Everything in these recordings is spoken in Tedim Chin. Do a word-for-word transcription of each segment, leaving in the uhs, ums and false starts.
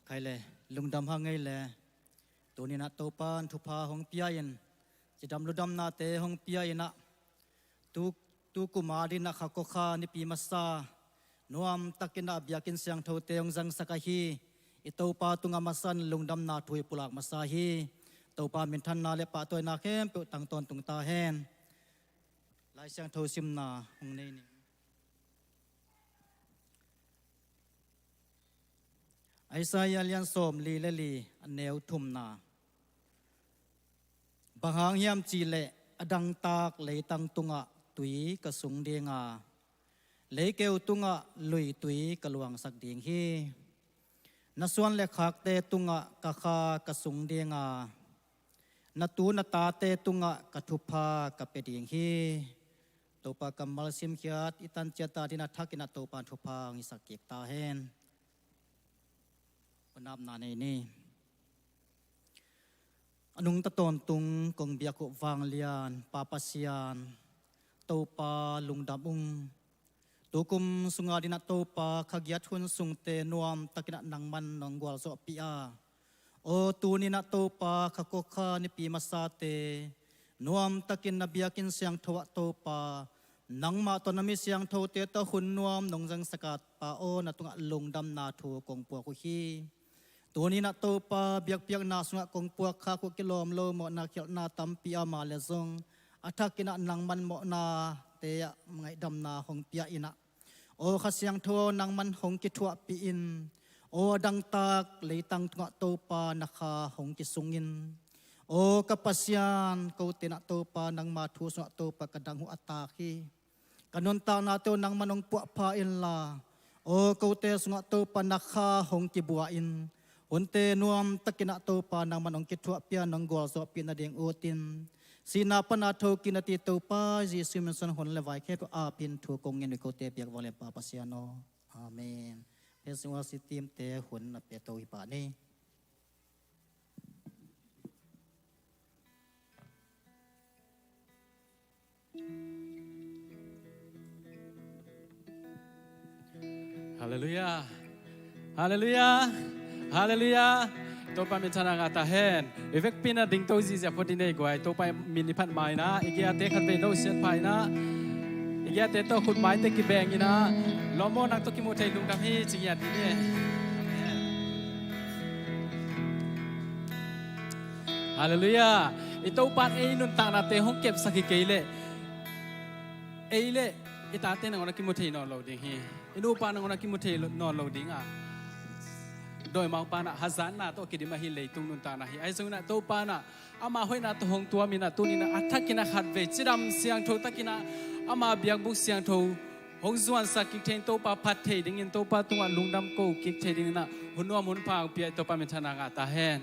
Khai le, lungdam hang ngei le. Tuni-in ah Topa'n thupha hong pia-in, cidam ludamnate hong pia-in ah, tu, tu kum a dingin ah kha kua kha nipi masa nuam takin ah biakinn siangthote hong zangsak ahi i Topa tungah masa-in lungdamna thu i pulak masa hi. Topa minthanna le pahtawina khempeuh tang tawntung ta hen. Lai Siangtho simna hong nei ni. Isaiah lian sawmli le li, a neu thumna. Bang hang hiam cih leh a dangtak leitang tungah tui ka sung ding a, leikeu tungah luitui ka luangsak ding hi. Na suan le khakte tungah ka kha ka sung ding a, na tu na tate tungah ka thupha ka pia ding hi. Topa kammal simkhiat i tan ciat a dingin a thakin ah Topa thupha hong hisak kik ta hen. Hunapna nei ni. A nungta tawntung kong biak uh vanglian Pa Pasian, Topa lungdam ung. Tukum sunga dingin ah Topa kha giat hun sungte nuam takin ah nangman nong gualzawhpih a, aw tuni-in ah Topa kha kua kha nipi masate nuam takin na biakinn siangtho ah Topa, nangmah tawh na mi siangthote tawh hun nuam nong zangsak a Pa aw, na tungah lungdamna thu kong puak uh hi. Tuni-in ah Topa biakpiakna sungah kong puak khak uh kilawm lo mawhna khialhna tampi a om a leh zong, a thakin ah nangman mawhnate ah ngaihdamna hong pia-in ah, aw Kha Siangtho aw, nangman hong kithuahpih in. Aw a dangtak leitang tungah Topa na kha hong kisung in. Aw ka Pasian, kote in ah Topa nangma thu sungah Topa ka dang uh a tak hi. Ka nuntaknate uh nangman hong puahpha inla, aw kote sungah Topa na kha hong kibua in. Hunte nuam takin ah Topa nangman hong kithuahpih a, nong gualzawhpih nading utin, sihna pan a thokik na ti Topa Jesuh min suang hun le vai khempeuh a ap-in thu kong ngen uh hi. Kote biak vanglian Pa Pasian aw. Amen. Praise and worship team-te hun na pia to hi pah ni. Halleluiah. Halleluiah. Halleluiah. Topa minthanna ngah ta hen. I vekpi-in ah dingto zihziah phot ding nei guai. Topa min i phat ma-in ah, i giate khatvei no siat pha-in ah, i giate tawh khut maite kibeng in ah, lawm aw, nang tawh kimu thei lungdam hi ci ngiat ding hi. Halleluiah. I Topa in ei nuntaknate hong kepsak hi kei leh, ei le i tate nangawn a kimu thei nawn lo ding hi. I nupa nangawn a kimu thei lo, nawn lo ding a, dawimangpa in ah hazatna tawh kidim ahi leitung nuntakna hi. Ahi zongin ah Topa in ah ama hoihna tawh hong tuam in ah, tuni-in ah a thakin ah khatvei cidam siangtho takin ah ama biakbuk siangtho hong zuansak kik thei in, Topa phat thei dingin, Topa tungah lungdam ko kik thei dingin ah hun nuam hun pha hong pia i Topa minthanna ngah ta hen.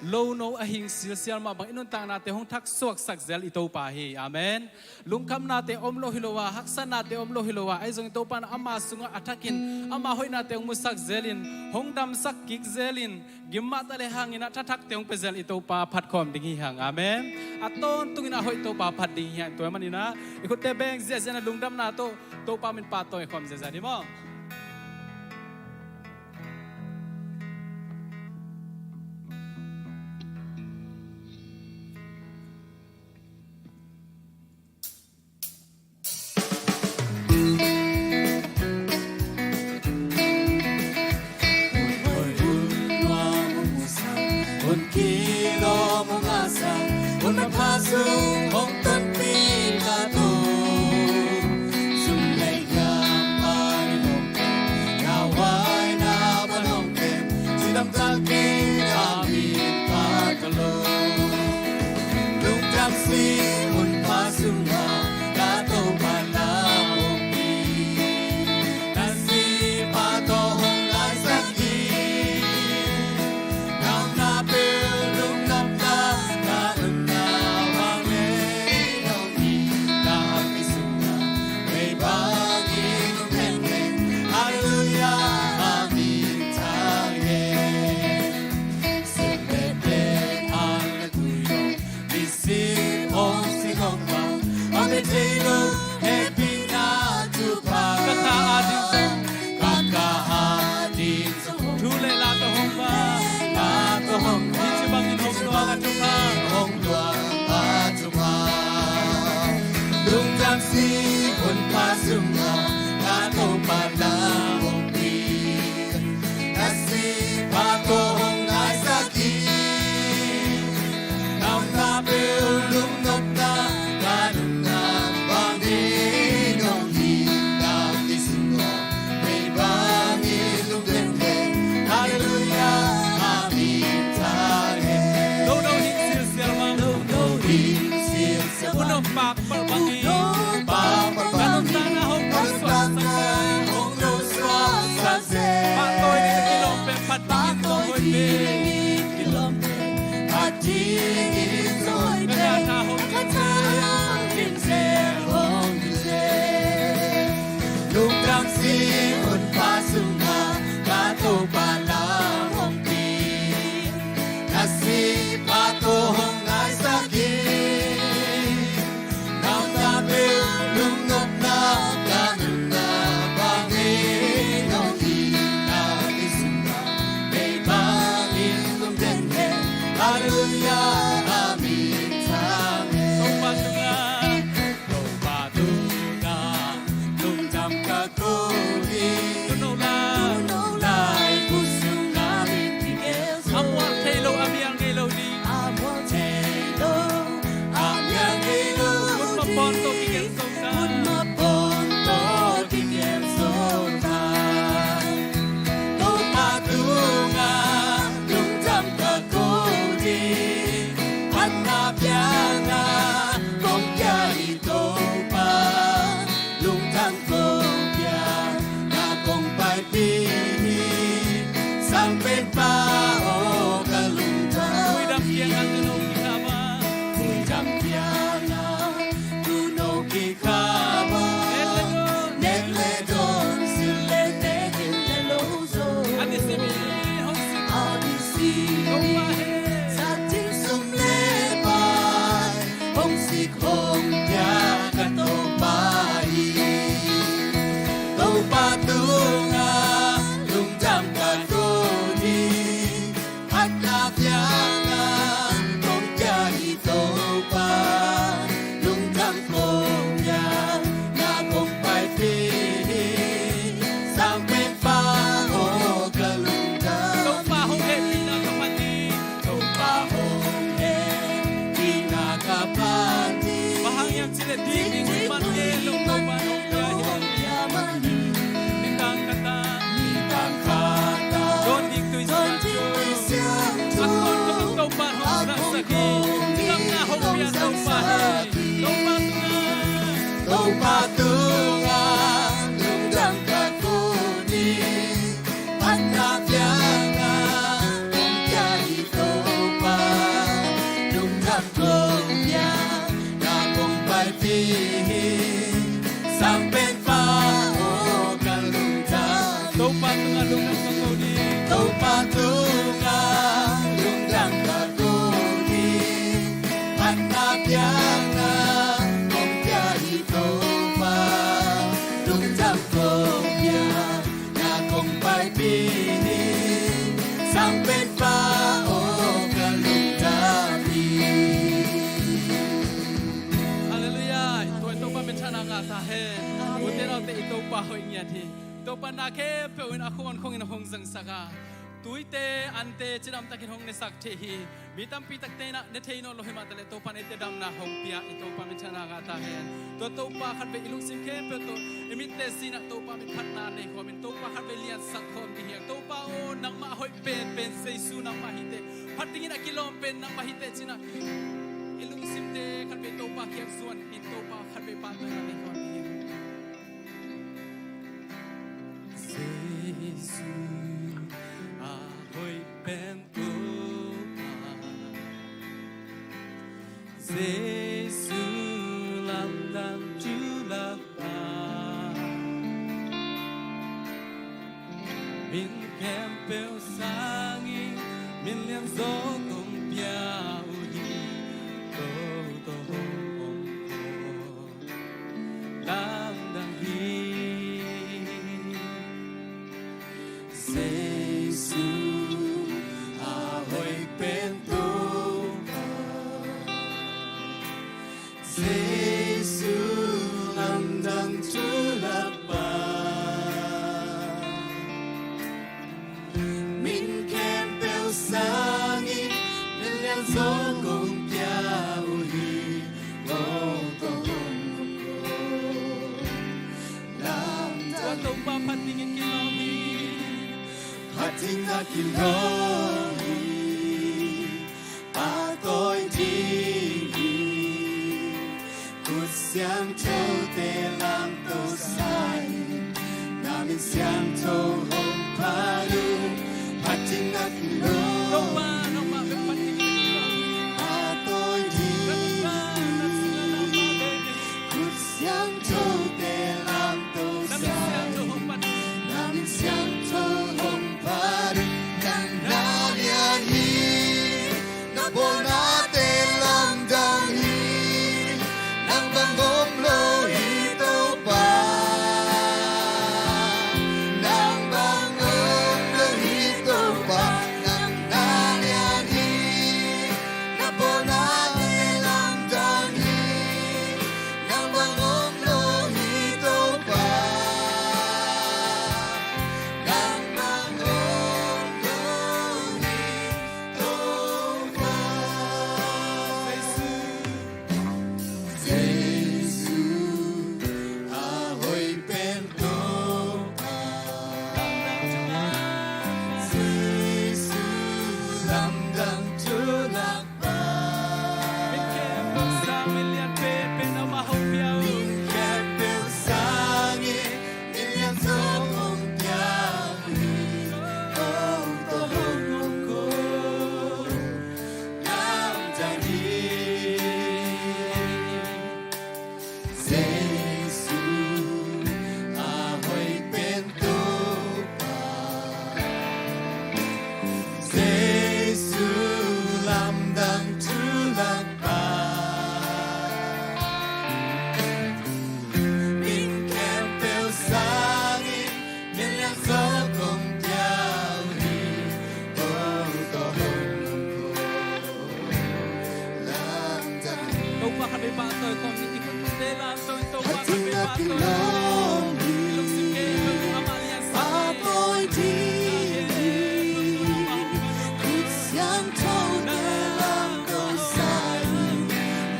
Lono a hing silsial mah bang i nuntaknate hong thaksuaksak zel i Topa hi. Amen. Lungkhamnate om lo hi lo a, haksatnate om lo hi lo a, ahi zongin Topa in ama sungah a thakin ama hoihnate hong musak zelin, hong damsak kik zelin, gim mah ta le hangin ah thathakte hong pia zel i Topa phat khawm ding hi hang. Amen. A tawntungin a hoih Topa phat ding hi hang. Tua ahih manin ah i khutte beng ziahziah in ah lungdamna tawh Topa min pahtawi khawm ziahziah ni maw. Sikhon pha sungah ka Topa na hong pi, na sihpha tawh hong ngaisak in, na omna peuh lungnopna ka nunna bangin hong hihna kei sungah, mei bangin lungdam hen. Halleluiah, a min thang hen. Lo lo hing silsial bang, lo lo hing silsial bang, unok pak palh bangin, unok pak palh bangin, ka nuntakna hong lo suaksak zen, hong lo suaksak zen. Pahtawi ding kilawm pen phat dingin kong hoih pen, kilawm pen phat dingin kong hoih pen, ka tha hong, ka tha hong kim zel, hong kim zel. Lungdam sikhon pha sungah ka Topa na hong pi, na sihpha tawh hong ngaisak in, na omna peuh lungnopna ka nunna bangin hong hihna kei sungah, mei bangin lungdam hen. Halleluiah, a min thang hen. Topa tungah, Topa tungah lungdam ka ko hi. Tuno lai, tuno lai, khut sungah min kigelh zo. A mual thei lo, a mial ngei lo ding, a mual thei lo, a mial ngei lo, khut mapawn tawh kigelh zo ta, khut mapawn tawh kigelh zo ta. Topa tungah lungdam ka ko ding, phatna piakna kong pia hi Topa, lungdam kong pia, na kong paipih hi, Sangpenpa aw ka lungdam. Vuidam piakna tuuno kikhap a, vuidam piakna tuuno kikhap a, nek le dawn, nek le dawn, silh le nek in le lo zo. A nisim in hong sik, a nisim in, Topa he, sat ding sum le pai hong sik hong pia ka Topa hi. Topa tungah lungdam ka ko hi, phatna piakna kong pia hi Topa, lungdam kong pia, na kong paipih hi, Sangpenpa aw ka lungdam. Topa hong hehpihna ka phat hi, Topa hong hehpihna ka phat hi. Bang hang hiam cih leh dik ding hun man ngei lo Topa hong pia hi. Nitang ka ta, nitang ka ta, dawn ding tui siangtho, a kong kong Topa hong zaksak hi. Damna hong pia Topa hi. Topa tungah, Topa tungah lungdam ka ko hi. Phatna piakna kong pia hi Topa, lungdam kong pia, na kong paipih hi, Sangpenpa aw ka lungdam. Topa tungah lungdam ka ko hi. Topa tungah lungdam ka ko hi. Phatna piakna kong pia hi Topa, lungdam kong pia, na kong paipih hi, Sangpenpa aw ka lungdam hi. Halleluiah. Tua i Topa minthanna ngah ta hen. Ute naute, i Topa hoih ngiat hi. I Topa na khempeuh in a khong an khong in a hong zangsak a, tuite, ante cidamtakin hong nesak thei hi. Mi tampi takte in ah ne thei nawn lo hi mah taleh Topa in eite damna hong pia, i Topa minthanna ngah ta hen. Tua Topa khatvei i lungsim khempeuh tawh i mitte sin ah Topa min phatna nei khawm in, Topa khatvei liansak khawm ding hi hang. Topa aw, nangmah a hoih penpen Jesu nangmah hi teh, phat dingin a kilawm pen nangmah hi teh ci-in ah i lungsimte khatvei Topa kiang zuan in, Topa khatvei pahtawi nei khawm ding hi. Jesu a hoih pen Topa, Jesu lamdang true love a, min khempeuh sangin min lianzaw kong pia uh hi. Toto hong kong lamdang hi. Jesu a hoih pen Topa, Jesu Ding na kilawm hi, pahtawi ding hi. Khut siangthote lamto sa-in, na min siangtho hong phat un. Phat ding na kilawm hi, pahtawi ding hi. Khut siangthote lamto sa-in, na min siangtho hong phat un. Nang na lian hi, na bawl nate lamdang hi. Nang bang om lo hi Topa. Nang bang om lo hi Topa. Nang na lian hi, na bawl nate lamdang hi. Nang bang om lo hi Topa. Nang bang om lo hi Topa. Jesu, Jesu, a hoih pen Topa. Jesu, lamdang thu lak Jesu, lamdang thu lak pa. Min khempeuh sangin, min lian sawk kong piau hi. Topa khat vei pahtawi kong ni, i khut te lamto in Topa khat vei pahtawi. I lungsim gei in amah lian sa. Pahtawi ding hi. Khut siangthote lamto sa-in,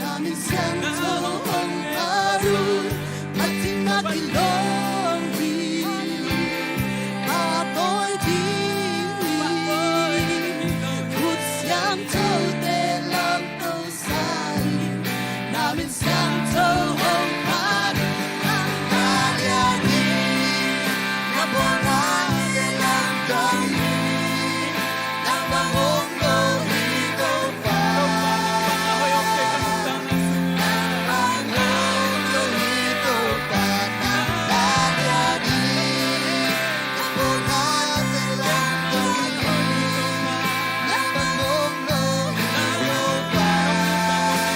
na min siangtho hong phat un. Phat ding na kilawm hi, pahtawi ding hi. Khut siangthote lamto sa-in, na min siangtho hong phat un. Nang na lian hi, na bawl nate lamdang hi. Nang bang om lo hi Topa. Nang bang om lo hi Topa. Nang na lian hi, na bawl nate lamdang hi. Nang bang om lo hi Topa.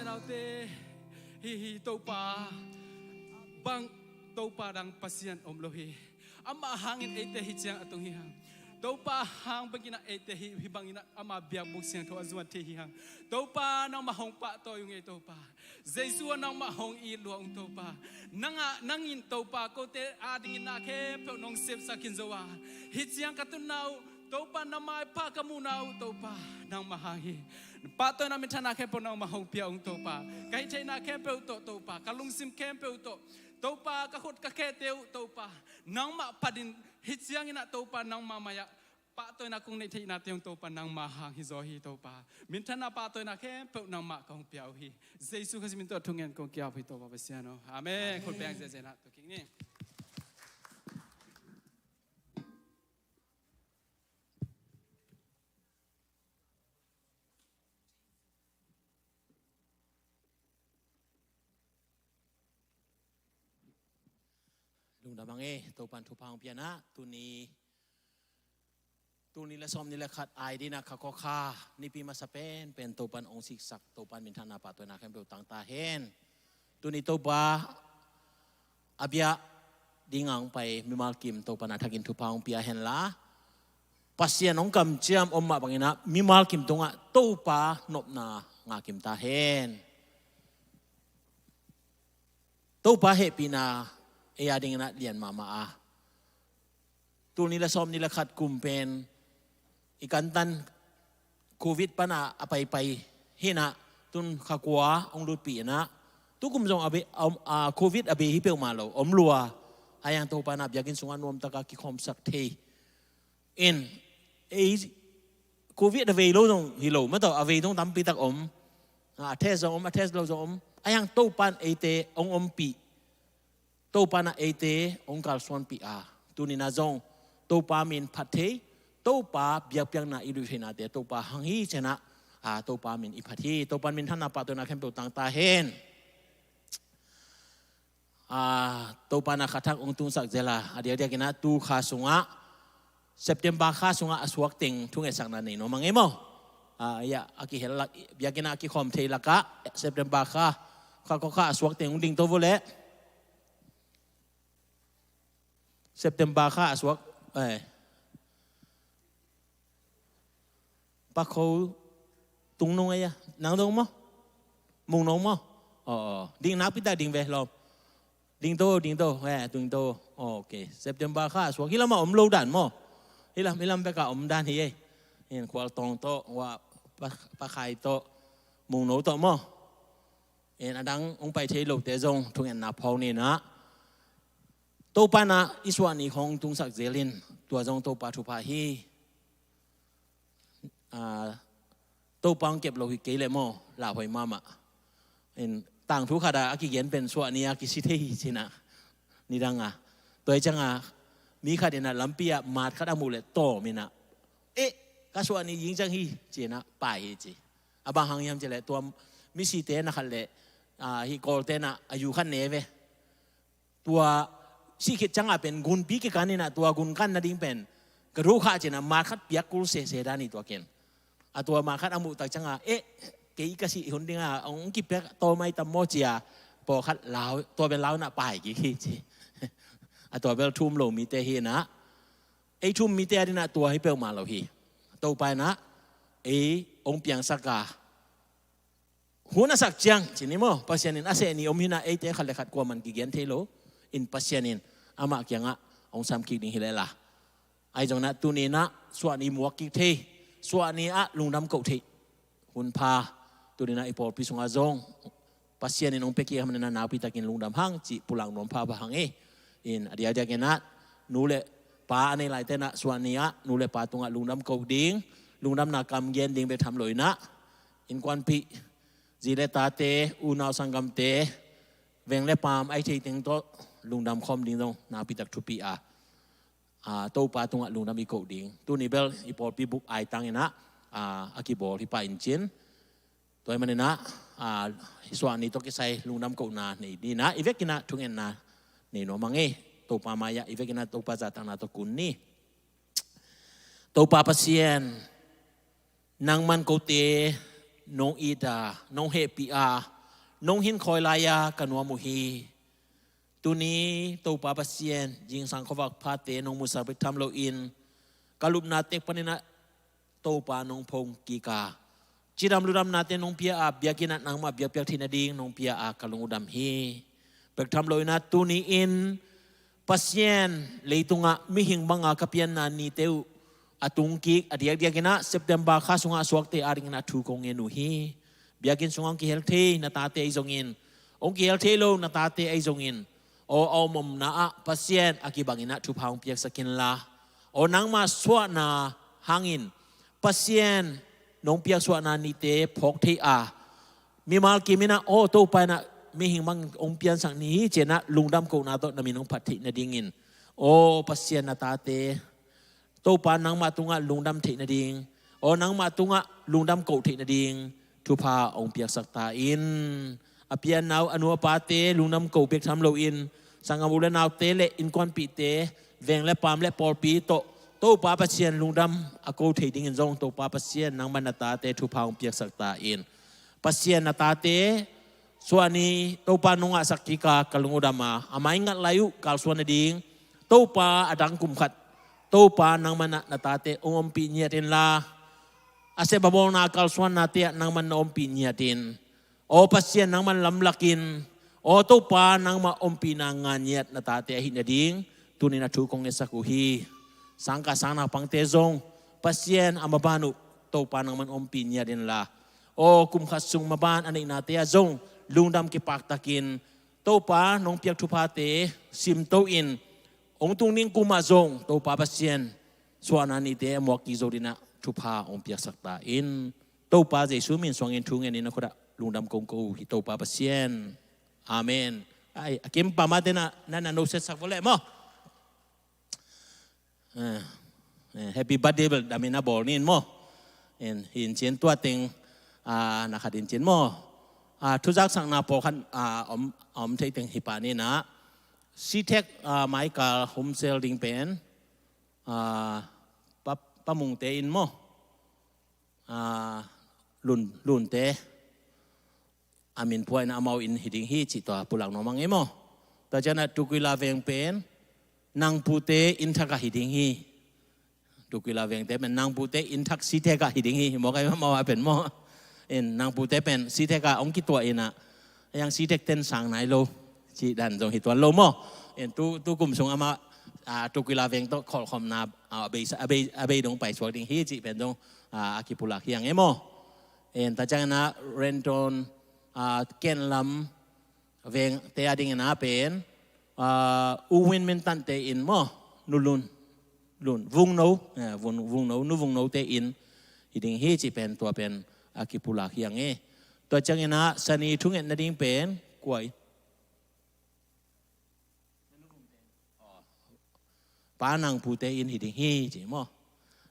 Naute, hih, hih Topa bang Topa dang Pasian om lo hi. Amah hangin eite hih ciang a tung hi hang. Topa hang bangin ah eite hih, hih bangin ah ama biakbuk siangtho a zuan thei hi hang. Topa, nangmah hong pahtawi ung ei Topa. Jesu ah nangmah hong it lua ung Topa. Nangah, nangin Topa, kote adingin na khempeuh nong sepsak khin zo a, hih ciang ka tunna uh Topa, na maipha ka muhna uh Topa, nangmah hang hi. Pahtawina minthanna khempeuh nangmah hong pia ung Topa. Ka hih theihna khempeuh tawh Topa, ka lungsim khempeuh tawh Topa, ka khut ka khete uh Topa, nangmah phatin hih ciangin ah Topa, nangmah mai-ah pahtawina kong neih theihnate uh Topa, nangmah hang hi zaw hi Topa. Minthanna pahtawina khempeuh nangmah kong pia uh hi. Jesu Khazih min tawh thungen kong ki-ap hi Topa Pasian aw. Amen. Khut beng ziahziah in ah tua kik ni. Lungdam hang e, Topan thupha hong pia in ah, tuni, tuni le sawmnih le khat a dingin ah kha kawkha nipi masa penpen Topan hong siksak, Topan minthanna pahtawina khempeuh tang ta hen. Tuni Topa a biak dingin hong pai mimal kim Topan a thakin thupha hong pia hen la, Pasian hong kamciam om mah bangin ah mimal kim tungah Topa nopna ngah kim ta hen. Topa hehpihna ei a dingin ah lian mahmah a, tul nih le sawmnih le khat kum pen i kantan Covid pan a paipai hi in ah, tun kha kua hong lutpih in ah, tu kum zong a bei, a om, a, Covid a bei hi peuhmah lo, om lua. Ahi hang Topa in ah biakinn sungah nuamtak a kikhawmsak thei in, ei Covid a vei lo zong hi lo, mah tawh a vei zong tampi tak om. A, a test zong om, a test lo zong om. Ahi hang Topa in eite hong ompih, Topa in ah eite hong kalsuanpih a, tuni in ah zong Topa min phat thei, Topa biakpiakna i luih theihnate Topa hang hi ci-in ah, a, Topa min i phat hi. Topa minthanna pahtawina khempeuh tang ta hen. A, Topa in ah kha thak hong tungsak zel a, a diakdiakin ah tu kha sungah, September kha sungah a suak teng thungetsakna nei nuam hang e maw. A, ya, a kihel lak, biakinn ah a kikhawm thei lakah September kha, kha kawkha a suak teng hong dingto vo leh. September kha a suak, eh, Pakho Tungnung ei a, nang dong maw? Mungnung maw? Aw, aw. Ding nakpi tak ding ve lawm. Dingto, dingto, eh, dingto. Aw, ok. September kha a suak. Hih lamah om lo dan maw? Hih lam, hih lam bekah om dan hi ei. In Khualtawng tawh, wa, Pa, Pakhai tawh, Mungno tawh maw? In a dang hong pai thei lote zong thungetna phawk ni in ah, Topa in ah i suahni khawng tungsak zel in, tua zong Topa thupha hi. A, Topa hong kep lo hi kei leh maw, lauhuai mahmah. In tangthu khat ah a kigen pen suahni a kisi thei hi ci-in ah, nidang a. Tua hi ciangin mi khat in ah lampi ah mat khat a muh leh tawm in ah, "Eh, ka suahni ging ciang hi," ci-in ah pai hi ci. A bang hang hiam cih leh tua misite na khat leh, a, hih Kawlte in ah a yu khat ne ve. Tua sih khit ciangah pen gunpi kikan in ah, tua gun kan nading pen ka do khah ci-in ah mat khat piak kul sese dan hi tua ken. A tua mat khat a muh tak ciangah, "Eh, kei ka sih hun dingah hong kipiak tawm ai tam maw," ci-a pawlkhat lau, tua pen lau in ah pai kik hi ci. A tua bel thu um lo mite hi in ah, ei thu um mite a dingin ah tua hi peuhmah lo hi. Topa in ah ei hong piangsak a, hun a sak ciang ci ni maw, Pasian in a seh ni om hi in ah, eite khat le khat kuaman kigen thei lo in, Pasian in amah kiangah hong sam kik ding hi leh la. Ahi zongin ah tuni in ah suahni muak kik thei, suahni ah lungdam koh thei hun pha, tuni in ah i pawlpi sungah zong Pasian in hong pia kik ahih manin ah nakpi takin lungdam hang cih pulak nuam pha pha hang hi. In a diakdiakin ah nu le pa a nei laite in ah suahni ah nu le pa tungah lungdam koh ding, lungdamna kam gen ding bek tham lo in ah, innkuanpih, zi le tate, unau sanggamte, veng le paam a i theih teng tawh lungdam khawm ding zong nakpi tak thupi a, a, Topa tungah lungdam i koh ding. Tuni bel i pawlpi bup aitang in ah, a, a kibawl hi pah in cin. Tua ahih manin ah, a, suahni tawh kisai lungdam kohna nei dingin ah i vekin ah thungetna nei nuam hang hi. Topa mai-ah i vekin ah Topa zahtakna tawh kun ni. Topa Pasian, nangman kote nong it a, nong hehpih a, nong hin khawi lai-a ka nuam uh hi. Tuni Topa Pasian, zingsang khuavak phate nong musak bek tham loin ka lupna tek paninah Topa nong phong kik a, cidam ludamnate nong pia a, biakinn ah nangmah biakpiak theih nading nong pia a ka lung uh dam hi. Bek tham loinah tuni-in Pasian, leitungah mihing banga ka pianna nite uh a tung kik a diakdiakinah September kha sungah a suakte adinginah thu kong ngen uh hi. Biakinn sungah hong kihel thei na tate ahi zongin, hong kihel thei lo na tate ahi zongin, aw, a om omna ah Pasian a kibanginah thupha hong piaksak inla, aw, nangma suahna hangin Pasian nong piaksuahna nite phawk thei a, mimal kiminah, aw, Topa inah mihing bang hong piansak ni hi, ci-inah lungdam kohna tawh na min hong phat theih nadingin, aw, Pasian, na tate Topa nangmah tungah lungdam theih nading, aw, nangmah tungah lungdam koh theih nading thupha hong piaksak ta in. A pianna uh a nu a pate lungdam koh bek tham loin, sanggam u le naute le innkuanpihte, veng le paam le pawlpi tawh Topa Pasian lungdam a ko thei dingin zong Topa Pasian, nangmah na tate thupha hong piaksak ta in. Pasian, na tate suah ni Topa nong ngahsak kik a ka lung uh dam a, a maingat lai uh kalsuan nading Topa a dang kum khat Topa nangmah inah na tate hong ompih ngiat inla, a sep a bawlna kalsuannate ah nangmah in na ompih ngiat in, aw, Pasian, nangmah in lamlak in, aw, Topa nangmah ompihna ngah ngiat na tate ahih nading tuni-in a thu kong ngetsak uh hi. Sangkah sang naupangte zong Pasian, a maban uh Topa nangmah in ompih ngiat inla, aw, kum khat sung maban a neihnate ah zong lungdam kipaktakin Topa nong piak thuphate simto in, hong tung ding kum ah zong Topa Pasian, suahna nite a muak kik zo dinah thupha hong piaksak ta in. Topa Jesu min suangin thu ngenin a khut ah lungdam kong ko uh hi, Topa Pasian. Amen. Ai, a kim pamate na, na, na no setsak vawleh maw. Eh, eh, happy birthday bel damin a bawl nin maw. En, hin cin tua teng, ah, na khat in cin maw. Ah, thuzaksakna pawlkhat, ah, om, om thei teng hi pa ninah. Sitek, ah, Michael Humsel ding pen, ah, pa, pa Mungte in maw. Ah, Lun, Lunte. A min phuah in amau in hi ding hi cih tua pulak nuam a ngei maw. Tua cianah Tukuila veng pen Nangpute inn thak ah hi ding hi. Tukuila vengte pen Nangpute inn thak Sitek ah hi ding hi. Maw kai maw a pen maw. In Nangpute pen Sitek ah hong kituah inah, a yang Sitek ten sang nai lo cih dan zong hi tuan lo maw. In tu, tu kum sung amah, ah, Tukuila veng tawh kholhkhawmna, ah, a bei, a bei, a bei dong paisuak ding hi cih pen zong, ah, a kipulak hi a ngei maw. En, tua cianginah Renton, ah, Kenlam vengte a dinginah pen, ah, U Win Min Tante in maw, Nu Lun, Lun, Vungno, eh, Vung, Vungno, Nu Vungnote in hi ding hi cih pen tua pen a kipulak hi a ngei. Tua cianginah Sani thunget nading pen kua in? Pa Nangpute in hi ding hi ci maw.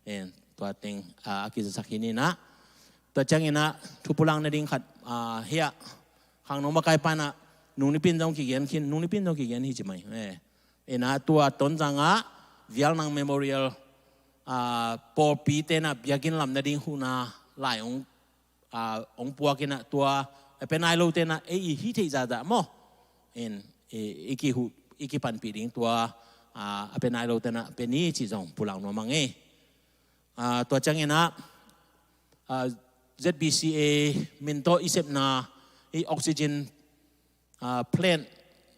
En, tua teng, ah, a kizasak hi ninah. Tua cianginah thupulak nading khat, ah, hiah Khang Nong Makai panah nung nipin zong kigen khin, nung nipin zong kigen hi ci mai. Eh, inah tua Tonzang ah Vialnang Memorial, ah, pawlpi tenah biakinn lam nading huhna lai hong, ah, hong puak inah tua a pia nai lo tenah ei i hih theih zahzah maw. In, i, i kihuh, i kipanpih ding tua, ah, a pia nai lo tenah pia ni cih zong pulak nuam a ngei. Ah, tua cianginah, ah, Z B C A min tawh i sepna i oxygen, ah, plant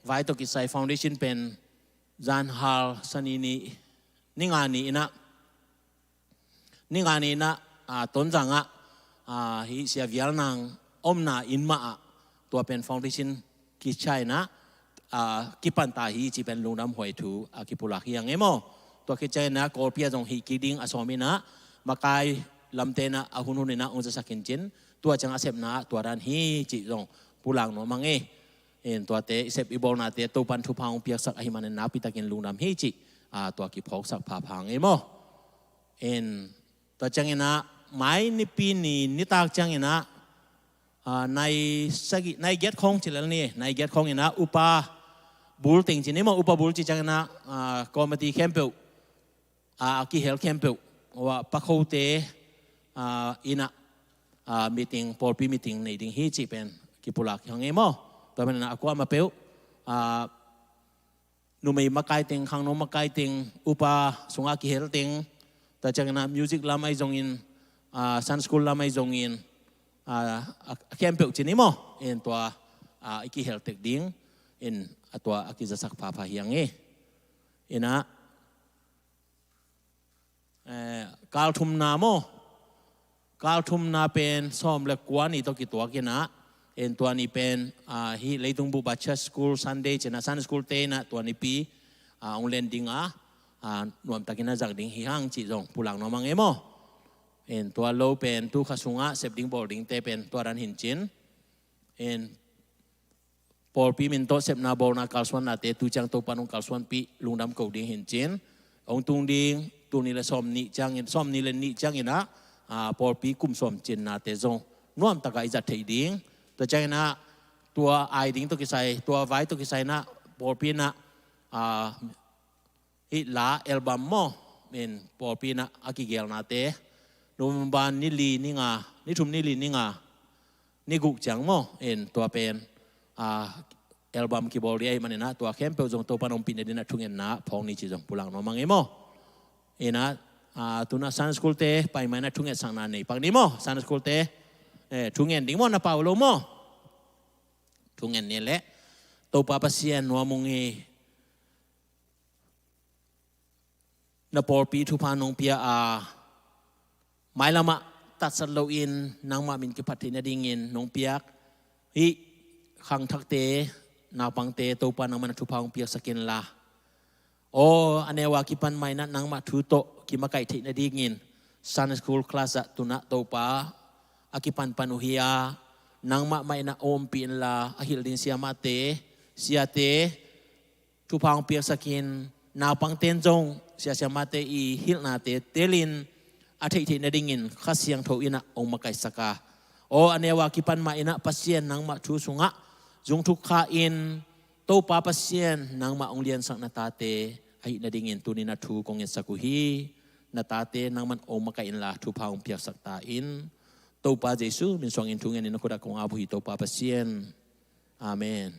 vai tawh kisai foundation pen zanhal Sani ni, ni nga ni inah, ni nga ni inah, ah, Tonzang ah, ah, hi Sia Vialnang omna inn mah ah tua pen foundation kichai inah, ah, kipan ta hi cih pen lungdam huai thu a kipulak hi a ngei maw. Tua khit cianginah Kawlpi ah zong hih kik ding a sawm inah, makai lamte inah a hunhun inah hong zasak in cin, tua ciang a sepna ah tua dan hi cih zong pulak nuam a ngei. In tuate i sep i bawlnate Topan thupha hong piaksak ahih manin nakpitakin lungdam hi cih, ah, tua kiphawksak phapha a ngei maw. In tua cianginah mai nipi ni nitak cianginah, ah, nai sagih, nai giat khawng ci lel ni, nai giat khawng inah upa bul teng ci ni maw, upa bul ci cianginah, ah, committee khempeuh, ah, a kihel khempeuh, wa pakhote, ah, inah, ah, meeting, pawlpi meeting nei ding hi cih pen kipulak hi hang e maw. Tua manin ah a kuamah peuh, ah, numei makai teng, khangno makai teng, upa sungah kihel teng, tua ciangin ah music lam ahi zongin, ah, Sunday school lam ahi zongin, ah, a, a khempeuh ci ni maw. In tua, ah, i kihel tek ding in a tua a kizasak phapha hi hang e. In ah, eh, kal thumna maw? Kal thumna pen sawm le kua ni tawh kituak in ah, in tua ni pen, ah, hih leitung bup ah church school Sunday ci-in ah Sunday school te in ah tua nipi, ah, hong len ding a, ah, nuamtakin a zak ding hi hang cih zong pulak nuam hang e maw. In tua lo pen tu kha sungah sep ding bawl dingte pen tua dan hi in cin. In pawlpi min tawh sepna bawlna kalsuannate tu ciang Topa'n hong kalsuanpih lungdam ko ding hi in cin. Hong tung ding tul nih le sawm nih ciangin, sawm nih le nih ciangin ah, ah, pawlpi kum sawm cinnate zong nuamtak ah i zat theih ding. Tua ciangin ah tua ai ding tawh kisai, tua vai tawh kisai in ah pawlpi in ah, ah, hih la album maw, in pawlpi in ah a kigelnate, November ni li, ni nga, ni thum, ni li, ni nga, ni guk ciang maw, in tua pen, ah, album kibawl ding ahih manin ah tua khempeuh zong Topa'n hong pia nadingin ah thungetna phawk ni cih zong pulak nuam hang e maw. In ah, ah, tu-in ah Sunday school te pai ma-in ah thungetsakna nei pak ni maw. Sunday school te, eh, thungen ding maw, na pau lo maw? Thungen ni leh. Topa Pasian, nuam ung hi. Na pawlpi thupha nong pia a, mailam ah tatsat loin nangmah min kiphat theih nadingin nong piak hih khangthakte, naupangte Topa nangmah na thupha hong piaksak inla, aw, a neu a kipan mah in ah nangmah thu tawh kimakaih theih nadingin Sunday school class ah tu-in ah Topa a kipanpan uh hi a, nangmah mah in ah ompih inla, a hilh ding siamahte, siate, thupha hong piaksak in, naupangte'n zong sia siamahte i hilhnate telin a theihtheih nadingin Kha Siangtho in ah hong makaihsak a, aw, a neu a kipan mah in ah Pasian nangmah thu sungah zungthuk kha-in, Topa Pasian nangmah hong liansak na tate ahih nadingin tuni-in ah thu kong ngetsak uh hi. Na tate nangmah'n hong makaih inla thupha hong piaksak ta in. Topa Jesu min suangin thungen in na khut ah kong ap uh hi, Topa Pasian. Amen.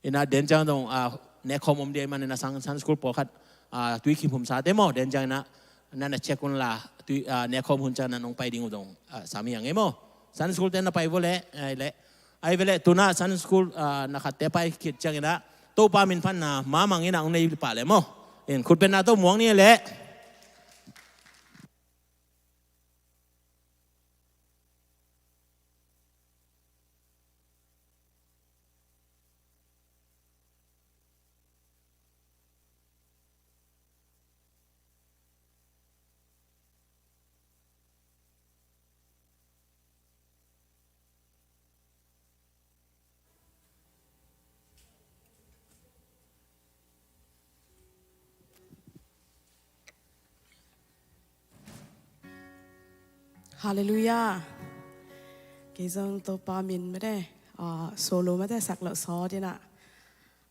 In ah den ciang dong, ah, nekkhawm om ding ahih manin ah Sunday school pawlkhat, ah, tuikhim humsate maw, den ciang in ah na na check unla, tui, ah, nekkhawm hun ciang na nong pai ding uh dong, ah, sam hi hang e maw. Sunday school te na pai vua leh, ai leh. Ai ve leh tu-in ah Sunday school, ah, na khatte pai khit ciangin ah Topa min phatna mamang in ah hong nei pah leh maw. In khutbetna tawh muang ni leh. Halleluiah. Kei zong Topa min mate, ah, solo mate sak loh sawt in ah,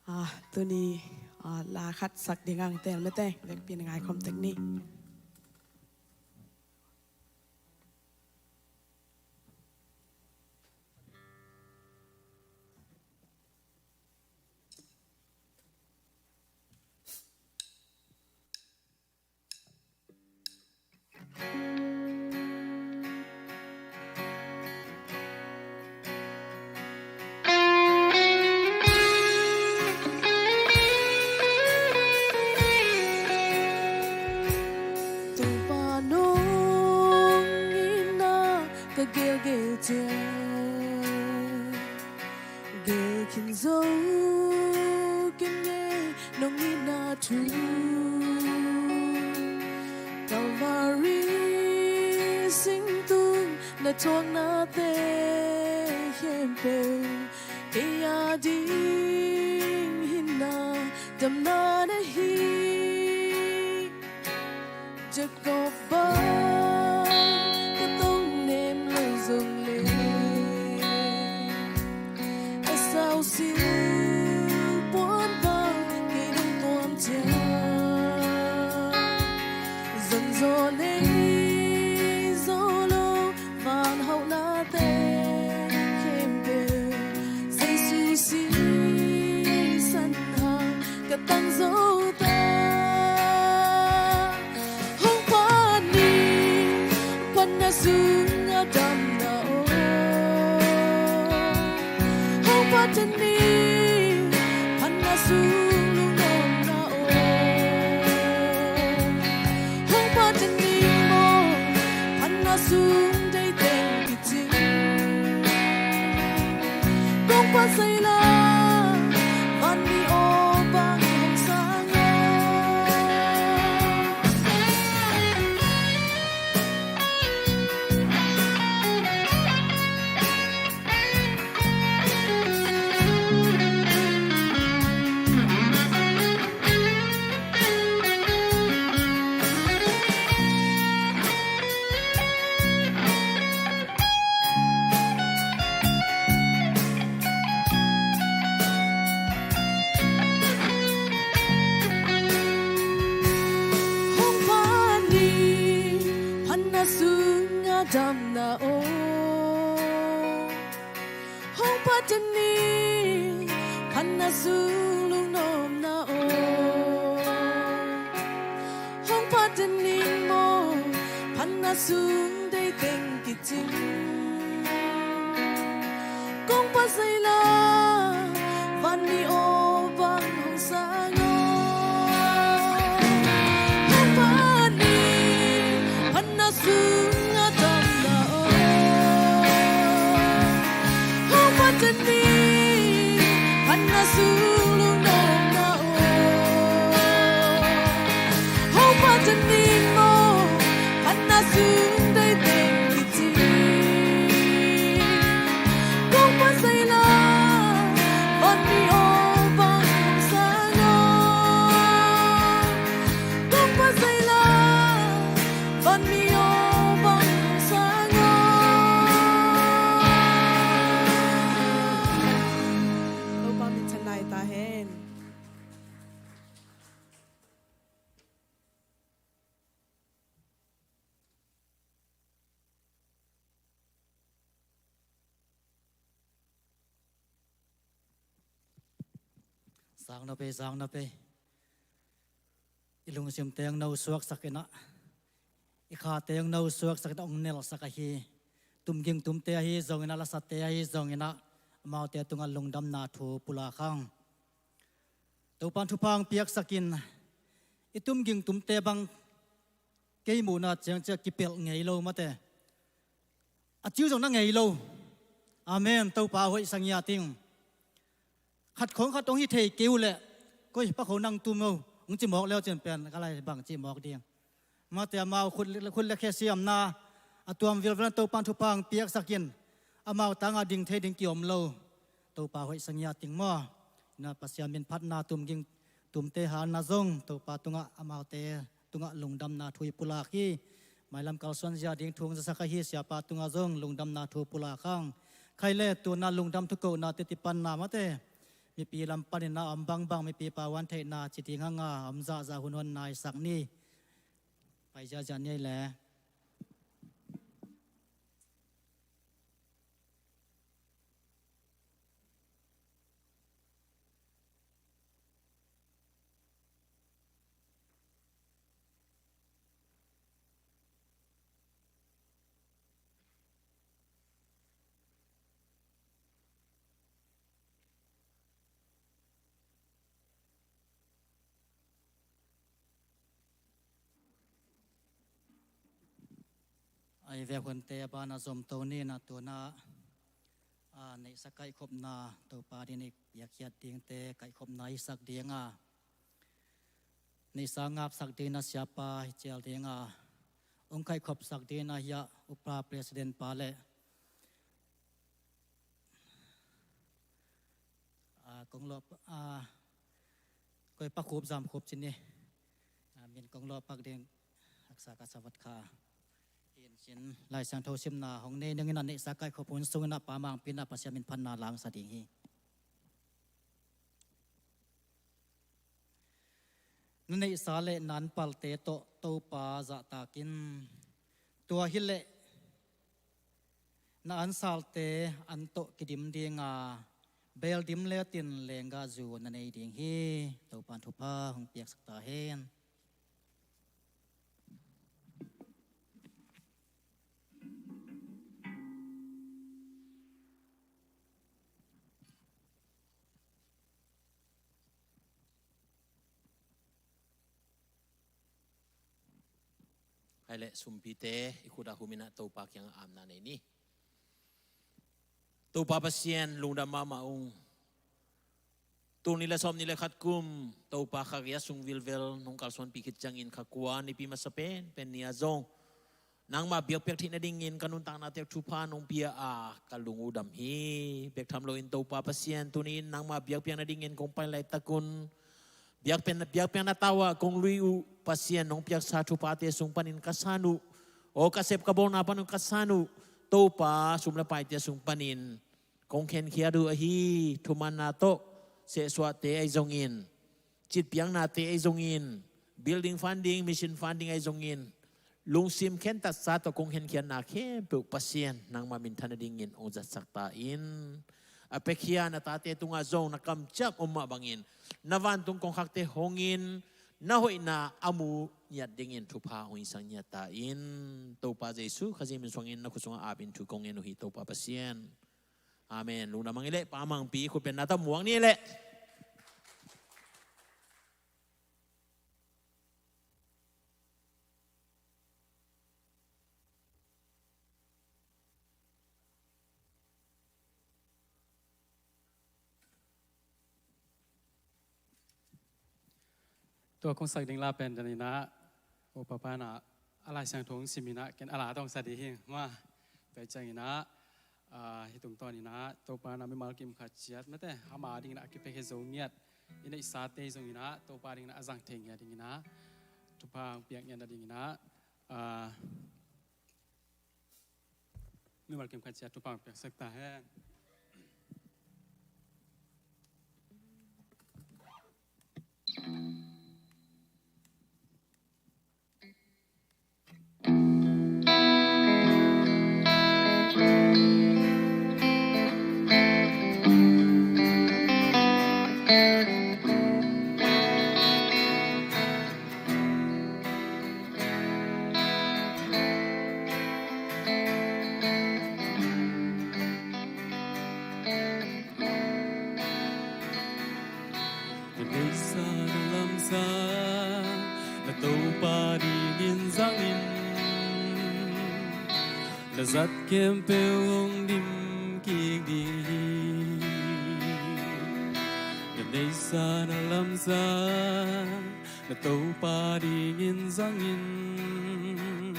ah, tuni, ah, la khat sak ding hang, tel mate, vekpi-in ngaikhawm tek ni. Topa nong itna ka gelgel ciang, gel khin zo kei ing e, nong itna thu. Calvary sing tung na thuaknate khempeuh kei a ding hinna damna na hi. Jakob bang ka tong nem lo zong leh, Esau silpuan bang kei nong tuam ciang, zon zaw nei zaw lo van hauhnate damna aw, hong pate ni, phatna sung lungnopna aw, hong pate ni maw, phatna sung deih teng kicing. Kong pha zai la, vanmi aw bang hong sang aw. Hong pha ni, phatna sung a damna aw. Hong pha ni, phatna sung lungnopna aw. Hong pha ni maw, phatna sung deih teng kicing. Kong pha zai la, vanmi aw bang hong sang aw. Kong pha zai la, vanmi aw bang hong sang aw. Topa min thang nai ta hen. Sang na pe, sang na pe. I lungsim teng no suaksak in ah, i kha teng no suaksak in ah, hong nelsak ahi tumging tumte ahi zongin ah, lasate ahi zongin ah, amaute tungah lungdamna thu pulak hang. Topan thupha hong piaksak in, i tumging tumte bang kei muhna ciang ciah kipelh ngei lo mate. A ciu zong na ngei lo. Amen. Topa hoih sangia ting. Khat khong khat hong hi thei kei uh leh, koi pa kho nang tum lo, hong ci mawk leu cin pen ka lai bang ci mawk ding. Mate amau khut, khut le khe siamna a tuam vilvel in Topan thupha hong piaksak in, amau tangah ding thei ding kiom lo. Topa hoih sangia ting maw. Na Pasian min phatna tumging tumte halna zong Topa tungah, amaute tungah lungdamna thu i pulak hi. Mailam kalsuan zia ding thu hong zasak ahi siapa tungah zong lungdamna thu pulak hang. Khai le tuna lungdam thukohna teti panna mate, mipi lam panin a om bangbang, mipi pauan theihna ci ding hanga om zahzah hunhon naisak ni. Pai ziahziah ni ei le. Ai vek hunte a bana zomto ni na tuna a neihsa kaihkhopna Topa din i piakkhiat dingte kaihkhopna i sak dinga, neihsa ngapsak dingna siapa hi cial dinga, ong kaihkhopsak dingna hiah upa president pa le a kong lawh a koi pa khup zam khup cin ni. A min kong lawh pak ding haksa ka savat kha. Hin cin Lai Siangtho simna hong nei nangin a neihsa kaihkhop hun sungin a pa mangpina Pasian min phatna langsa ding hi. Na neihsa le na anpalte tawh Topa zahtakin, tua hileh na ansalte an tawh kidim dinga, beel dim letin lenggahzu na nei ding hi. Topan thupha hong piaksak ta hen. Hai le sumpite i khut a humin ah Topa kiangah amna nei ni. Topa Pasian lungdam mahmah ung. Tul nih le sawm nih le khat kum Topa kha gei a sung vilvel nong kalsuanpih khit ciangin kha kua nipi masa penpen ni ah zong nangmah biakpiak theih nadingin ka nuntaknate thupha nong pia a ka lung uh dam hi. Bek tham loin Topa Pasian tuni in nangmah biakpiak nadingin kong pai laitak un biakpiakna tau ah kong lui uh Pasian nong piaksa thuphate sung panin ka san uh, aw ka sep ka bawlna panin ka san uh Topa sum le paite sung panin kong khenkhiat uh ahi thumanna tawh sehsuahte ahi zongin, citpiaknate ahi zongin, building funding, mission funding ahi zongin, lungsim khentatsa tawh kong henkhiatna khempeuh Pasian nangmah minthan nadingin hong zatsak ta in. A piakhia na tate tungah zong na kamciam om mah bangin na vantung kongkhakte hongin na hoihna a mu ngiat dingin thupha hong hisak ngiat ta in. Topa Jesu Khazih min suangin na khut sungah apin thu kong ngen uh hi, Topa Pasian. Amen. Lungdam hang i leh, Pa Mangpi khutbetna tawh muak ni leh. Tua kong sak ding la pen dan inah, o papa na a Lai Siangtho hong sim inah, ken a la tawh hong sa ding hi ma. Tua ciang inah, ah, hih tungtawn inah Topa na mimal kim khat ciat mate ama ding inah a kipiakhia zo ngiat, inah i sate zong inah Topa ding inah a zang thei ngiat ding inah thupha hong piak ngiat na ding inah, ah, mimal kim khat ciat thupha hong piaksak ta hen. Na neihsa na lamsa na Topa dingin zangin, na zat khempeuh hong dim kik ding hi. Na neihsa na lamsa na Topa dingin zangin,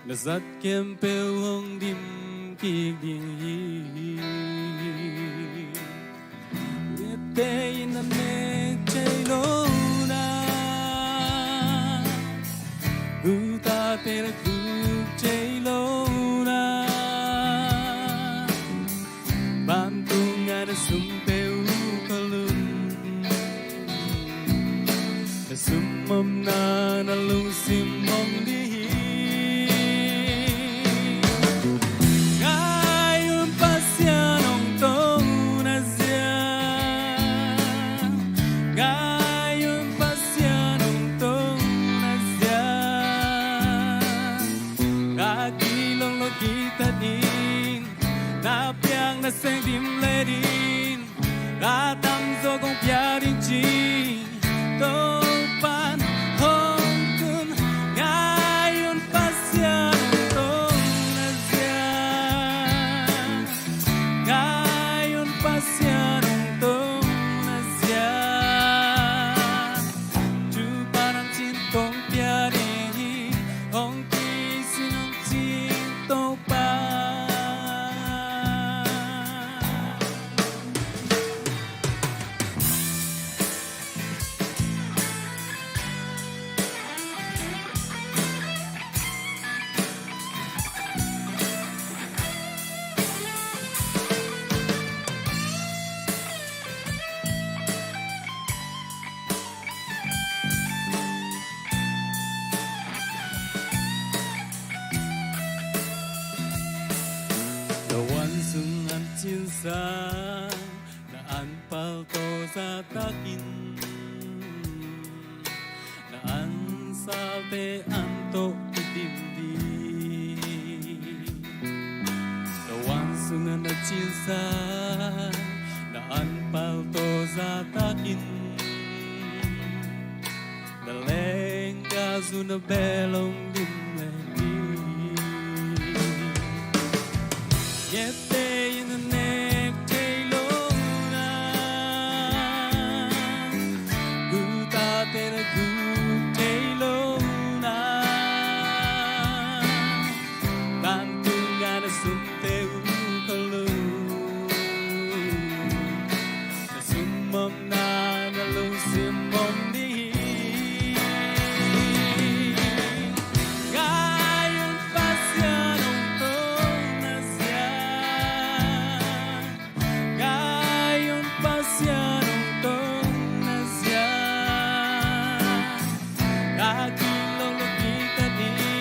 na zat khempeuh hong dim kik ding hi. Mite in na nek thei lo na, gutate na guk thei lo na, vantung a na sumte uh kholum, na sum omna na lungsim om ding hi. Ngai un Pasian hong to na zia, ngai un Pasian hong to na zia. Na kilong lo kita ding, na piang na seng dim le ding, na tamzaw kong pia ding ci. Topan hong tun, ngai un Pasian hong to na zia, ngai un Pasian hong to na zia. Topan hong cin tong pia ding hi, hong kisin hong cin Topa. Na wan sung an cinsa, na an palto zatakin, na an salte an to kidim ding. Na wan sung an na cinsa, na an palto zatakin, na lengga zu na belong dim le ding. Ngette in na nek thei lo na, gutate na guk thei lo na, vantung a na sumte uh kholum, na sum omna na lungsim om ding hi. Ngai un Pasian hong to na zia, ngai un Pasian hong to na zia. Na kilong lo kita ding,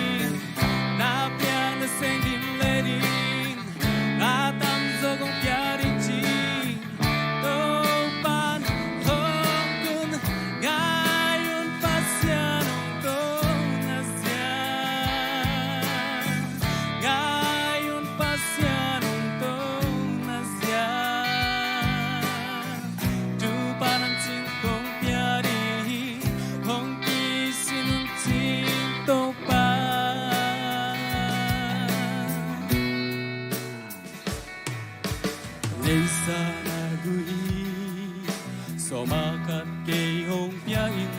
Sawm a khat kei hong pia in,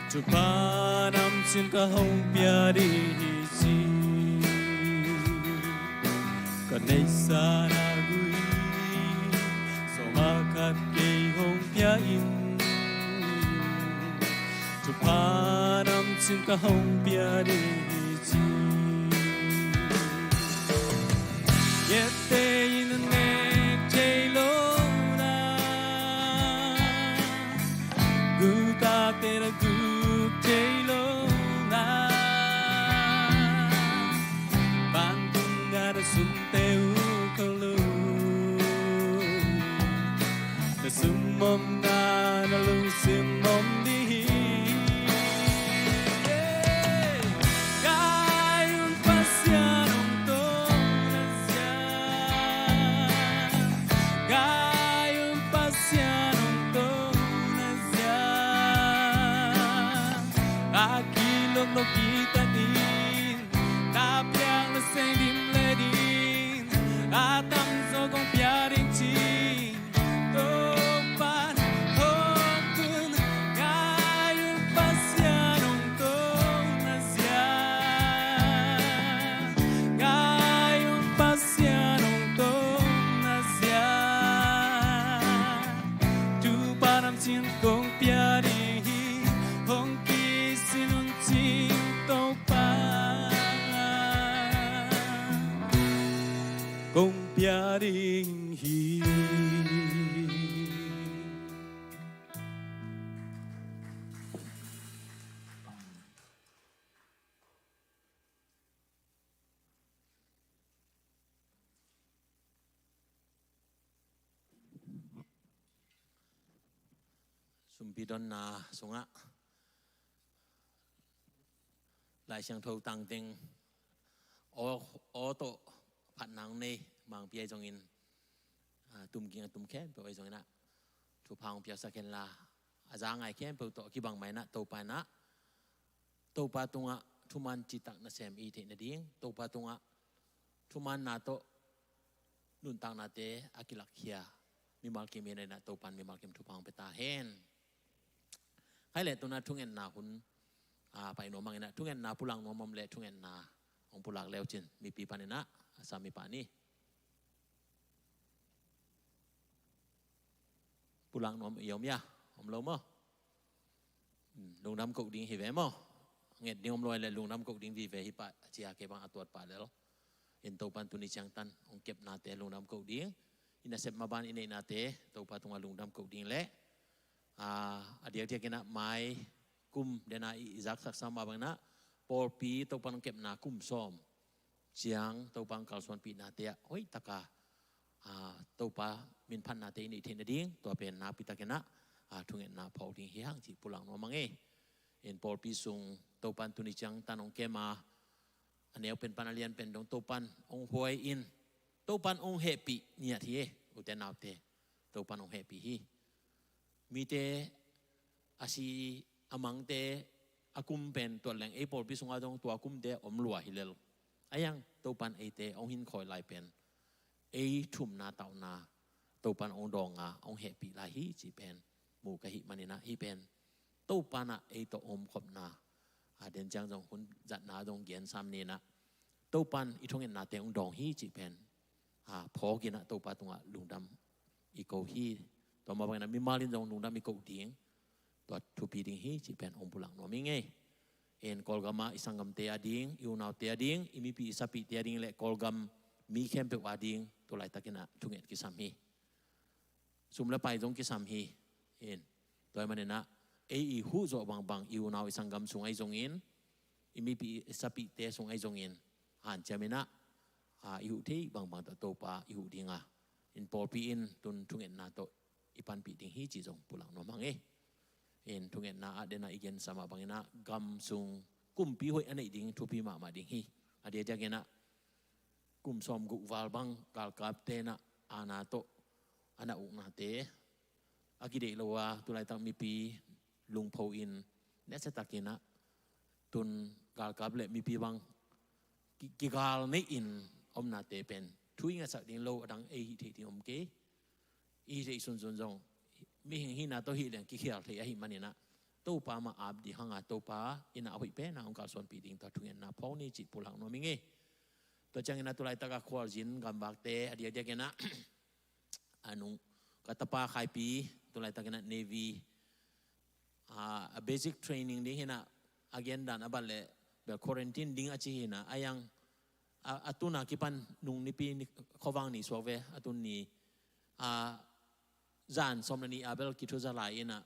thupha namcin ka hong pia ding hi ci. Ka neihsa na gui, sawm a khat kei hong pia in, thupha namcin ka hong pia ding hi ci. Ngette in a nek thei lo na, gutate na guk thei lo na, vantung a na sumte uh khol lo, na sum om na, na lungsim om ding hi. Gai un Pasian hong tawng na zia, gai un Pasian hong tawng na zia, a kilok lo kita in, na piak na seng dim le ding, a tamzaw kong pia ding ci. Topa'n hong tun, gai un Pasian hong tawng na zia, gai un Pasian hong tawng na zia, thupha namcin kong pia ding hi, hong kisin un cin Topa, kong pia ding hi. Sumpi donna sungah Lai Siangtho tangteng aw, aw tawh phatna nei mangpi ahi zongin, ah, tumging a tum khempeuh ahi zongin ah, thupha hong piaksak hen la, a za ngai khempeuh tawh a kibang mah in ah, Topa in ah, Topa tungah thuman citak nasem i theih nading, Topa tungah thumanna tawh nuntaknate a kilakkhia mimal kim in ah, Topa'n mimal kim thupha hong pia ta hen. Khai leh tu-in ah thungetna hun, ah, pai nuam ing in ah, thungetna pulak nuam om leh thungetna hong pulak le uh cin, mipi panin ah, a sa mipa ni. Pulak nuam i om hia, om lo maw? Hmm, lungdam koh ding hi ve maw? Nget ding om lo leh lungdam koh ding vive hi pah, a ci a, kei bang a tuat pah lel. In Topa'n tuni ciangtan hong kepnate lungdam koh ding, i nasep maban i neihnate Topa tungah lungdam koh ding leh, ah, a diakdiak in ah mai kum den a i, i zaksak sa mah bangin ah, pawlpi Topa'n hong kepna kum sawm ciang Topa hong kalsuanpihnate ah hoih taka, ah, Topa minphatnate i neih theih nading, tua pen nakpi takin ah, ah, thungetna phawk ding hi hang cih pulak nuam ing ei. In pawlpi sung Topa'n tuni ciangtan hong kem a, a neu pen pan a lian pen dong Topa'n hong huai in, Topa'n hong hehpih ngiat hi ei, ute naute. Topa'n hong hehpih hi. Mite a si a mangte a kum pen tuat leng ei pawlpi sungah zong tua kumte om lua hi lel. A hi hang Topa'n eite hong hinkhawi lai pen ei thumna tawhna Topa'n hong dawng a, hong hehpih lai hi cih pen mu ka hih manin ah, hih pen Topa'n ah ei tawh omkhopna, a, den ciang zong hun zatna zong gen sam ni in ah, Topa'n i thungetnate hong dawng hi cih pen, a, phawk in ah Topa tungah lungdam i ko hi. Tua mah bangin ah mimal in zong lungdam i koh ding, tua thupi ding hi cih pen hong pulak nuam ing ei. In Kawlgam ah i sanggamte a ding, i unaute a ding, i mipi i sapihte a ding leh Kawlgam mi khempeuh a ding tu laitakin ah thunget kisam hi. Sum le pai zong kisam hi. In tua ahih manin ah ei i huh zawh bangbang, i unau i sanggam sung ahi zongin, i mipi i sapihte sung ahi zongin, hanciam in ah, a, i huh thei bangbang tawh Topa i huh ding a, in pawlpi in tu-in thungetna tawh i panpih ding hi cih zong pulak nuam ing ei. In thungetna ah den a i gensa mah bangin ah gam sung kumpi hoih a neih ding thupi mahmah ding hi. A diakdiakin ah kum sawmguk val bang galkapte in ah aana tawh a na uknate, a kideih lo a tu laitak mipi lungpho in nasiatakin ah tu-in galkap le mipi bang ki, kigal nei in omnate pen thu i ngetsak ding lo, a dang ei hih theih ding om kei. i hih theih sunsun zong mihing hihna tawh hih leng kikhial thei ahih maninah Topa mah ap ding hanga Topa innah a hoih penah hong kalsuanpih ding tua thungetna phawk ni cih pulak nuam ing ei. Tua cianginah tulaitakah khualzin gamvakte a diakdiakinah a nung ka tapa Khaipi tulaitakinah Navy a basic training ding hinah a gendan a bat leh bel quarantine ding a ci hinah a yang a tuna kipan nung nipi khuavang ni suak ve a tun ni a zan sawm le ni a bel kithuza lai inah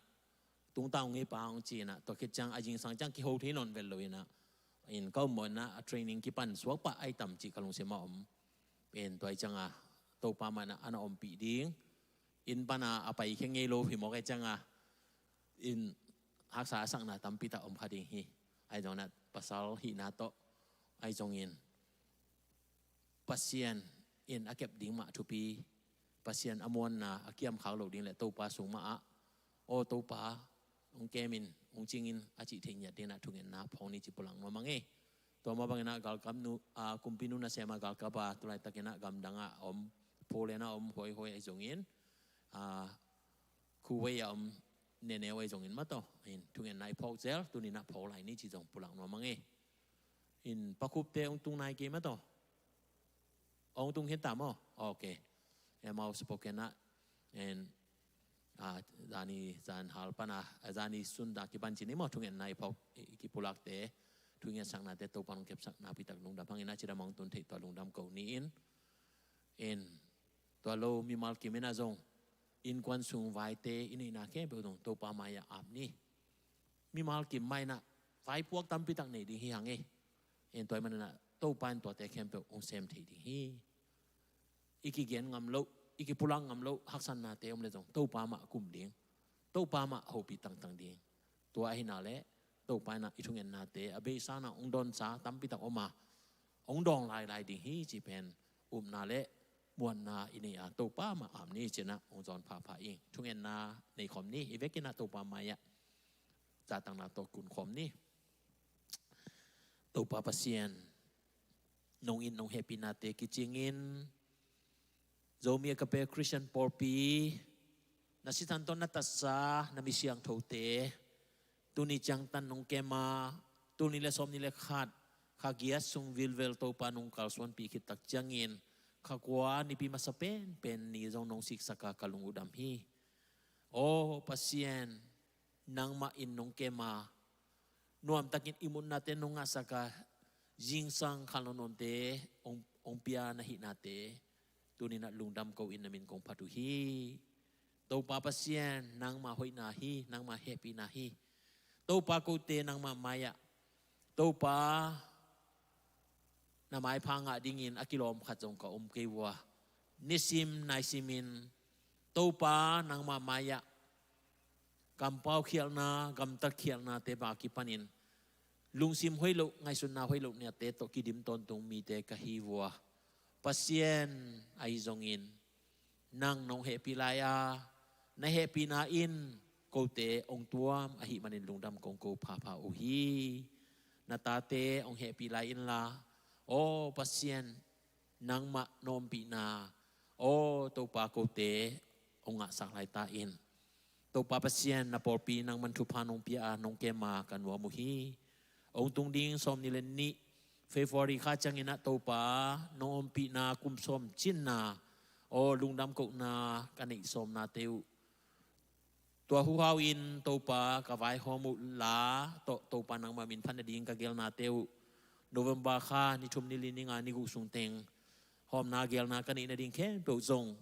tungtang ngei pa hong ci inah tua khit ciang a zingsang ciang kiho thei nawn vet lo inah in ka ummawh inah a training kipan suak pah ai tam cih ka lungsim a om. In tua i cianga Topa mah inah a na ompih ding in pana a pai khe ngei lo hi mawk ai cianga in haksa a sakna tampi tak om kha ding hi. Ai zong inah pasal hihna tawh ai zongin Pasian in a kep ding mah thupi, Pasian a muanna a kiamkhak loh ding le Topa sung mah ah aw Topa hong kemin hong cingin a cih theih ngiat dinah thungetna phawng ni ci pulak nuam a ngei. Tua mah banginah galkap nu a kumpi nu nasema galkap a tulaitakinah gamdangah a om Poland a om huaihuai ai zongin a Kuwait a om neneu ai zongin mataw in thungetna i phawk zel tuninah phawk lai ni ci zong pulak nuam a ngei. In pakhupte hong tung nai kei mataw. Hong tung khin ta maw? Ok. Emmaus Pokenah en a zani zan hal pana a zani sunda kipan cini maw thungetna i phawk i kipulakte thunget saknate Topa hong kepsak nakpitak lungdam hangin a cidam hong tun theih tua lungdam ko ni in. In tua lo mimal kimin a zong innkuan sung vaite i neihna khempeuh zong Topa mai-ah ap ni. Mimal kim mai inah vaipuak tampi tak nei ding hi hang ei. En tua i maninah Topa in tuate khempeuh hong sem thei ding hi. I kigen ngam loh i kipulak ngam loh haksatnate om le zong Topa mah kum ding, Topa mah hopih tangtang ding. Tua ahina le Topa inah i thungennate a beisanah hong dawnsa tampi tak om a hong dawng lailai ding hi ci pen upna le muanna i nei a Topa mah ap ni cinah hong zawn phapha ing. Thungenna nei khawm ni i vekinah Topa mai-ah zatanna tawh kun khawm ni. Topa Pasian nong in nong hehpihnate kicingin Zomi Agape Christian pawlpi na sithan tawh na tatsa na mi siangthote tuni ciangtan nong kema tuni le sawm ni le khat kha giat sung vilvel Topa nong kalsuanpih khit tak ciangin kha kua nipi masa penpen ni zong nong siksaka ka lung uh dam hi. Aw Pasian nangmah in nong kema nuamtakin i mutnate nong ngahsaka zingsang khanlawnawnte hong pia na hihnate tuninah lungdam ko in na min kong phat uh hi. Topa Pasian nangmah hoihna hi, nangmah hehpihna hi. Topa kote nangmah mai-ah Topa na maipha ngah dingin a kilawm khat zong ka om kei uh a nisim naisimin Topa nangmah mai-ah kampaukhialhna gamtatkhialhnate bang kipanin lungsim hoih loh ngaihsutna hoih loh niate tawh kidim tawntung mite ka hi uh a Pasian ahi zongin nang nong hehpih lai a na hehpihna in kote hong tuam ahih manin lungdam kong ko phapha uh hi. Na tate hong hehpih lai inla aw Pasian nangmah na ompihna aw Topa kote hong ngahsak lai ta in. Topa Pasian na pawlpi nangman thupha nong pia a nong kema ka nuam uh hi. Hong tung ding sawm ni le nih February kha cianginah Topa nong ompihna kum sawm cinna aw lungdam kohna ka neih sawmnate uh tua huhau in Topa ka vaihawm uh la tawh Topa nangmah min phat nading ka gelnate uh November kha ni thum ni li ni nga ni guk sungteng hawmna gelna ka neih nading khempeuh zong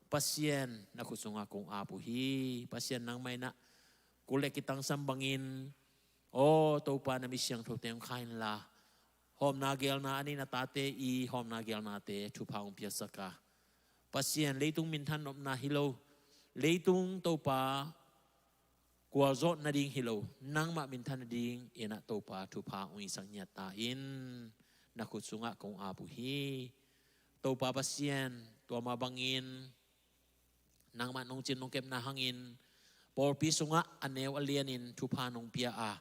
Pasian na khut sungah kong ap uh hi. Pasian nangmah inah kul le kitangsam bangin aw Topa na mi siangthote hong kha inla hawmna gelna a neih na tate i hawmna gelnate thupha hong piasak a Pasian leitung minthan nopna hi lo leitung Topa kualzawh nading hi lo nangmah minthan nading inah Topa thupha hong isak ngiat ta in na khut sungah kong ap uh hi. Topa Pasian tua mah bangin nangmah nong cin nong kepna hangin pawlpi sungah a neu a lianin thupha nong pia a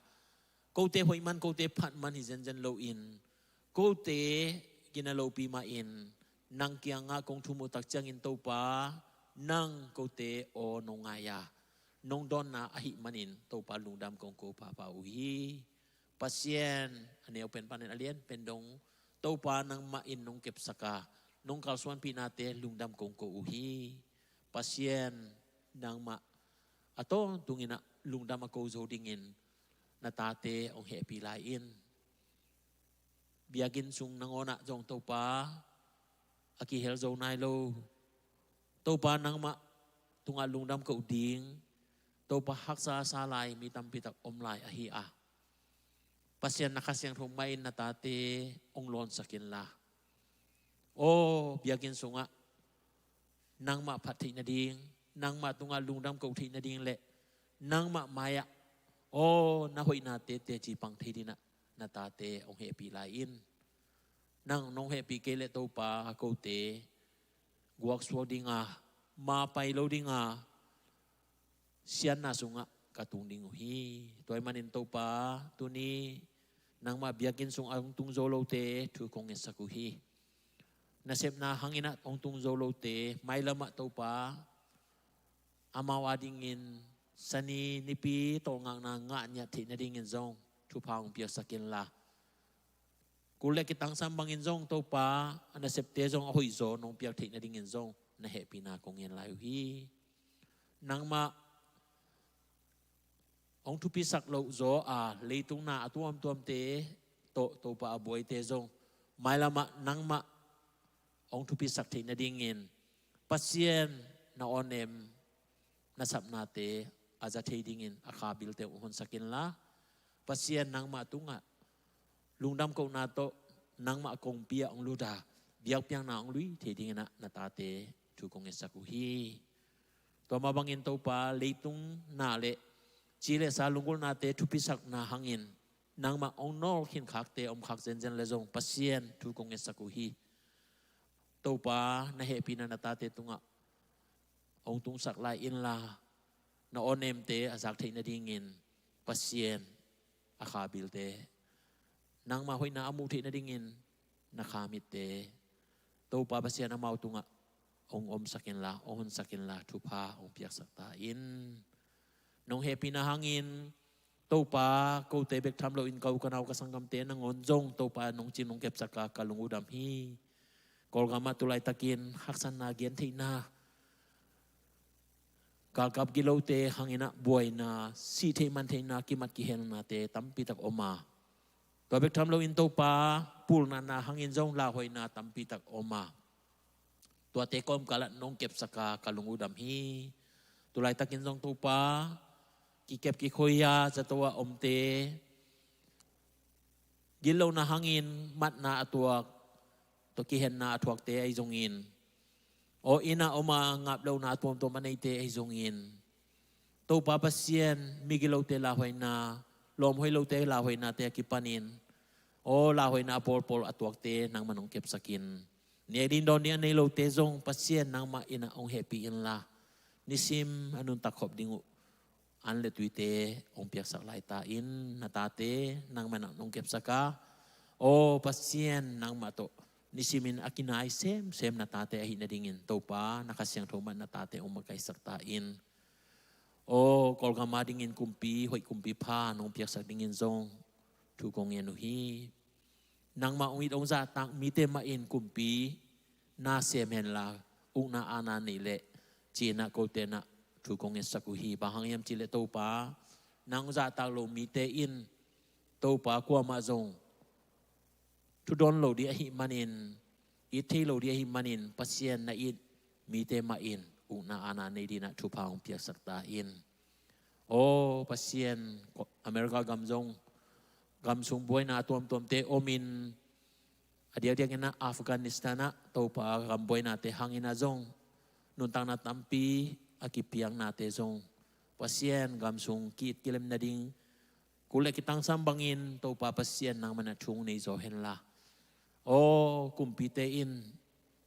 kote hoih man kote phat man hi zenzen loin kote gina lopi mahin nang kiangah kong thum uh tak ciangin Topa Nang kote aw nong ngai a, nong dawnna ahih manin Topa lungdam kong ko papa uh hi. Pasian, a neu pen panin a lian pen dong, Topa nangmah in nong kepsak a, nong kalsuanpihnate lungdam kong ko uh hi. Pasian, nangmah a tawntungin ah lungdam a ko zo dingin na tate hong hehpih lai in. Biakinn sung nangawn ah zong Topa a kihel zo nai lo. Topa nangmah tungah lungdam ko ding, Topa haksa sa lai mi tampi tak om lai ahi a, Pasian na Kha Siangtho mah in na tate hong lawnsak inla, aw biakinn sungah nangmah phat theih nading, nangmah tungah lungdam ko theih nading le nangmah mai-ah aw na hoihnate teci pang thei dingin ah na tate hong hehpih lai in. Nang nong hehpih kei leh Topa, kote guaksuak dinga, mapai lo dinga, siatna sungah ka tung ding uh hi. Tua ahih manin Topa, tuni nangmah biakinn sung a hong tung zo lote thu kong ngetsak uh hi. Nasepna hangin ah hong tung zo lote mailam ah Topa, amau adingin Sani nipi tawlngakna ngah ngiat theih nadingin zong thupha hong piaksak inla, kul le kitangsam bangin zong Topa, a nasepte zong a hoihzaw nong piak theih nadingin zong na hehpihna kong ngen lai uh hi. Nangmah hong thupisak loh zaw a leitung na a tuamtuamte tawh Topa a buaite zong mailam ah nangmah hong thupisak theih nadingin Pasian na awnem na sapnate a za thei dingin a khabilte hong honsak inla, Pasian nangmah tungah lungdam kohna tawh nangmah kongpi ah hong lut a, biakpiakna hong lui thei dingin ah na tate thu kong ngetsak uh hi. Tua mah bangin Topa, leitung na le ci le sa lunggulhnate thupisakna hangin nangmah hong nawl khinkhakte om khak zenzen le zong Pasian thu kong ngetsak uh hi. Topa, na hehpihna na tate tungah hong tungsak lai inla, na awnemte a zak theih nadingin Pasian a khabilte, nangmah hoihna a muh theih nadingin na khamitte Topa Pasian amau tungah hong omsak inla, hong honsak inla, thupha hong piaksak ta in. Nong hehpihna hangin Topa, kote bek tham loin ka u ka nau ka sanggamte nangawn zong Topa nong cing nong kepsak a ka lung uh dam hi. Kawlgam ah tulaitakin haksatna, gentheihna, galkap gilote hangin ah buaina, sih theih man theihna, kimat kihelnate tampi tak om a, tua bek tham loin Topa, pulnatna hangin zong lauhuaina tampi tak om a, tuate kawmkal ah nong kepsak a ka lung uh dam hi. Tulaitakin zong Topa, kikep kikhoi a zato a omte, gitlohna hangin matna a tuak tawh kihenna a thuakte ahi zongin, aw inn ah om a ngap lohna a tuamtuam a neite ahi zongin, Topa Pasian, migilote lauhuaina, lawmhoih lote lauhuainate a kipanin, aw lauhuaina a pawlpawl a tuakte nangmah nong kepsak in. Nek ding dawn ding a nei lote zong Pasian nangmah in ah hong hehpih inla, nisim a nuntak khop ding uh an le tuite hong piaksak lai ta in. Na tate nangmah in ah nong kepsak a, aw Pasian, nangmah tawh nisimin a kinai semsem na tate ahih nadingin Topa, na Kha Siangtho mah in na tate hong makaihsak ta in. Aw Kawlgam adingin kumpi hoih, kumpi pha nong piaksak dingin zong thu kong ngen uh hi. Nangmah hong it hong zahtak mite mah in kumpi na sem henla, ukna aana neih leh ci-in ah kote in ah thu kong ngetsak uh hi. Bang hang hiam cih leh Topa, nang hong zahtak loh mite in Topa, kuamah zong thudawn lo ding ahih manin, it thei lo ding ahih manin, Pasian na it mite mah in ukna aana nei dingin ah thupha hong piaksak ta in. Aw Pasian, America gam zong gam sung buaina a tuamtuamte omin, a diakdiakin ah Afghanistan ah Topa gam buainate hangin ah zong nuntakna tampi a kipiaknate zong, Pasian, gam sung ki-it kilem nading kul le kitangsam bangin Topa Pasian nangmah in ah thu hong nei zaw henla, aw kumpite in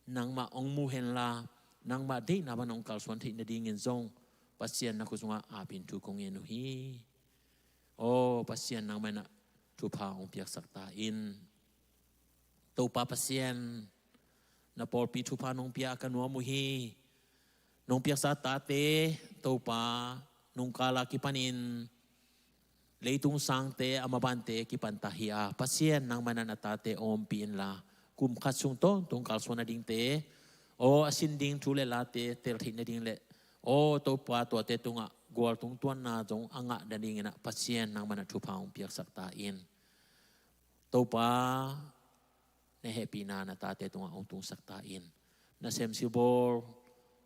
nangmah hong mu henla, nangmah deihna bang hong kalsuan theih nadingin zong Pasian, na khut sungah apin thu kong ngen uh hi. Aw Pasian, nangmah in ah thupha hong piaksak ta in. Topa Pasian, na pawlpi thupha nong pia a ka nuam uh hi. Nong piaksa tate, Topa, nungkala kipanin leitung sangte a mabante kipanta hi a, Pasian nangmah in ah na tate ompih inla, kum khat sung tawntung kalsuan nadingte, aw a sin ding thu le late tel theih nading le, aw Topa, tuate tungah gualtung tuanna zong a ngah nadingin ah Pasian nangmah in ah thupha hong piaksak ta in. Topa, na hehpihna na tate tungah hong tungsak ta in. Nasem sibawl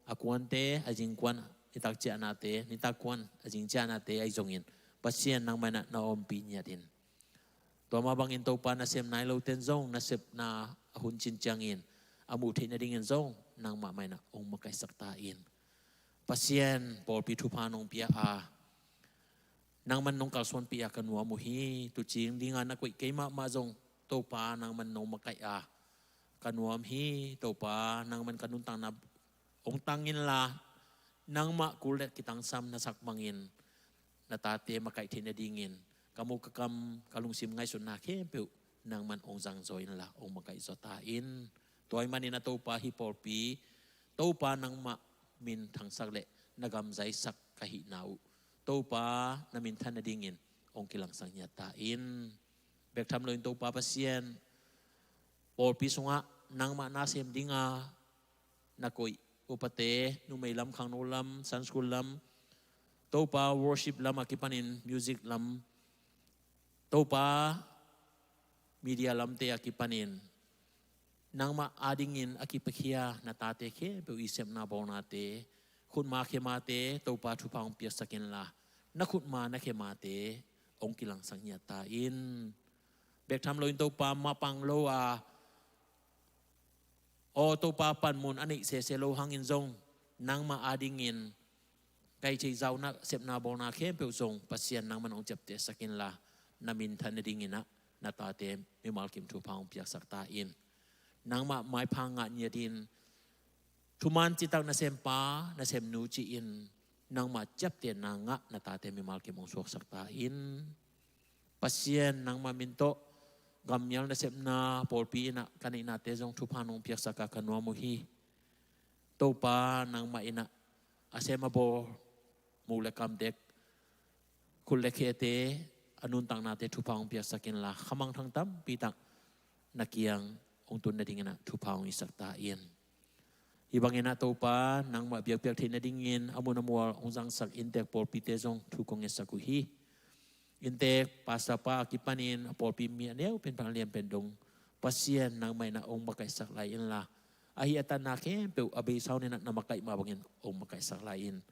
a kuante, a zingkuan nitak ciahnate, nitak kuan a zing ciahnate ahi zongin, Pasian nangmah in ah na ompih ngiat in. Tua mah bangin Topa, nasem nai loten zong nasepna a hun cin ciangin a muh theih nadingin zong nangmah mah in ah hong makaihsak ta in. Pasian, pawlpi thupha nong pia a, nangman nong kalsuanpih a ka nuam uh hi. Tuucing dinga na koih kei mahmah zong, Topa, nangman nong makaih a ka nuam hi. Topa, nangman ka nuntakna hong tang inla, nangmah kul le kitangsam na sak bangin na tate makaih theih nadingin ka mu ka kam, ka lungsim ngaihsutna khempeuh nangman hong zangzaw inla, hong makaihzaw ta in. Tua ahih manin ah Topa, hih pawlpi Topa, nangmah min thangsak le na gam zaisak ka hihna uh, Topa, na minthan nadingin hong kilangsak ngiat ta in. Bek tham loin Topa Pasian, pawlpi sungah nangmah na sem dinga na koih upate, numei lam, khangno lam, Sunday school lam, Topa, worship lam a kipanin music lam, Topa, media lamte a kipanin nangmah adingin a kipiakhia na tate khempeuh i sepna bawlnate, khutma khemate, Topa, thupha hong piaksak inla, na khutma na khemate hong kilangsak ngiat ta in. Bek tham loin Topa, mapang lo a, aw Topa, panmun a neih sese lo hangin zong, nangmah adingin kaihtheih zauna, sepna bawlna khempeuh zong Pasian nangman hong ciaptehsak inla, na minthan nadingin ah na tate mimal kim thupha hong piaksak ta in. Nangmah maipha ngah ngiat in, thuman citak nasempa nasemnu ci-in nangmah ciaptehna ngah na tate mimal kim hong suaksak ta in. Pasian, nangmah min tawh gammial nasepna pawlpi in ah ka neihnate zong thupha nong piaksak a ka nuam uh hi. Topa, nangmah in ah a sem a bawl, muk le kam dek, khut le khete, a nuntaknate thupha hong piaksak inla, khamangthang tampi tak na kiang hong tun nadingin ah thupha hong hisak ta in. Hih bangin ah Topa, nangmah biakpiak theih nadingin a mun a mual hong zangsak inntek pawlpite zong thu kong ngetsak uh hi. Inntek pastor pa a kipanin a pawlpi mi a neu pen pan a lian pen dong, Pasian, nangmah in ah hong makaihsak lai inla, ahi a tatna khempeuh a beisa un in ah na makaih mah bangin hong makaihsak lai in.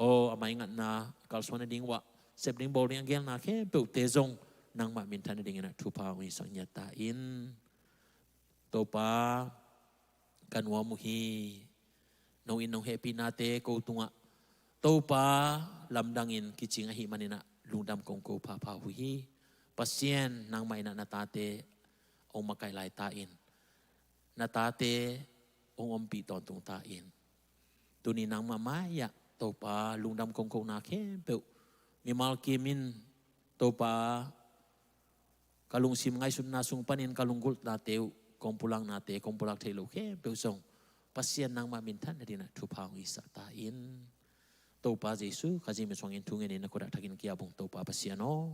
Aw, a maingatna, kalsuan nading uah sep ding bawl ding a gelna khempeuhte zong nangmah minthan nadingin ah thupha hong hisak ngiat ta in. Topa, ka nuam uh hi. Nong it nong hehpihnate ko tungah Topa, lamdangin kicing ahih manin ah lungdam kong ko phapha uh hi. Pasian, nangmah in ah na tate hong makaih lai ta in. Na tate hong ompih tawntung ta in. Tuni nangmah mai-ah Topa, lungdam kong kohna khempeuh mimal kimin, Topa, ka lungsim ngaihsutna sung panin ka lunggulhnate uh, kong pulaknate, kong pulak thei lo khempeuh zong Pasian, nangmah minthan nadingin ah thupha hong hisak ta in. Topa Jesu, Khazih min suangin thu ngenin na khut ah thakin kiabung, Topa Pasian aw.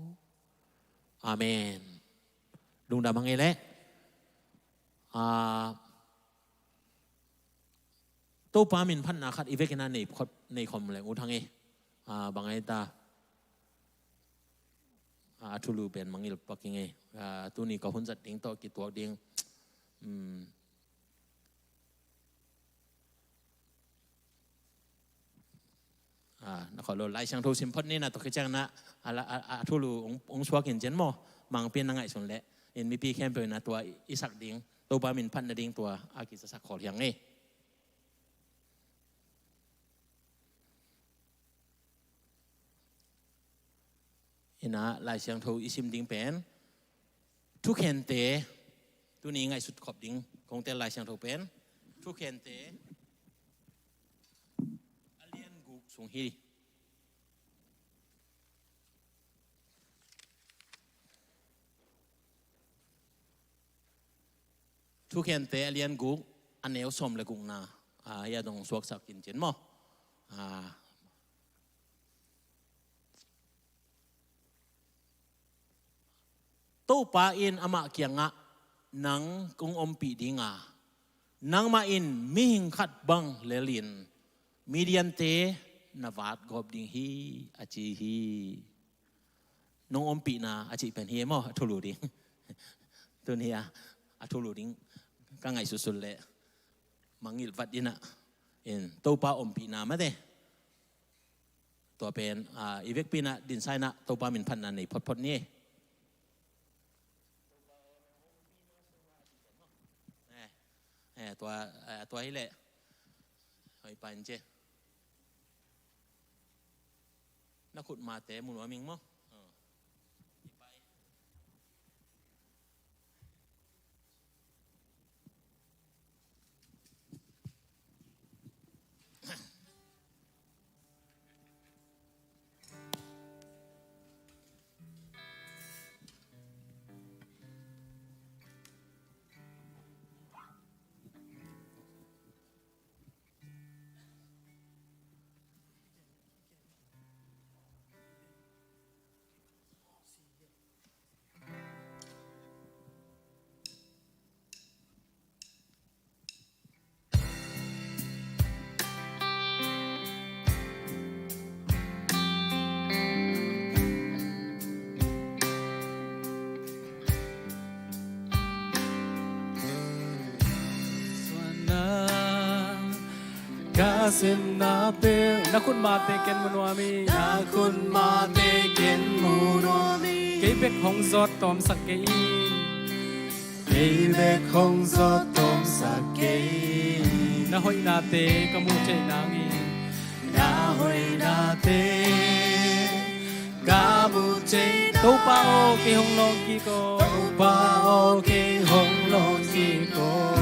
Amen. Lungdam hang ei leh. Ah, Topa min phatna khat i vekin ah nei khot, nei khom leng ut hang ei. Ah, bang ei ta. Ah, a thulu pen mangngilh pak ing ei. Ah, tuni ka hun zat ding tawh kituak ding. Hmm. Ah, na khawh lo, Lai Siangtho sim phot ni, na tawh khit ciang na, a, a, a, a thulu hong, hong suak in cin maw, mangpi na ngaihsun leh, in mipi khempeuh in ah tua i sak ding, Topa min phat nading tua a kizasak khawl hi hang ei. In ah Lai Siangtho i sim ding pen, Thukhente, tuni ngaihsut khop ding kong tel Lai Siangtho pen, Thukhente a lian guk sung hi. Thukhente a lian guk, a neu sawm le gukna, ah, hih a dong suaksak in cin maw. Ah, Topa in amah kiangah, "Nang kong ompih ding a, nangmah in mihing khat bang lelin Midiante na vatgawp ding hi," a ci hi. Nong ompihna a cih pen hi e maw, a thulu ding. Tuni a, a thulu ding ka ngaihsutsut leh mangngilh vat in ah, in Topa ompihna mate. Tua pen, ah, i vekpi in ah dinsa in ah Topa min phatna nei photphot ni. Eh, eh, tua, eh, tua hi leh. Hoi pa in ce. Na khut mate mu nuam ing maw? Ka semna peuh, na khut mate ken mu nuam ing. Na khut mate ken mu nuam ing. Kei bek hong zawt tawmsak kei in. Kei bek hong zawt tawmsak kei in. Na hoihnate ka muh theih nangin. Na hoihnate ka muh theih nangin. Topa aw, kei hong lawng kik aw. Topa aw, kei hong lawng kik aw.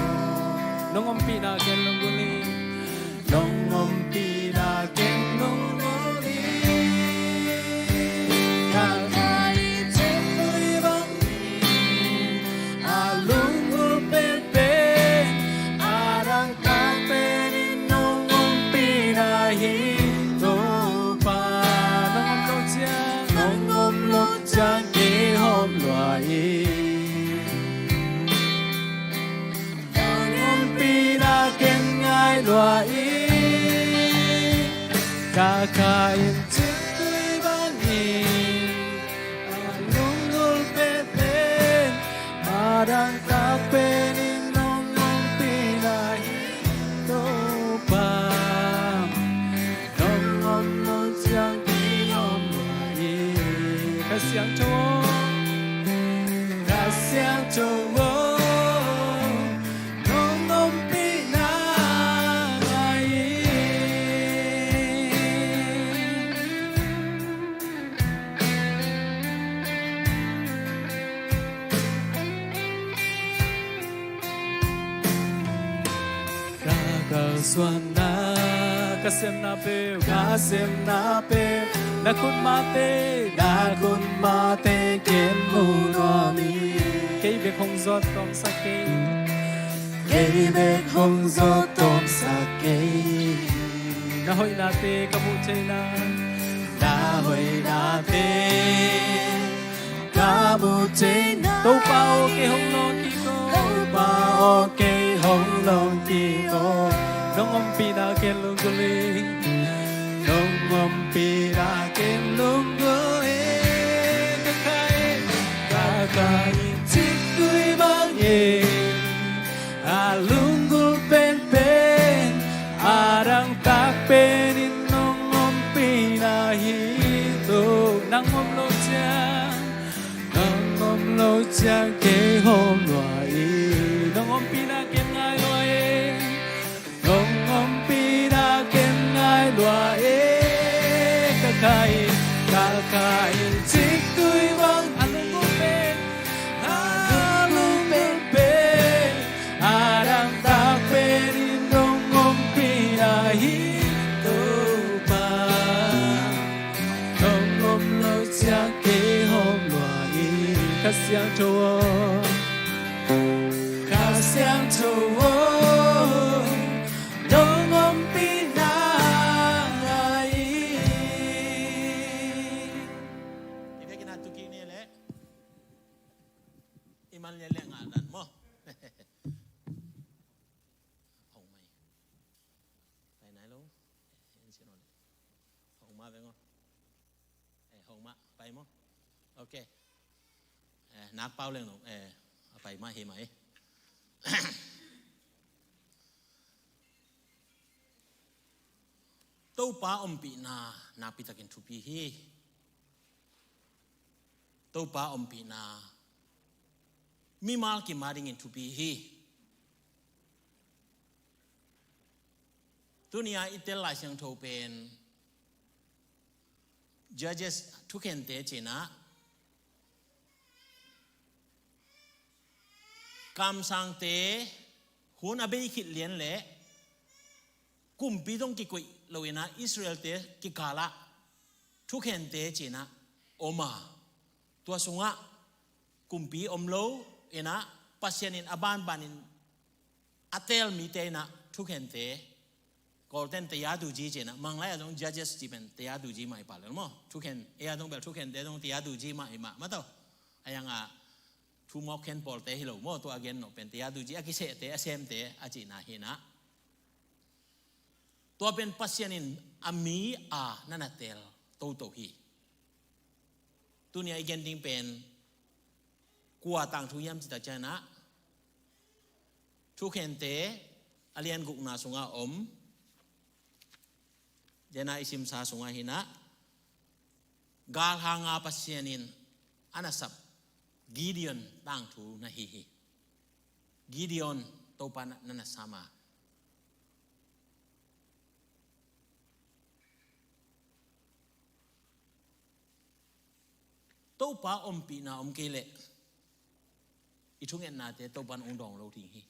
Nong ompihna ken lunggulh ing. Nong ompihna ken lunggulh ing. Ka khain ciktui bangin a lunggulh penpen, a dangtak penin nong ompihna hi Topa. Nong om lo ciang, nong om lo ciang kei hawm lua ing. Nong ompihna ken ngai lua ing. Ka khain ciktui bangin a lunggulh penpen, a dangtak penin nong ompihna hi Topa. Nong om lo ciang kei hawm lua ing. Kha Siangtho aw, Kha Siangtho aw, nong ompihna ngai ing. Ka kalsuanna, ka semna peuh, ka semna peuh, na khut mate, na khut mate ken mu nuam ing. Kei bek hong zawt tawmsak kei in. Kei bek hong zawt tawmsak kei in. Na hoihnate ka muh theih nang. Na hoihnate ka muh theih nang. Topa aw, kei hong lawng kik aw. Topa aw, kei hong lawng kik aw. Nong ompihna ken lunggulh ing. Nong ompihna ken lunggulh ing. Ka khain, ka khain ciktui bangin a lunggulh penpen, a dangtak penin nong ompihna hi Topa. Nang om lo ciang, nang om lo ciang kei hawm lua ing. Nong ompihna ken ngai lua ing. Nong ompihna ken ngai lua ing. Ka khain, ka khain ciktui bang a lunggulh pen, a lunggulh pen, a dangtak penin nong ompihna hi Topa. Nong om lo ciang kei hawm lua ing. Kha Siangtho aw, Kha Siangtho aw, nong ompihna Hong mah pai maw? Ok. Eh, nak pau leng lo. Eh, a pai mah hi mah eh. Topa ompihna nakpi takin thupi hi. Topa ompihna mimal kim a dingin thupi hi. Tuni-a i tel Lai Siangtho pen Judges, Thukhente ci-in ah, kamsangte hun a bei khit lian leh kumpi zong kikoih lo-in ah Israelte kikal ah Thukhente ci-in ah om a, tua sungah kumpi om lo in ah Pasian in a banbanin a teel mite in ah Thukhente, Kawlten teyaduji ci-in ah, Manglai ah zong Judges cih pen teyaduji mah hi pah lel maw. Thukhen, ei ah zong bel Thukhente zong teyaduji mah hi mah, mah tawh. A yang ah thumawk khen pawlte hi lo maw, tua a gen nawh pen teyaduji a kisehte, a semte a cihna hi-in ah, tua pen Pasian in a mi a na na teel toto hi. Tuni-a i gen ding pen kua tangthu hiam cih tak ciangin ah, Thukhente a lian gukna sungah om, Judges i simsa sungah hi-in ah, galhanga Pasian in a na sap Gideon tangthu na hi hi. Gideon Topa na, na na sam a. Topa ompihna om kei leh i thungetnate Topa in hong dawng lo ding hi.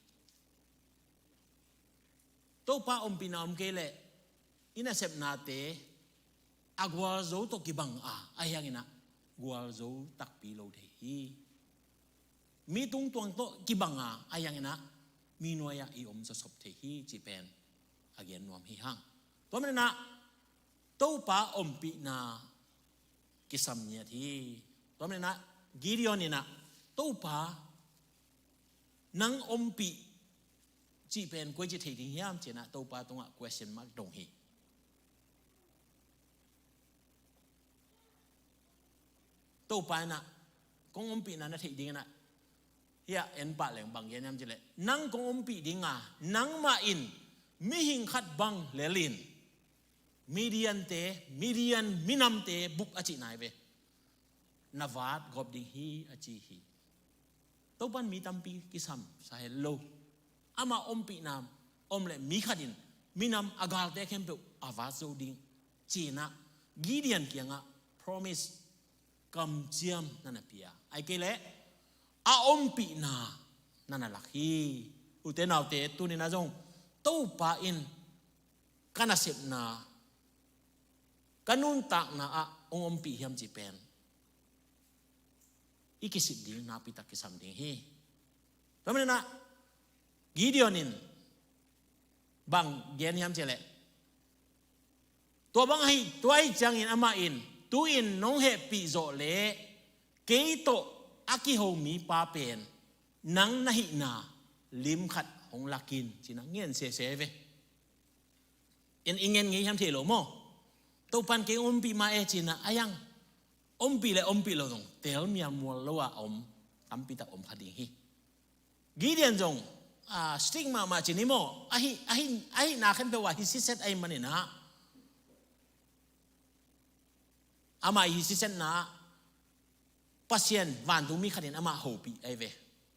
Topa ompihna om kei leh i nasepnate a gualzo tawh kibang a, ahi hangin ah gualzo takpi lo thei hi. Mi tungtuang tawh kibang a, ahi hangin ah mi nuai-ah i om zawsop thei hi cih pen a gen nuam hi hang. Tua manin ah Topa ompihna kisam ngiat hi. Tua manin ah Gideon in ah, Topa nang ompih cih pen koici thei ding hiam ci-in ah Topa tungah question mark dong hi. Topa in ah kong ompihna na theih dingin ah, hiah en pah leng bang gen hiam cih leh, nang kong ompih ding a, nangmah in mihing khat bang lel in Midiante, Midian minamte bup a cihna hi ve, na vat gawp ding hi a ci hi. Topa in mi tampi kisam sa het lo. Ama ompihna om leh mi khat in minam a galte khempeuh a vat zo ding ci-in ah Gideon kiangah promise, kamciam na na pia, ahih kei leh a ompihna na na lak hi. Ute naute, tuni-in ah zong Topa in ka nasepna, ka nuntakna ah hong ompih hiam cih pen i kisit ding nakpi tak kisam ding hi. Tua manin ah Gideon in bang gen hiam cih leh, tua bang ahi, tua ahih ciangin amah in, tu-in nong hehpih zawh leh kei tawh a kiho mipa pen nang na hihna lim khat hong lak in, ci-in ah ngen sese ve. En i ngen ngei hiam thei lo maw? Topa in kei ompih mah e ci-in ah, a yang ompih leh ompih lo zong teel mialmual lo a om tampi tak om kha ding hi. Gideon zong, ah, strict mahmah ci ni maw, ahi, ahi, ahihna khempeuh ah hi siset ahih manin ah, amah hi sisetna ah Pasian vantungmi khat in amah hopih ahi ve.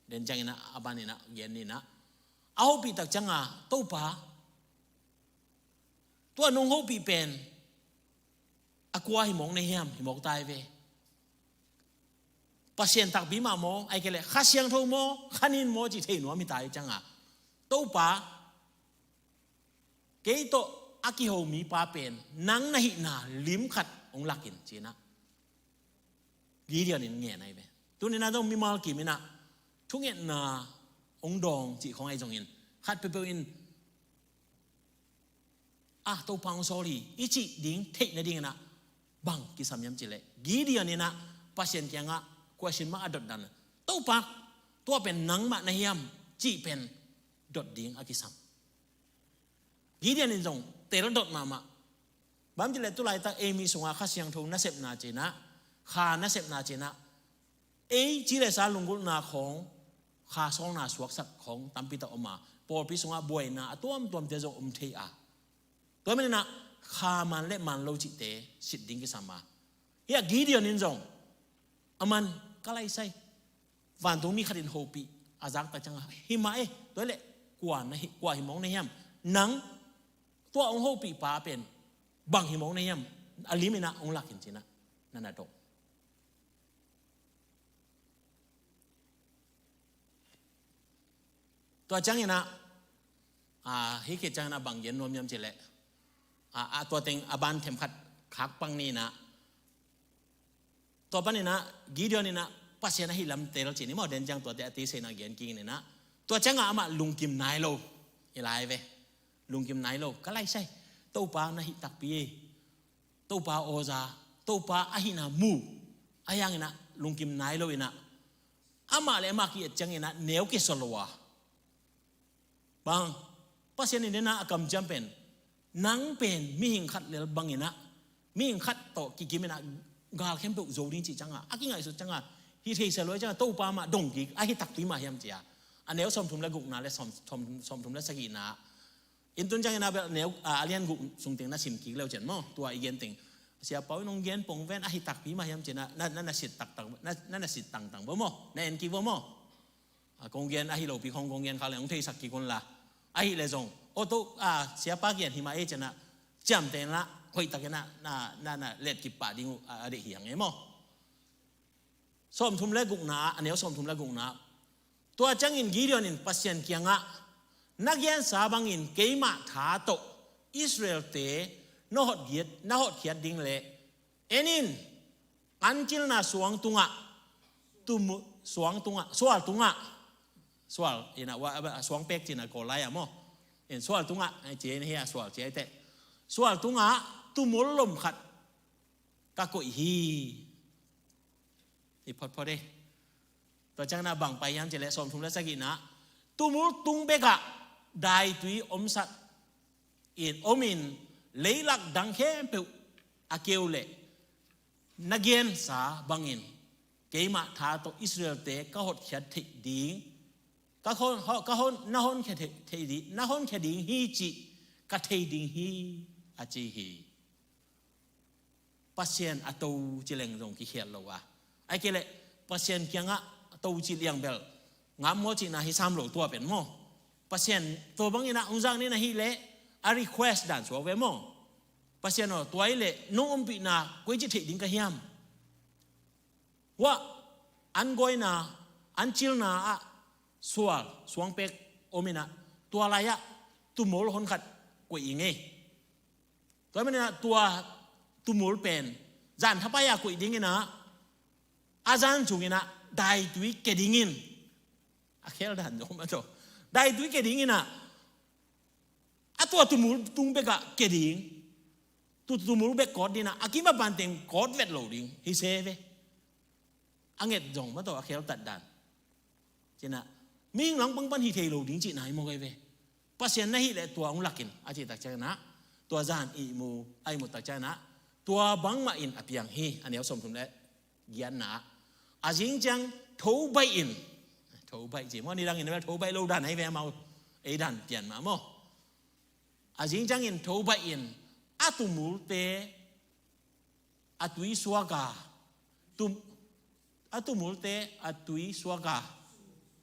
Den ciangin ah, a ban in ah gen ni-in ah, a hopih tak ciangin ah, Topa, tua nong hopih pen a kua hi mawk na hiam, hi mawk ta hi ve. Pasian takpi mah maw, ahih kei leh Kha Siangtho maw, Kha Nin maw cih thei nuam hi ta hi ciangin ah, Topa, kei tawh a kiho mipa pen nang na hihna lim khat hong lak in, ci-in ah Gideon in ngen ahi ve. Tuni-in ah zong mimal kim in ah thungetna hong dawng cih khawng ahi zongin, khat peuhpeuh in, ah, Topa hong sawl hi, i cih ding theih nadingin ah bang kisam hiam cih leh, Gideon in ah Pasian kiangah question mark a dot dan, Topa, tua pen nangmah na hiam cih pen dot ding a kisam. Gideon in zong tel dot mahmah. Bang hiam cih leh tulaitak eimi sungah Kha Siangtho nasepna ci-in ah, Kha nasepna cinah ei ci le sa lunggulhna khawng, kha sawlna suaksak khawng tampi tak om a, pawlpi sungah buaina a tuamtuamte zong om thei a. Tua maninah kha man le man lo cihte sit ding kisam a. Hiah Gideon in zong a man ka laisai, vantung mi khat in hopih a zaktak cianga, hi mah e, tua leh kua na hi, kua hi mawng na hiam? Nang tua hong hopih pa pen bang hi mawng na hiam? A liminah hong lakin cinah na na dawh. Tua cianginah, a, hih khit cianginah bang gen nuam hiam cileh, a, a, tua teng a ban themkhat khak pang ninah, tua paninah Gideon inah Pasian ahi lam tel cin i maw, den ciang tuate a teisei inah gen kik ninah, tua ciangah amah lungkim nai lo i lai ve. Lungkim nai lo, ka laisai, Topa na hih takpi ei. Topa awza, Topa ahihna mu, a hianginah lungkim nai lo inah, amah le amah ki-et cianginah neu kisua lo a. Bang, Pasian in dena a kamciam pen, nang pen mihing khat lel banginah, mihing khat tawh kikiminah gal khempeuh zo ding cih cianga a kingaihsut cianga, hi theisa luai cianga Topa mah dong kik, ahi takpi mah hiam cia. A neu sawmthum le gukna le sawm, sawm, sawmthum le sagihna. Intun ciangin a bel neu, a, a lian guk sungteng na sim kik leu cian maw, tua i gen teng. Siapa in hong gen pong ven, ahi takpi mah hiam cian, na, na, na sit taktak, na, na, na sit tangtang bo maw, na en kik bo maw. A, kong gen ahi lopi khong kong gen kha le hong theisak kik un la. Ahi le zong, o to, a, siapa gen hi mah e cian, ciamteng la, hoihtakin na, na, na, na let kip pah ding uh, a, a deih hi hang e maw. Sawmthum le gukna, a neu sawmthum le gukna. Tua ciangin Gideon in Pasian kiangah, na gensa bangin keimah tha tawh Israel-te na hotkhiat, na hotkhiat ding le, en in, an cilna suang tungah, tumu, suang tungah, sual tungah, sual, ina, wa, wa, suang pek cina ko lai a maw. In sual tungah, ai, cia in hia sual cia i te. Sual tungah tumul lom khat ka koih hi. I photphot e. Tua ciangin a bang pai hiam cileh sawmthum le sagihna. Tumul tung bekah daitui omsak in, omin, leilak dang khempeuh a keu leh, na gensa bangin keimah tha tawh Israel-te ka hotkhiat theih ding, ka hon, ho, ka hon, na honkhia theih, theih ding, na honkhia ding hi cih ka thei ding hi, a ci hi. Pasian a to ci leng zong kikhial lo a. Ai kei leh Pasian kiangah a to ci liang bel ngam maw cihna hi sam lo tua pen maw. Pasian tua bangin a hong zak nin ahih leh a request dan suak ve maw. Pasian aw, tua ahih leh nong ompihna koi ci theih ding ka hiam? Wah, an gawina, an cilna ah sual, suang pek om inah, tua lai-ah tumul hon khat koih i ngei. Tua maninah tua tumul pen zan thapai-a koih dinginah, a zan sunginah daitui ke dingin, a khel dan zong mah tawh, daitui ke dinginah, a tua tumul tung bekah ke ding, tu, tumul bek kawt dinah, a kim a panteng kawt vet lo ding hi se ve. A nget zong mah tawh a kheltat dan. Cinah, mihing langpang pan hi thei lo ding cihna hi mawk ei ve. Pasian na hih leh tua hong lakin, a cihtak cianginah, tua zan ihmu, a ihmutak cianginah, tua bangmah in a piang hi, a neu sawmthum le giatna. A zing ciang tho baih in, tho baih ci maw, nidangin a bel tho baih lo dan ahi ve amau, ei dan pian mah maw. A zing ciangin tho baih in, a tumulte, a tui suak a, tum, a tumulte, a tui suak a,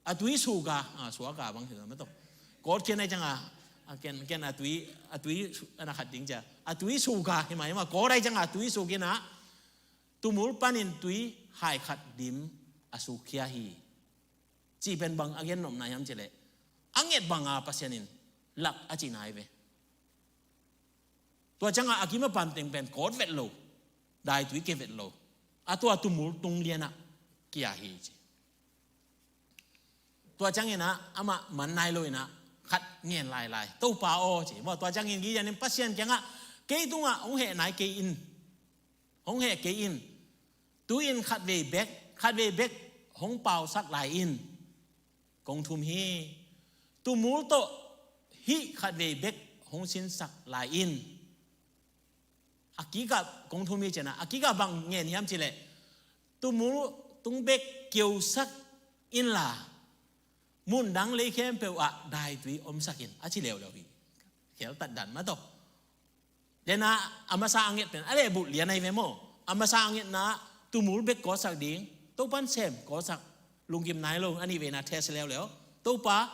a tui suk a, a, suak a bang hi mah tawh. Kawt ken ai cianga, a ken, ken a tui, a tui, a na khat ding cia. A tui suk a, hi mah, hi mah, kawt ai cianga, a tui suk inah, tumul panin tui hai khat dim a sukkhia hi. Cih pen bang a gen nopna hiam cileh, a nget banga Pasian in lak a cihna hi ve. Tua cianga a kim a panteng pen kawt vet lo, daitui ke vet lo, a tua tumul tung lianah kia hi ci. Tua cianginah amah man nai lo inah khat ngen lailai, Topa aw ci. Maw, tua ciangin Gideon in Pasian kiangah, kei tungah hong heh nai kei in, hong heh kei in. Tu-in khatvei bek, khatvei bek hong pausak lai in, kong thum hi. Tumul tawh hih khatvei bek hong sinsak lai in. A kikah kong thum hi cianah, a kikah bang ngen hiam cileh, Tumul tung bek keusak inla, mundang lei khempeuh ah daitui omsak in, a ci leuleu hi. Kheltat dan mah tawh. Dena a masa a nget pen a lehbulh lian ahi ve maw. A masa a ngetna tumul bek kawtsak ding, Topan sem kawtsak, lungkim nai lo, a nih vena test leuleu. Topa,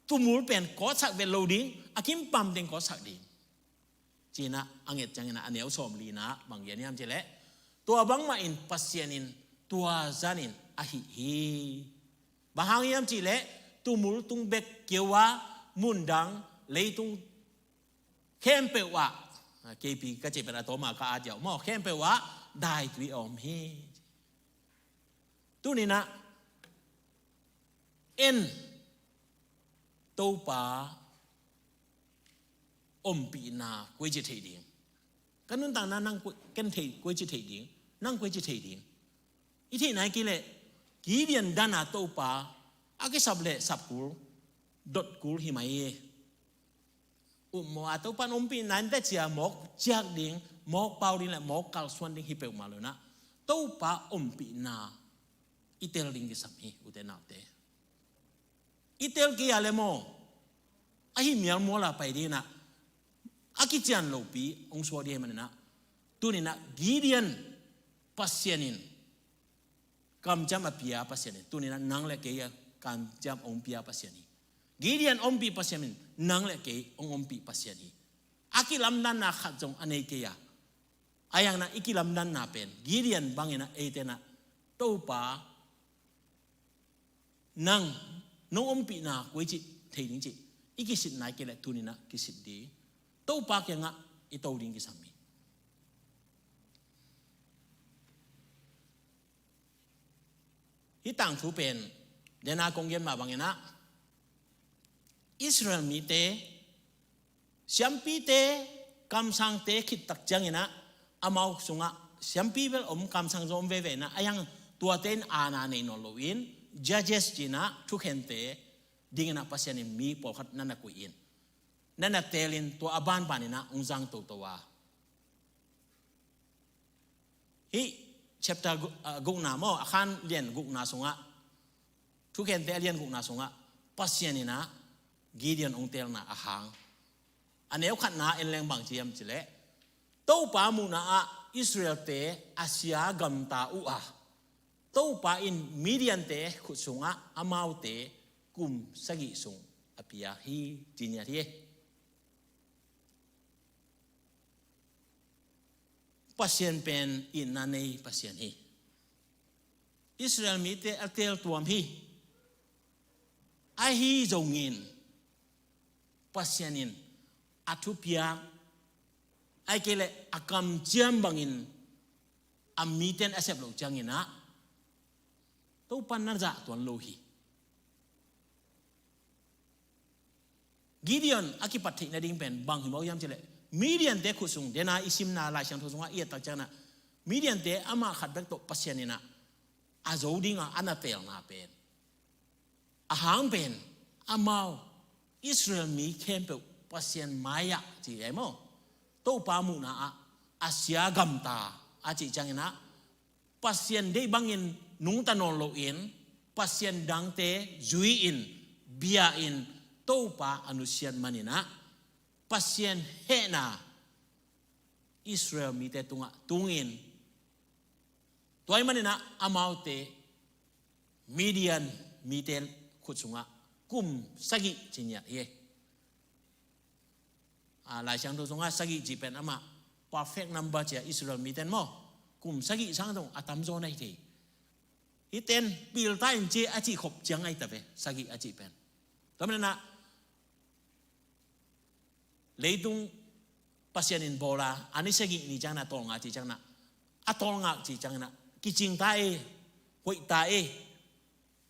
tumul pen kawtsak vet lo ding, a kimpam teng kawtsak ding. Ci-in ah a nget ciangin ah a neu sawmlina bang gen hiam cih leh, tua bangmah in Pasian in tua zanin a hih hi. Bang hang hiam cih leh, tumul tung bek keu a, mundang leitung khempeuh ah, K P ka cih pen a tawma ka at ziau maw, khempeuh ah daitui a om hi. Tuni-in ah en, Topa ompihna koici theih ding? Ka nuntakna nang koi, ken theih, koici theih ding? Nang koici theih ding? I theih nai kei leh, Gideon dan a Topa a kisap leh sap kul, dot kul hi mai hi. Upmawh a Topan ompihna in teh cia mawk ciak ding, mawk pau ding leh mawk kalsuan ding hi peuhmah lo-in ah, Topa ompihna i tel ding kisam hi, ute naute. I tel kei a leh maw, a hi mialmual a pai ding-in ah, a kician lopi hong suak ding ahih manin ah, tuni-in ah Gideon, Pasian in kamciam a pia Pasian hi. Tuni-in ah nang leh kei a kamciam hong pia Pasian hi. Gideon ompih Pasian in, nang leh kei hong ompih Pasian hi. A kilamdanna khat zong a nei kei a, a hi hangin ah i kilamdanna pen Gideon bangin ah eite in ah, Topa, nang, nong ompihna koici theih ding cih i kisit nai kei leh, tuni-in ah kisit ding, Topa kiangah i to ding kisam hi. Hih tangthu pen, dena kong gen mah bangin ah, Israel mite, siampite, kamsangte khit tak ciangin ah, amau sungah siampi bel om, kamsang zong om veve-in ah, a hi hang tuate in aana nei nawn loin, judges ci-in ah, thukhente dingin ah Pasian in mi pawlkhat na na koih in, na na teelin, tua a banbanin ah hong zang toto a. Hih chapter gu-, ah, gukna maw, a khan lian gukna sungah, Thukhente a lian gukna sungah Pasian in ah Gideon hong teelna a hang, a neu khatna en leng bang ci hiam cih leh, Topa muhna ah Israelte a sia gamta uh a, Topa in Midiante khut sungah amaute kum sagih sung a pia hi, ci ngiat hi. Pasian pen itna nei Pasian hi. Israel mite a teeltuam hi. Ahi zongin Pasian in a thupiak, ahih kei leh a kamciam bangin a mite in a sep loh ciangin ah, Topa na zah tuan lo hi. Gideon a kipat theih nading pen bang hi mawk hiam cih leh, Midiante khut sung, dena i simna Lai Siangtho sungah i et tak ciangin ah, Midiante amah khat bek tawh Pasian in ah a zo dingin a na teelna pen, a hang pen, amau Israel mi khempeuh Pasian mai-ah ci hi maw, Topa muhna ah a sia gamta a cih ciangin ah, Pasian deih bangin nungta nawn loin, pasian dangte zui-in, bia-in, Topa a nusiat manin ah, Pasian hehna Israel mite tungah tungin, tua ahih manin ah amaute Midian mite khut sungah kum sagih ci ngiat hi. A, Lai Siangtho sungah sagih cih pen amah perfect number ci a, Israel mite in maw, kum sagih sang zong a tamzaw na hi thei. Hihte in pilta in ci a cih khop ciang ahi ta ve, sagih a cih pen. Tua manin ah, leitung Pasian in bawl a, a ni sagih ni ciangin ah tawlnga cih ciangin ah, a tawlnga cih ciangin ah, kicing ta e, hoih ta e,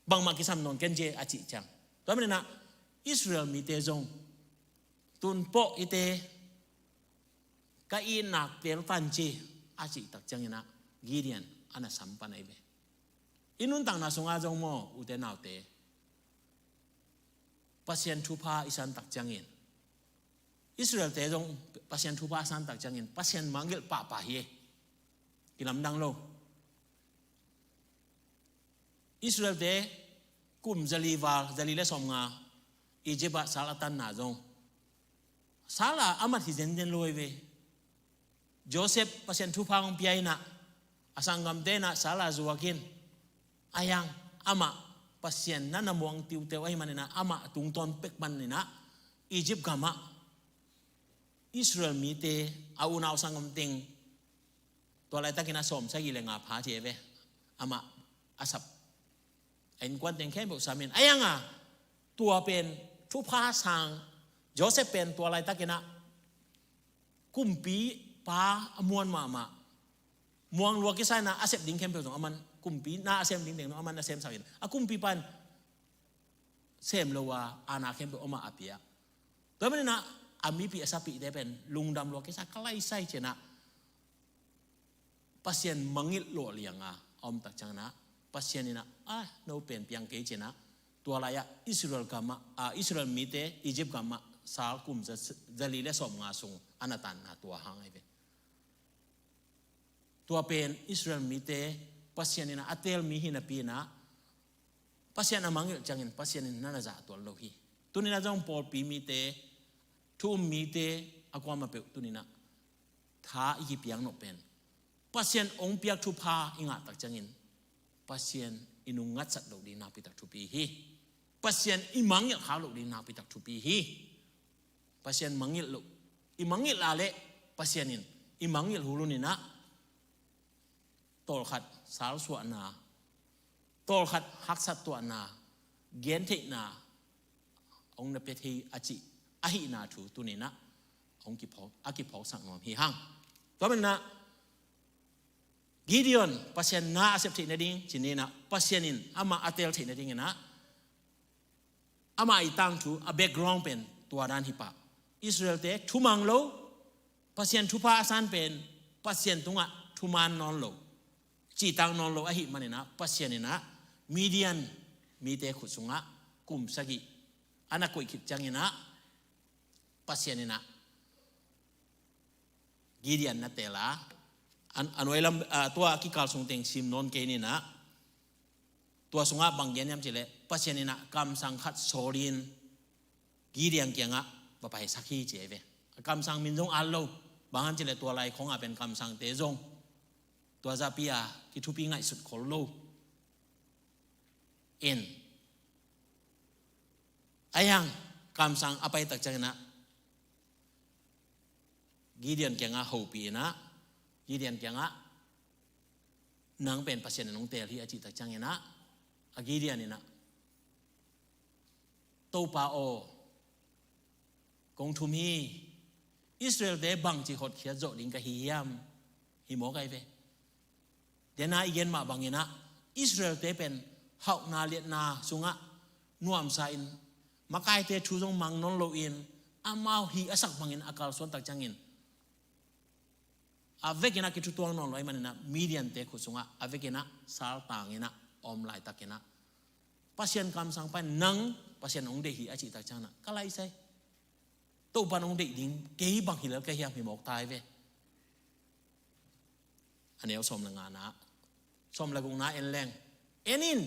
bangmah kisam nawn ken ci a cih ciang. Tua manin ah, Israel mite zong, tun pawh hihte ka itna teel tan ci a cih tak ciangin ah, Gideon a na sam pan ahi ve. I nuntakna sungah zong maw, ute naute, Pasian thupha i san tak ciangin, Israelte zong Pasian thupha a san tak ciangin, Pasian mangngilh pahpah hi e. Kilamdang lo. Israelte kum zali val, zali le sawmnga Egypt ah sal a tanna zong sal a a mat hi zenzen lo hi ve. Joseph Pasian thupha hong pia in ah, a sanggamte in ah sal a zuak in, a hiang amah Pasian na na muang tiuteu ahih manin ah, amah tungtawn pek manin ah, Egypt gam ah Israel mite a unau sanggam teng, tua laitakin a sawmsagih le nga pha ci hi ve, amah a sap a innkuan teng khempeuh sam in, a hiang a tua pen thupha sang, Joseph pen tua laitakin ah kumpipa a muan mahmah, muang lua kisa in ah a sep ding khempeuh zong aman, kumpi na a sem ding teng zong aman a semsak in, a kumpipa in sem lo a, aana khempeuh amah a pia. Tua manin ah a mipih a sapihte pen lungdam lua kisa, ka laisai ci in ah Pasian mangngilh lawh liang a a om tak ciangin ah, Pasian in ah, "Ah, no pen piang kei," ci in ah, tua lai ah Israel gam ah, ah, Israel mite Egypt gam ah sal kum za, zali le sawmnga sung a na tanna tua hang ahi ve. Tua pen Israel mite Pasian in ah a teel mi hi napi in ah, Pasian a mangngilh ciangin Pasian in na na zah tuan lo hi. Tuni in ah zong pawlpi mite, thu um mite a kuamah peuh tuni in ah tha i kipiak nop pen, Pasian hong piak thupha i ngah tak ciangin Pasian i nung ngatsat loh ding nakpi tak thupi hi. Pasian i mangngilh khak loh ding nakpi tak thupi hi. Pasian mangngilh loh, i mangngilh a leh Pasian in i mangngilh hulhun in ah tawlkhat salsuahna, tawlkhat haksat tuahna, gentheihna hong na pia thei a cih ahihna thu tuni in ah hong kiphawk, a kiphawksak nuam hi hang. Tua manin ah Gideon Pasian na a sep theih nading ci ni in ah, Pasian in amah a teel theih nading in ah, amah i tangthu, a background pen tua dan hi pah. Israelte thumang lo, Pasian thupha a san pen Pasian tungah thuman nawn lo, cihtak nawn lo ahih manin ah, Pasian in ah Midian mite khut sungah kum sagih a na koih khit ciangin ah, Pasian in ah Gideon na teel a, an, a nuai lam, ah, tua a kikal sung teng sim nawn kei ni in ah, tua sungah bang gen hiam cih leh, Pasian in ah kamsang khat sawl in Gideon kiangah va paisak hi ci ahi ve. A kamsang min zong at lo, bang hang cih leh tua lai khong a pen kamsangte zong tua zahpi a kithupi ngaihsut khol lo. En, a hiang kamsang a pai tak ciangin ah Gideon kiangah hopih in ah, Gideon kiangah, "Nang pen Pasian in hong teel hi," a cih tak ciangin ah, a Gideon in ah, "Topa aw, kong thum hi. Israelte bangci hotkhiat zawh ding ka hi hiam?" Hi mawk ahi ve. Dena i gen mah bangin ah, Israelte pen hauhna liatna sungah nuamsa in, makaite thu zong mang nawn loin, amau hih a sak bangin a kalsuan tak ciangin, a vekin ah kithutuak nawn lo ahih manin ah, Midiante khut sungah a vekin ah saltang in ah a om laitakin ah, Pasian kamsang pa in, "Nang Pasian hong deih hi," a cih tak ciangin ah, ka laisai, Topa in hong deih ding kei bang hi lel ka hiam, hi mawk ta ahi ve. A neu sawm le ngana, sawm le gukna en leng. En in,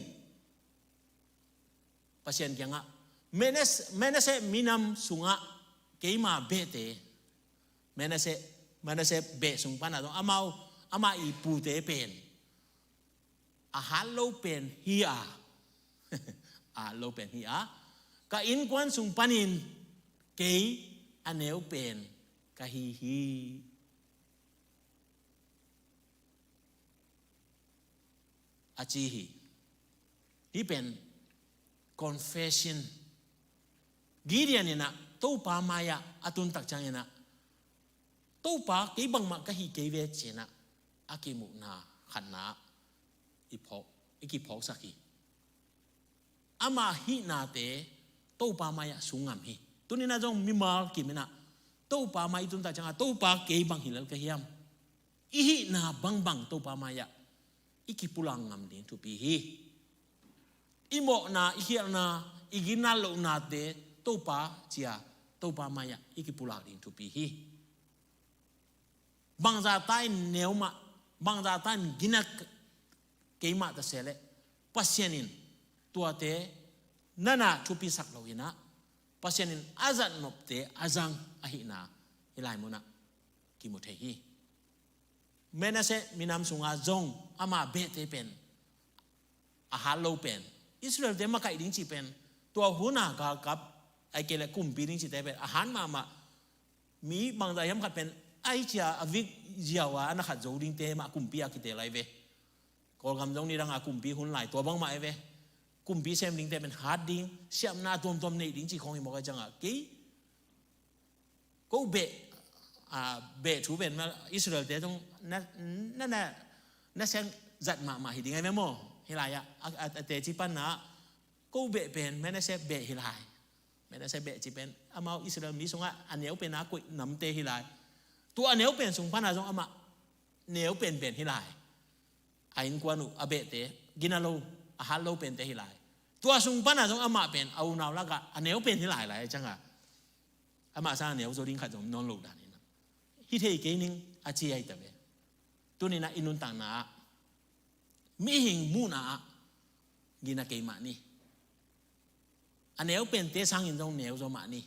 Pasian kiangah, Manasseh, Manasseh minam sungah keima behte, Manasseh, Manasseh beh sung pan ah zong amau, amah i pute pen a hat lo pen hi a, a hat lo pen hi a, ka innkuan sung panin kei a neu pen ka hi hi, a ci hi. Hih pen confession. Gideon in ah Topa mai-ah a tun tak ciangin ah, "Topa, kei bangmah ka hi kei ve," ci-in ah a kimuhna khatna i phawk, i kiphawksak hi. Ama hihnate Topa mai-ah sung ngam hi. Tuni-in ah zong mimal kim in ah Topa mai i tun tak ciangah, "Topa, kei bang hi lel ka hiam?" I hihna bangbang Topa mai-ah i kipulak ngam ding thupi hi. I mawhna, i khialhna, i ginat lohnate Topa ci-a, Topa mai-ah i kipulak ding thupi hi. Bangzah ta in neu mah, bangzah ta in ginat kei mah ta se leh, Pasian in tuate nana thupisak lo in ah, Pasian in a zat nopte a zang ahihna hih lai munah kimu thei hi. Manasseh minam sungah zong ama behte pen a hat lo pen, Israelte makaih ding cih pen, tua huna galkap ahih kei leh kumpi ding cihte pen a hat mahmah. Mi bangzah hiam khat pen ai cia a vik ziau a a na khat zo dingte mah kumpi a kiteel lai ve. Kawlgam zong nidang a kumpi hun lai tua bangmah e ve. Kumpi sem dingte pen hat ding, siamna tuamtuam neih ding cih khawng hi mawk a ciangah kei ko beh, a, beh thu pen ma Israelte zong na, na, na, na siang zat mahmah hi ding ai ve maw? Hi lai ah a, a, a teci panna ko beh pen Manasseh beh hi lai. Manasseh beh cih pen amau Israel mi sungah a neu pen a koih namte hi lai. Tua a neu pen sung pana zong amah neu penpen hi lai. A innkuan uh a behte, gina lo, a hat lo pente hi lai. Tua sung pana zong amah pen a unau lakah a neu pen hi lai lai a ciangah amah sang a neu zo ding khat zong nawn lo dan in ah, hi thei kei ning a ci ahi ta ve. Tuni in ah i nuntakna ah mihing muhna ah gina kei mah ni. A neu pente sangin zong neu zaw mah ni.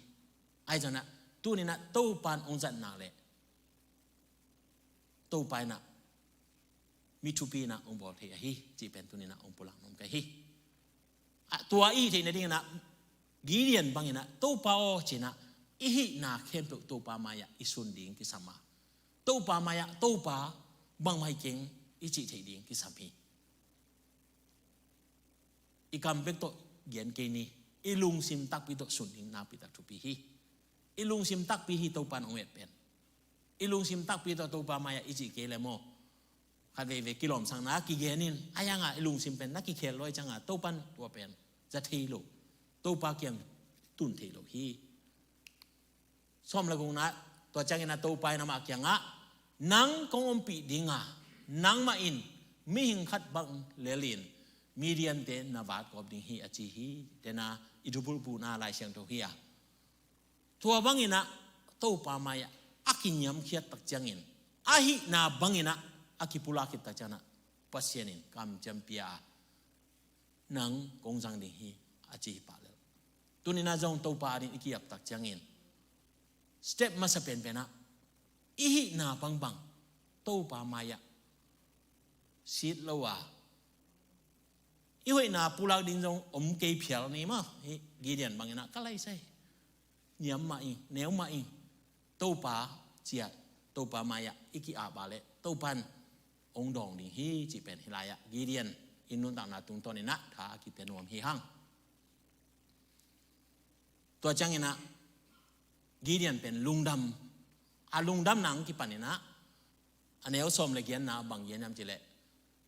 Ahi zongin ah tuni in ah Topa in hong zat nak leh Topa in ah mi thupi in ah hong bawl thei ahi cih pen tuni in ah hong pulak nuam ka hi. A, tua i hih theih nading in ah Gideon bangin ah Topa aw ci in ah i hihna khempeuh Topa mai-ah i sun ding kisam a, Topa mai-ah Topa bangmah hi keng i cih theih ding kisam hi. I kam bek tawh gen kei ni. I lungsim takpi tawh sun ding nakpi tak thupi hi. I lungsim takpi hi Topa in hong et pen. I lungsim takpi tawh Topa mai-ah i cih kei leh maw, khat veivei kilawmsakna kigen in a hiangah i lungsim pen na kikhel lo a ciangah Topa in tua pen za thei lo, Topa kiang tun thei lo hi. Sawm le gukna, tua ciangin ah Topa in amah kiangah, nang kong ompih ding a, nangmah in mihing khat bang lel in Midiante na vat gawp ding hi a ci hi. Dena i thubulphuhna Lai Siangtho hi a, tua bangin ah Topa mai-ah a kiniamkhiat tak ciangin, a hihna bangin ah a kipulak khit tak ciangin ah Pasian in kamciam pia a, nang kong zang ding hi a ci hi pah lel. Tuni in ah zong Topa ading i ki-ap tak ciangin step masa penpen ah i hihna bangbang Topa mai-ah sit lo a, i hoihna pulak ding zong om kei phial ni maw. Hih Gideon bangin ah ka lai sai, niam mah ing, neu mah ing, Topa ci-ah, Topa mai-ah i ki-ap a leh Topa in hong dawng ding hi cih pen hih lai-ah Gideon i nuntakna tungtawnin ah tha a kipia nuam hi hang. Tua ciangin ah Gideon pen lungdam, a lungdamna hong kipanin ah a neu sawm le giatna bang gen hiam cih leh,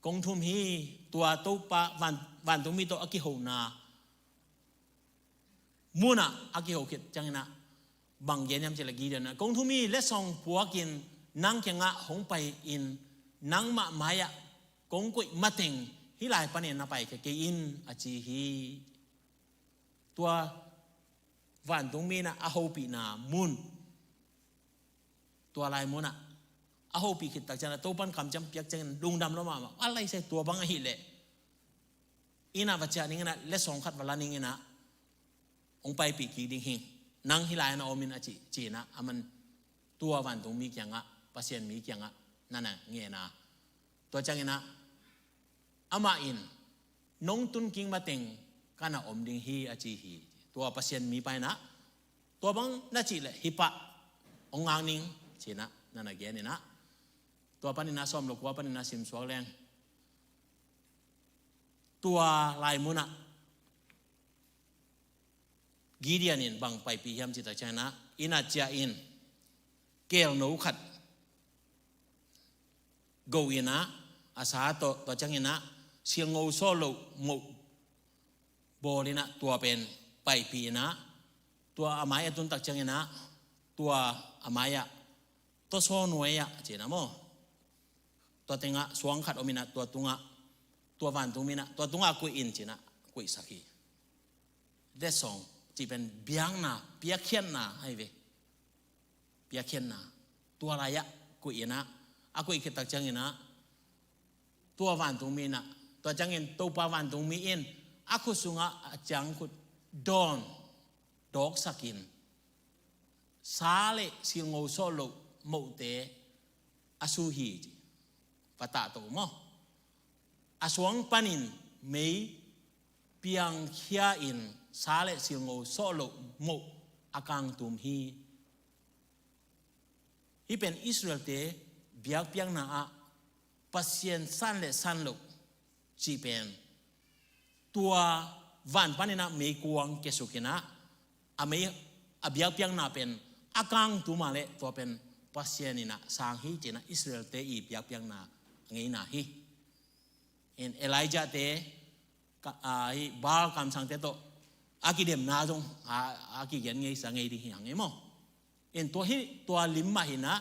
kong thum hi. Tua Topa van, vantungmi tawh a kihona munah a kiho khit ciangin ah bang gen hiam cih leh Gideon in ah, kong thum hi, letsong puakin nang kiangah hong pai-in nangmah mai-ah kong koih mateng hih lai panin na paikhia kei in a ci hi. Tua vantungmi in ah a hopihna mun, tua lai munah a hopih khit tak ciangin ah Topa in kamciam piak ciangin lungdam lo mahmah. A lai sai, tua bang ahih leh inn ah va ciah ning in ah, letsong khat va la ning in ah, hong paipih kik ding hi, nang hih lai-ah na om in a ci, ci-in ah aman tua vantungmi kiangah, Pasian mi kiangah na na ngen a, tua ciangin ah amah in, nong tun kik mateng ka na om ding hi a ci hi. Tua Pasian mipa in ah, tua bang na cih leh hih pah, hong ngak ning ci-in ah na na gen in ah, tua panin ah sawm le kua panin ah simsuak leng, tua lai munah Gideon in bang paipih hiam cih tak ciangin ah, inn ah ciah in, kelno khat go in ah, a sa tawh, tua ciangin ah silngo sawh loh moh bawl in ah tua pen paipih in ah, tua a mai a tun tak ciangin ah, tua a mai-ah tawsaw nuai-ah ci-in ah maw, tua tengah suang khat om in ah, tua tungah, tua vantungmi in ah tua tungah koih in ci-in ah koihsak hi. Letsong cih pen biakna, piakkhiatna ahi ve. Piakkhiatna. Tua lai-ah koih in ah, a koih khit tak ciangin ah, tua vantungmi in ah Tua ciangin Topa vantungmi in a khut sungah a ciangkhut dawn dawksakin sa le silngo sawh loh mohte a su hi ci. Va tahto maw? A suang panin mei piangkhia in sa le silngo sawh loh moh a kangtum hi. Hih pen Israelte biakpiakna ah Pasian san le san loh cih pen tua van paninah meikuang kiasukinah a mei a biakpiakna pen a kangtum ah le tua pen Pasian inah sang hi cinah Israelte i biakpiakna a ngeina hi. In Elijah te ka, a, hi Baal kamsangte tawh a kidemna zong a, a kigen ngeisa ngei ding hi hang e maw? In tua hi tua lim mah hinah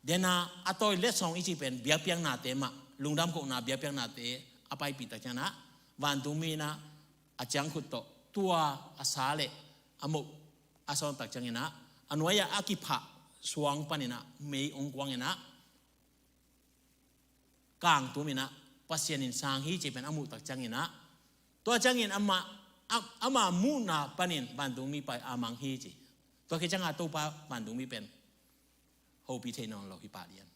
dena a tawi letsong i cih pen biakpiaknate mah lungdam kohna biakpiaknate a paipih tak cianah vantungmi inah a ciangkhut tawh tua a sa le a moh a sawng tak cianginah a nuai-ah a kiphah suang paninah mei ong kuanginah kangtum inah Pasian in sang hi cih pen a muh tak cianginah tua ciangin amah, a, ama muhna panin vantungmi pai a mang hi ci. Tua khit ciangah Topa vantungmi pen hopih thei nawn lo hi pah lian.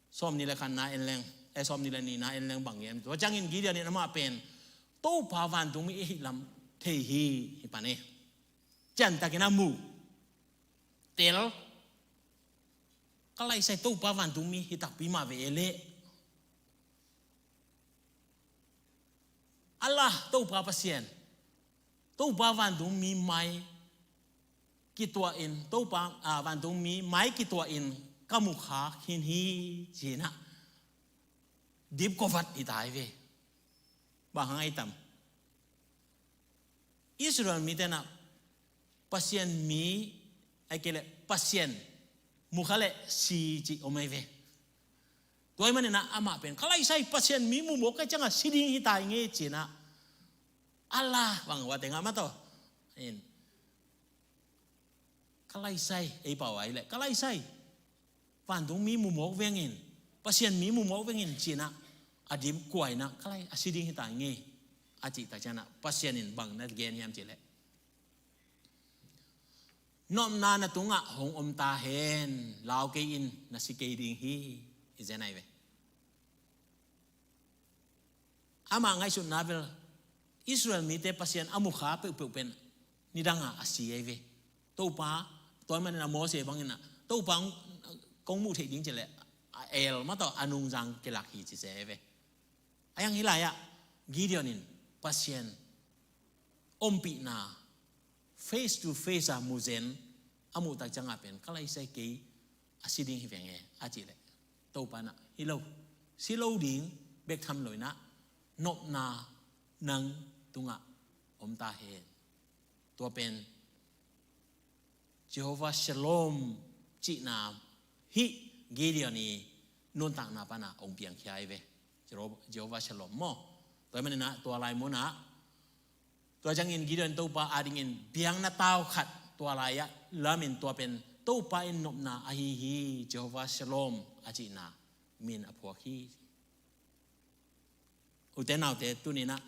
Sawmnih le khat na en leng, eh, sawmnih le nih na en leng bang gen. Tua ciangin Gideon in amah pen Topa vantungmi i hih lam thei hi hi pan e. Ciantakin a mu tel ka laisai Topa vantungmi hi takpi mah ve e leh. Allah Topa Pasian Topa vantungmi mai kituah in Topa, a, vantungmi mai kituah in ka mu kha khin hi cinah dip khuavat hi tai ve. Bang hang ai tam? Israel mite nah Pasian mi ai kei leh Pasian mu kha leh si ci om ai ve. Tua i maninah amah pen ka laisai Pasian mi mu mawk kai ciangah si ding hi tai nge cinah Allah bang ua tengah mataw in ka laisai ei pau ai leh ka laisai vantungmi mu mawk vengin Pasian mi mu mawk vengin cinah a dip kuainah ka lai a si ding hi tai nge a cih tak cianah Pasian in bang na gen hiam cih leh nopna na tungah hong om ta hen lau kei in na si kei ding hi i zen ai ve. Amah ngaihsutna bel Israel mite Pasian a mu kha peuhpeuh pen nidangah a si ei ve. Topa tua maninah Mose banginah Topa kong muh theih ding cileh a el mataw a nungzang kilak hi ci se ei ve. A yang hi lai-ah Gideon in Pasian ompihna face to face a muzen a muhtak ciangah pen ka laisai kei a si ding hi veng e a cihleh Topa nah hi lo, si lo ding bek tham lo inah nopna nang tungah om ta hen. Tua pen Jehovah Shalom cihna hih Gideon i nuntakna pana ong piangkhia hi ve. Jehovah Shalom maw? Tua hi maninah tua lai munah tua ciangin Gideon Topa adingin biakna tau khat tua lai-ah lamin tua pen Topa in nopna ahi hi, Jehovah Shalom a cihna min a phuak hi. Ute naute tuninah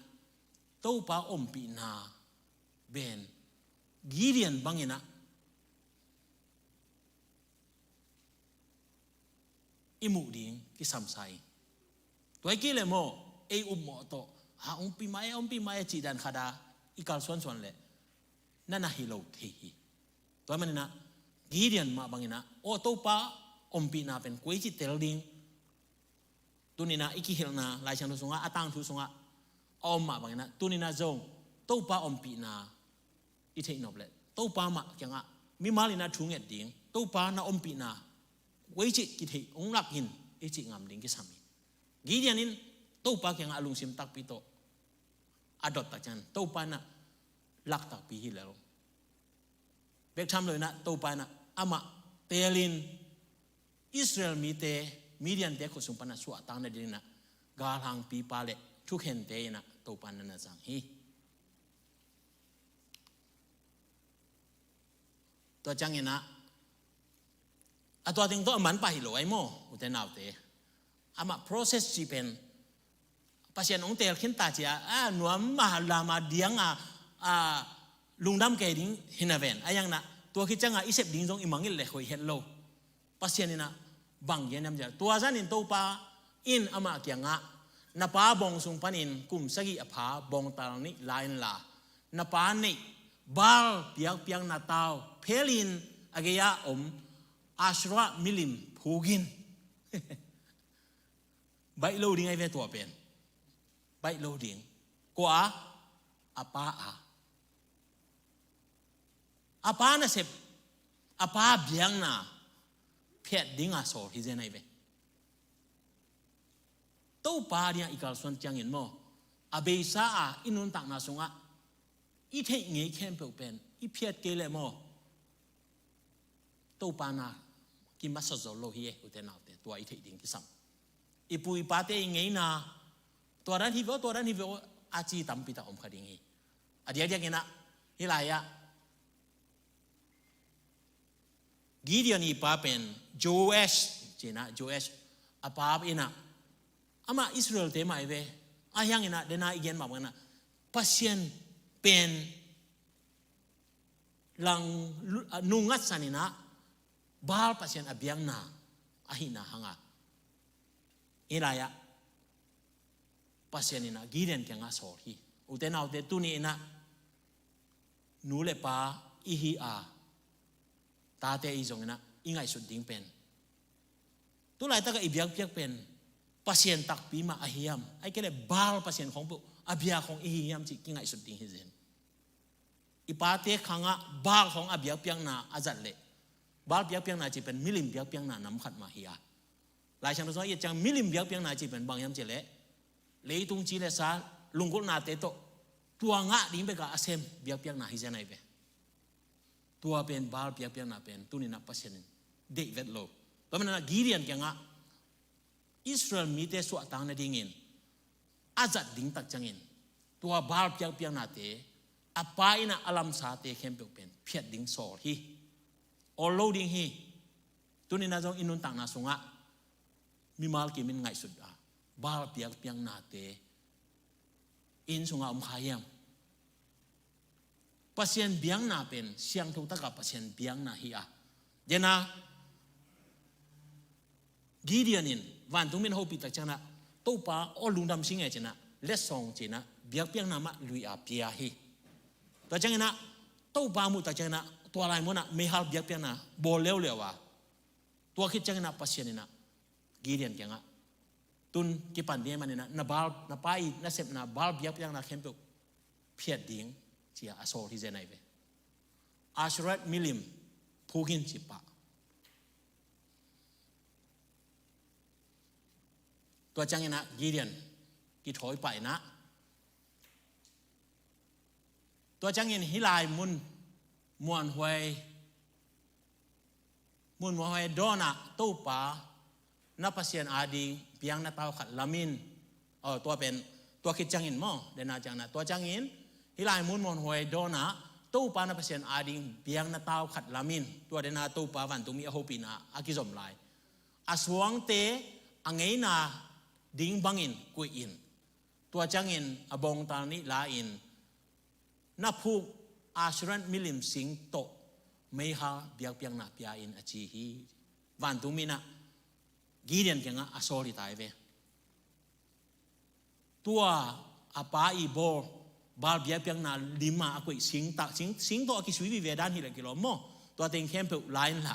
Topa ompihna ben Gideon banginah i muh ding kisamsa ing. Tua i kei le maw ei upmawh tawh ha ompih mah e ompih mah e cih dan khata i kalsuansuan leh na na hi lo thei hi. Tua maninah Gideon mah banginah aw Topa ompihna pen koi ci tel ding. Tuninah i kihilhna Laisiangtho sungah a tangthu sungah a om mah banginah tuninah zong Topa ompihna i theih nop leh Topa mah kiangah mimal inah thu nget ding, Topa na ompihna koi cih kitheih ong lak in i cih ngam ding kisam hi. Gideon in Topa kiangah a lungsim takpi tawh a dot tak ciang Topa inah lak takpi hi lel. Bek tham lo inah Topa inah amah teelin Israel mite Midiante khut sung pana suahtakna dinginah galhangpipa le thukhente inah Topa na na zang hi. Tua cianginah a tua ding tawh a man pah hi lo ai maw ute naute. Amah process cih pen Pasian hong teel khin ta ci-a, a, nuam a, lam a diang a, a, lungdam kei ding hi na ven. A, hiang na, tua khit ciangah i sep ding zong i mangngilh leh hoih het lo. Pasian in ah bang gen hiam cih leh, tua zanin Topa in amah kiangah, na pa bawng sung panin kum sagih a pha bawngtal nih la inla, na pa neih Baal biakpiakna tau phelin, a gei-ah om Asherah milim phuk in. Baih lo ding ahi ve tua pen. Baih lo ding. Kua a? A pa a. A pa nasep, a pa biakna phiat dinga sawl hi zen ahi ve. Topa dinga i kalsuan ciangin maw, a beisa a i nuntakna sungah i theih ngei khempeuh pen i phiat kei leh maw, Topa na kimasa zo lo hi e, ute naute, tua i theih ding kisam. I pu i pate i ngeina, tua dan hi ve aw, tua dan hi ve aw, a ci tampi tak om kha ding hi. A diakdiak in ah, hih lai-ah Gideon i pa pen Joash, ci-in ah, Joash a pa in ah, amah Israel-te mah hi ve. A hiang in ah, dena i gen mah bang in ah, Pasian pen lang lu-, a, nungngatsan in ah, Baal pasian a biakna ahihna hang a, hih lai-ah Pasian in ah Gideon kiangah sawl hi. Ute naute, tuni in ah nu le pa i hi a, tate i zong in ah i ngaihsut ding pen, tu laitak a i biakpiak pen Pasian takpi mah ahi hiam, ahih kei leh Baal pasian khong peuh a bia khong i hi hiam cih kingaihsut ding hi zen. I pate khangah Baal khong a biakpiakna a zat leh, Baal biakpiakna cih pen milim biakpiakna nam khat mah hi a. Lai Siangtho sungah i et ciang milim biakpiakna cih pen bang hiam cih leh, leitung ci le sa, lunggulhnate tawh, tua ngah ding bekah a sem biakpiakna hi zen ahi ve. Tua pen Baal biakpiakna pen tuni in ah Pasian in deih vet lo. Tua manin ah Gideon kiangah Israel mite suahtak nadingin a zat ding tak ciangin, tua Baal biakpiaknate, a pa in ah a lamsate khempeuh pen phiat ding sawl hi. Awl lo ding hi. Tuni in ah zong i nuntakna sungah mimal kimin ngaihsut a, Baal biakpiaknate inn sungah om kha hiam? Pasian biakna pen siangtho taka Pasian biakna hi a. Dena Gideon in vantung mi in a hopih tak ciangin ah, Topa aw, lungdam sing e, ci-in ah, letsong, ci-in ah, biakpiakna mah lui a pia hi. Tua ciangin ah Topa muh tak ciangin ah, tua lai mun ah meihal biakpiakna bawl leuleu a. Tua khit ciangin ah Pasian in ah Gideon kiangah, tun kipan ding ahih manin ah, na Baal, na pa i nasepna Baal biakpiakna khempeuh phiat ding, ci-a a sawl hi zen ahi ve. Asherah milim phuk in, ci pah. Tua ciangin ah Gideon kithawi pah in ah, tua ciangin hih lai mun muanhuai, mun muanhuai dawnah Topa na Pasian ading biakna tau khat lamin, aw, tua pen, tua khit ciangin maw, dena ciangin ah, tua ciangin hih lai mun muanhuai dawnah Topa na Pasian ading biakna tau khat lamin, tua dena Topa vantung mi a hopihna a kizom lai, a suangte a ngeina ding bangin kuih in, tua ciangin a bawngtal nih la-in, na phuk Asherah milim sing tawh meihal biakpiakna pia in, a ci hi. Vantung mi in ah Gideon kiangah a sawl hi ta hi ve. Tua a pa i bawl, Baal biakpiakna lim a a koih sing tak, sing, sing tawh a kisui vive dan hi leh kilawm maw. Tua teng khempeuh la inla,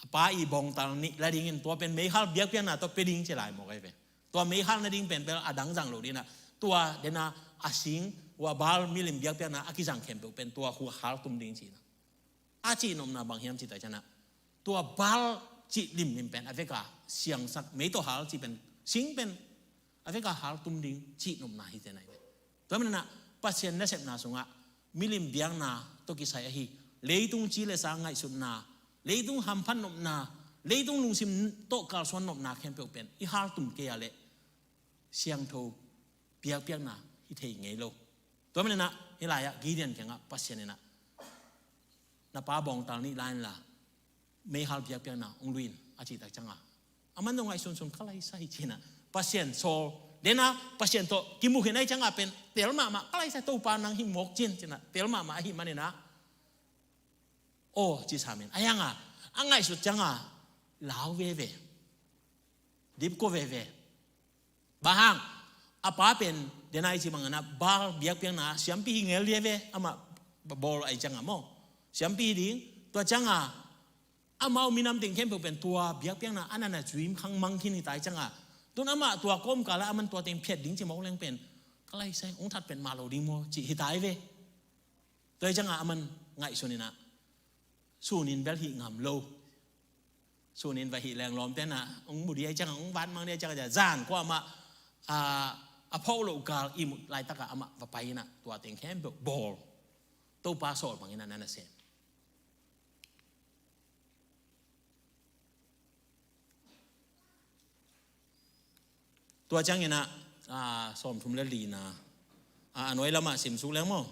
a pa i bawngtal nih la dingin, tua pen meihal biakpiakna tawh pia ding ci lai mawk ahi ve. Tua meihal nading pen bel a dang zang lo ding in ah, tua dena a sing, ua Baal milim biakpiakna a kizang khempeuh pen tua hua hal tum ding, ci-in ah. A cihnopna bang hiam cih tak ciangin ah, tua Baal cih limlim pen a veka siangsak, mei tawh hal cih pen, sing pen a veka hal tum ding cihnopna hi zen ahi ve. Tua manin ah Pasian nasepna sungah milim biakna tawh kisai ahi, leitung ci le sa ngaihsutna, leitung hamphat nopna, leitung lungsim tawh kalsuan nopna khempeuh pen i hal tum kei a leh siangtho biakpiakna hi thei ngei lo. Tua manin ah hih lai-ah Gideon kiangah Pasian in ah, na pa bawngtal nih la inla meihal biakpiakna hong lui in, a cih tak ciangah, aman zong ngaihsunsun kha lai sa hi, ci-in ah Pasian sawl Dena Pasian tawh kimu khin ahih cianga pen tel mahmah, ka laisai Topa nang hih mawk cin, cinah tel mahmah ahih maninah, aw ci samin a hianga a ngaihsut cianga lau veve, dipkua veve. Bang hang? A pa pen dena i ci banginah Baal biakpiakna siampi hi ngel veve, amah bawl ahih cianga maw, siampi hi ding. Tua cianga amau minam teng khempeuh pen tua biakpiakna a nana zuim khang mang khin hi ta ahih cianga, tun amah tua kawmkala aman tua teng phiat ding ci mawk leng pen ka laisai hong that pen mah lo ding maw ci hi ta hi ve. Tua ahih cianga aman ngaihsun inah sunin bel hih ngam lo. Sunin va hih leng lawmte nah hong mu dih ahih cianga, hong van mang dih ahih cianga, zan kuamah a, a phawk loh gal ihmut laitaka amah va pai inah tua teng khempeuh bawl, Topa sawl banginah nana sem. Tua cianginah, a, sawmthum le lina, a, a nuai lamah simsuk leng maw?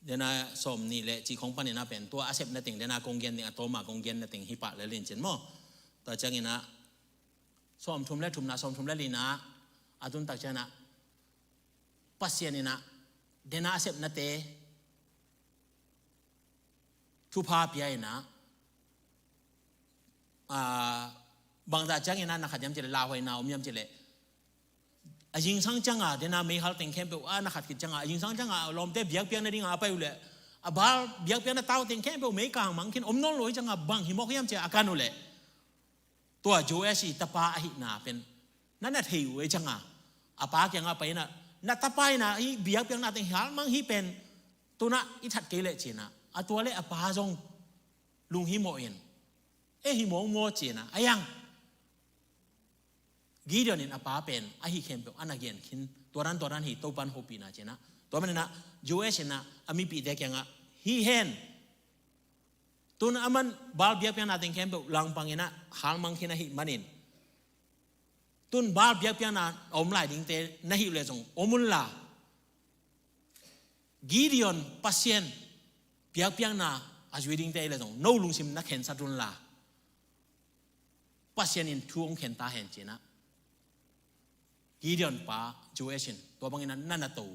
Dena sawmnih le cih khong paninah pen tua a sepna teng dena kong gen ding, a tawma kong genna teng hi pah le lincin maw? Tua cianginah sawmthum le thumna, sawmthum le lina, a tun tak cianginah Pasian inah dena a sepnate thupha pia inah, a, bangzah cianginah na khat hiam cileh, lauhuaina om hiam cileh, a zingsang cianga dena meihal teng khempeuh a na khat khit cianga, a zingsang cianga lawmte biakpiak nadinga a pai uhleh, a Baal biakpiakna tau teng khempeuh meikang mang khin om nawn lo hi cianga bang hi mawk hiam cia a kan uhleh, tua Joash i tapa ahihna pen na na thei uh ei cianga, a pa kiangah pai inah, na tapa inah hih biakpiakna teng hal mang hi pen tunah i that kei leh cinah, a tua le a pa zong lunghimawh in, e hi mawngmaw cinah a hiang. Gideon in a pa pen ahi khempeuh a na gen khin, tua dan tua dan hi, Topan hopihna cinah. Tua maninah Joash inah a mipihte kiangah, hi hen, tun aman Baal biakpiakna teng khempeuh langpanginah halmang khin ahih manin, tun Baal biakpiakna a om lai dingte na hih uhleh zong om unla, Gideon Pasian biakpiakna a zui dingte ahihleh zong no lungsim na khensat unla, Pasian in thu hong khen ta hen cinah Gideon pa Joash in tua bangin a na na to.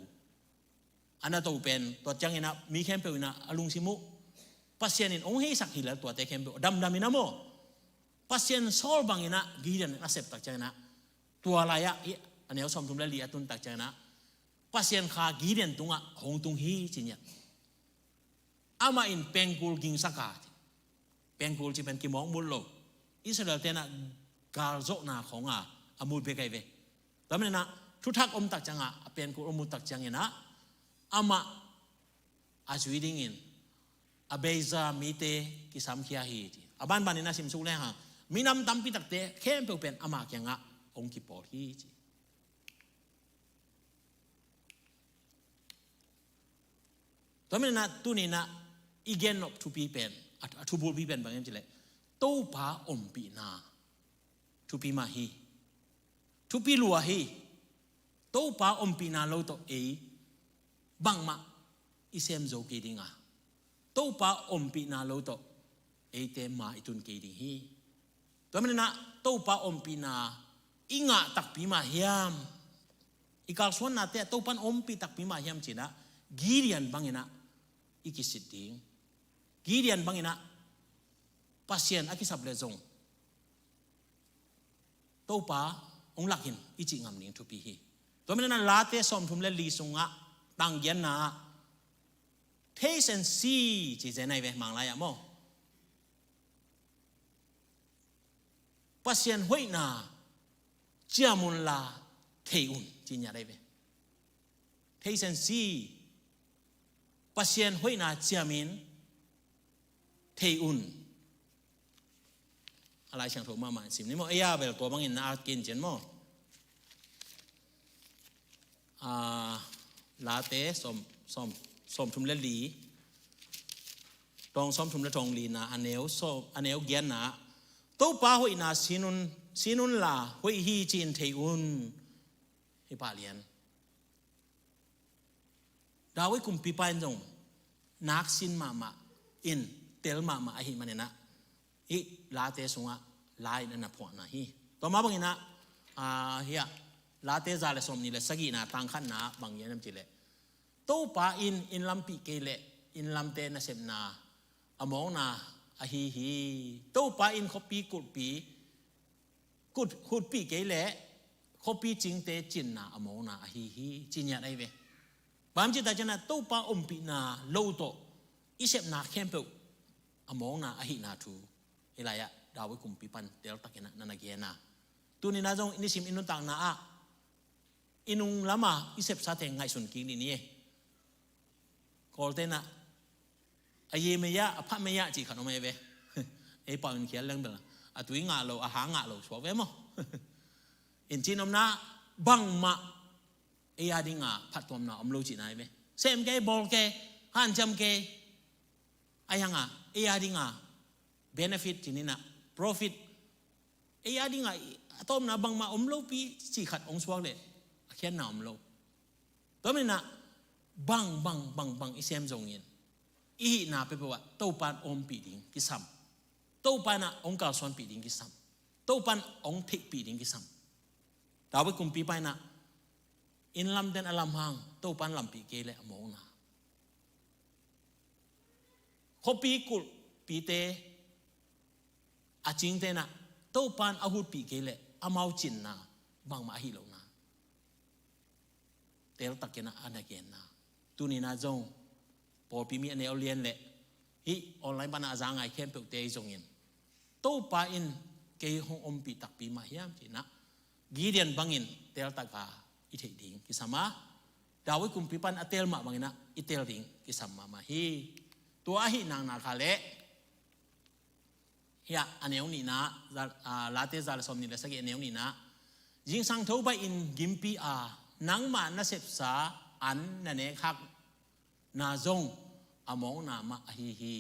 A na to pen tua cianginah mi khempeuh inah a lungsim uh Pasian in hong heisak hi lel tuate khempeuh a damdam inah maw, Pasian sawl banginah Gideon in a sep tak cianginah, tua lai-ah hih a neu sawmthum le li a tun tak cianginah Pasian kha Gideon tungah hong tung hi ci ngiat. Amah in pengkul gingsak a, pengkul ci pen kimawkmut lo, Israel tenah galzawhna khawnga a mut bek ahi ve. Tua maninah thuthak om tak cianga a pengkul a mut tak cianginah amah a zui dingin a beisa mite kisamkhia hi ci. A banbanin a simsuk lehang minam tampi takte khempeuh pen amah kiangah hong kipawl hi ci. Tua maninah tuninah i gennop thupi pen, a, a thubulpi pen bang hiam cileh, Topa ompihna thupi mah hi. Thupi lua hi. Topa ompihna lo tawh ei bangmah i sem zo kei dinga, Topa ompihna lo tawh eite ma i tun kei ding hi. Tua maninah Topa ompihna i ngah takpi mah hiam, i kalsuannate ah Topan ompih takpi mah hiam cinah Gideon banginah i kisit ding. Gideon banginah Pasian a kisap leh zong Topa hong lakin i cih ngam ding thupi hi. Tua maninah Late sawmthum le li sungah tanggianna ah taste and see ci zen ahi ve, Manglai ah maw. Pasian hoihna ciam unla thei un ci ngiat ahi ve. Taste and see. Pasian hoihna ciamin thei un. A Lai Siangtho mahmah sim ni maw, ei a bel tua bangin na at kei in cian maw. A, Late sawm, sawm, sawmthum le li, tawng sawmthum le tawng lina a neu sawm, a neu gianna, Topa hoihna sin un, sin unla hoih hi ci-in thei un. Hi pah lian. David kumpipa in zong nak sin mahmah in tel mahmah ahih maninah hih Late sungah la in a na phuahna hi. Tua mah banginah, ah, hiah Late za le sawmnih le sagihna tang khatna bang hiam cih leh, Topa in inn lampih kei leh inn lamte nasepna a mawkna ahi hi. Topa in khuapi kulhpi kut hutpih kei leh khuapi cingte cinna a mawkna ahi hi, ci ngiat ahi ve. Bang hiam cih tak ciangin ah Topa ompihna lo tawh i sepna khempeuh a mawkna ahihna thu hih lai-ah David kumpi pan teltakin ah na na gen a. Tuni-in ah zong i nisim i nuntakna ah i nung lamah i sepsate ngaihsun kik ni ni e. Kawlte'n ah a ye mei ah, a pha mei ah cih khat om e ve. Ei pau in khial leng bel a tui ngah lo, a ha ngah lo suak ve maw? In cin omna bangmah ei a dinga phattuamna om lo cihna hi ve. Sem kei, bawl kei, hanciam kei, a hianga ei a dinga benefit cih ni-in ah, profit, ei a dinga a tawpna bangmah om lopi cih khat hong suak leh a khiatna om lo. Tua manin ah bang bang bang bang i sem zongin i hihna peuhpeuh ah Topa'n ompih ding kisam. Topa'n ah hong kalsuanpih ding kisam. Topa'n hong theihpih ding kisam. David kumpipa in ah inn lamte'n a lamhang, Topa'n lampih kei leh a mawkna. Khuapi kulhpite, a cingte'n ah Topa'n a hutpih kei leh amau cinna bangmah ahi lohna teltakin ah a na genna. Tuni-in ah zong pawlpi mi a neu lian leh hih online pan ah a za ngai khempeuhte ahi zongin Topa in kei hong ompih takpi mah hiam cih in ah Gideon bangin teltak a i theih ding kisam a, David kumpipa in a tel mah bangin ah i tel ding kisam mahmah hi. Tua ahih nakna kha leh hiah a neu nihna, za-, a, Late za le sawmnih le sagih a neu nihna, zingsang tho baih in gimpi a, nangmah na sepsa an na nek hakna zong a mawkna mah ahi hi.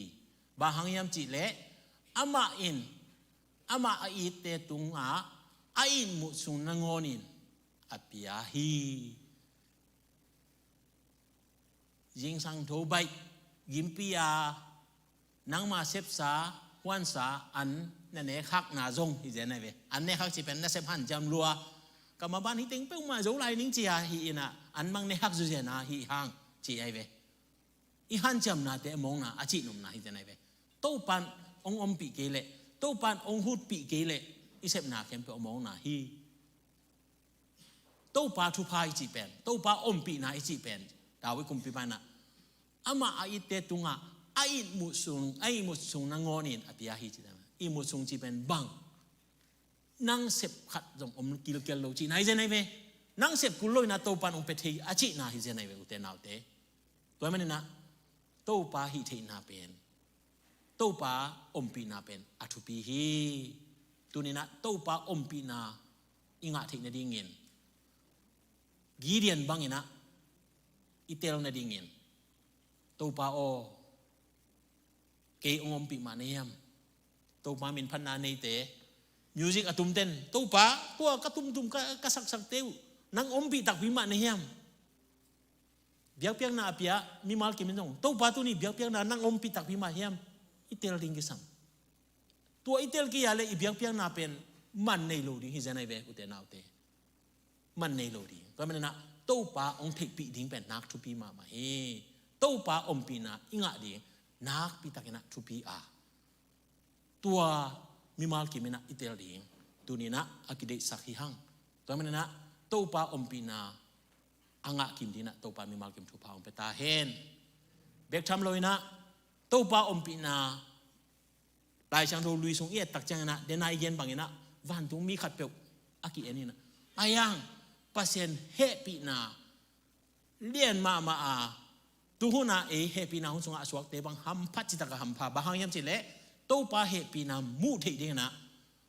Bang hang hiam cih leh amah in amah a itte tungah a itmut sung nangawnin a pia hi. Zingsang tho baih gimpi a, nangma sepsa huansa an na nek hakna zong hi zen ahi ve. An nek hak cih pen na sep hanciam lua, ka maban hi teng peuhmah zo lai ning ci a hi in ah, an bang nek hak zu zen a hi hang ci ahi ve. I hanciamnate a mawkna a cihnopna hi zen ahi ve. Topa'n hong ompih kei leh, Topa'n hong hutpih kei leh i sepna khempeuh a mawkna hi. Topa thupha i cih pen, Topa ompihna i cih pen, David kumpipa in ah amah a itte tungah a itmut sung, a itmut sung nangawnin a pia hi ci. Itmut sung cih pen bang, nang sep khat zong om kilkel lo cihna hi zen ahi ve. Nang sep kul lo in ah Topa'n hong pia thei a cihna hi zen ahi ve, ute naute. Tua manin ah Topa hih theihna pen, Topa ompihna pen a thupi hi. Tuni-in ah Topa ompihna i ngah theih nadingin, Gideon bangin ah i tel nadingin, Topa aw, kei hong ompih mah na hiam? Topa min phatna neite, music a tumte'n, Topa, tua ka tumtum, ka, ka saksakte uh nang ompih takpi mah na hiam? Biakpiakna a pia mimal kim in zong, Topa, tuni biakpiakna nang ompih takpi mah hiam? I tel ding kisam. Tua i tel kei a leh i biakpiakna pen man nei lo ding hi zen ahi ve, ute naute. Man nei lo ding. Tua manin ah Topa hong theihpih ding pen nak thupi mahmah hi. Topa ompihna i ngah ding nakpi takin ah thupi a, tua mimal kim in ah i tel ding tuni-in ah a kideihsak hi hang. Tua manin ah Topa ompihna a ngah kim dingin ah Topa mimal kim thupha hong pia ta hen. Bek tham lo-in ah Topa ompihna Lai Siangtho lui sung i et tak ciangin ah, dena i gen bangin ah, vantung mi khatpeuh a ki-en in ah, a hiang Pasian hehpihna lian mahmah a, tuhun a ei hehpihna hun sungah a suakte bang hampha, citak a hampha. Bang hang hiam cih leh Topa hehpihna muh theih dingin ah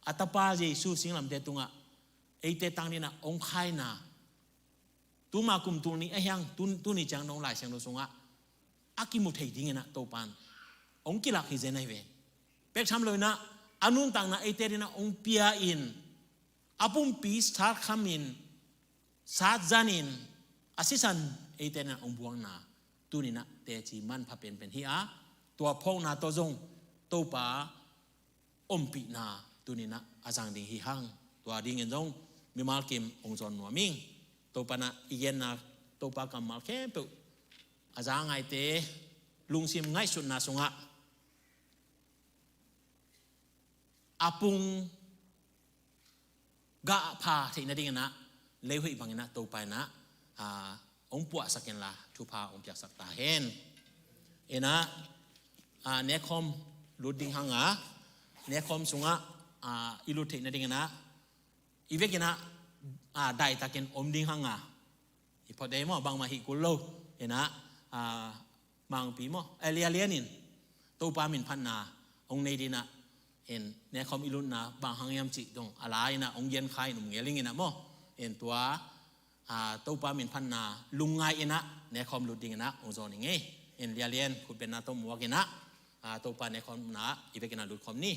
a Tapa Jesu singlamteh tungah eite tang dingin ah hong khaina, tuma kum tul nih a hiang, tu, tuni ciang dong Lai Siangtho sungah a kimu thei dingin ah Topa'n hong kilak hi zen ahi ve. Bek tham lo-in ah a nuntakna eite dingin ah hong pia in, a pumpi satkham in, satzan in, a sisan eite dingin ah hong buakna tuni-in ah teci manpha penpen hi a, tua phawkna tawh zong Topa ompihna tuninah a zang ding hi hang. Tua dingin zong mimal kim hong zawn nuam ing. Topa nah i genna, Topa kammal khempeuh a za ngaite lungsim ngaihsutna sungah a pung gah pha theih nadinginah leihoih banginah Topa inah, ah, hong puahsak inla thupha hong piaksak ta hen. Inah, ah, nekhawm lut ding hanga, nekhawm sungah, ah, i lut theih nadinginah i vekinah, ah, daitakin om ding hanga. I phot dei maw, bangmah hih kul lo. Inah, ah, Mangpi maw, eh, Lia Lian in Topa minphatna hong nei dinah, in nekhawm i lutna bang hang hiam cih dong a la inah hong gen kha in um ngel ing inah maw. In tua, ah, Topa minphatna lungngai inah nekhawm lut dinginah hong zawn ing ei. In Lia Lian khutbetna tawh muak inah, ah, Topa nekhawmna i vekinah lutkhawm ni.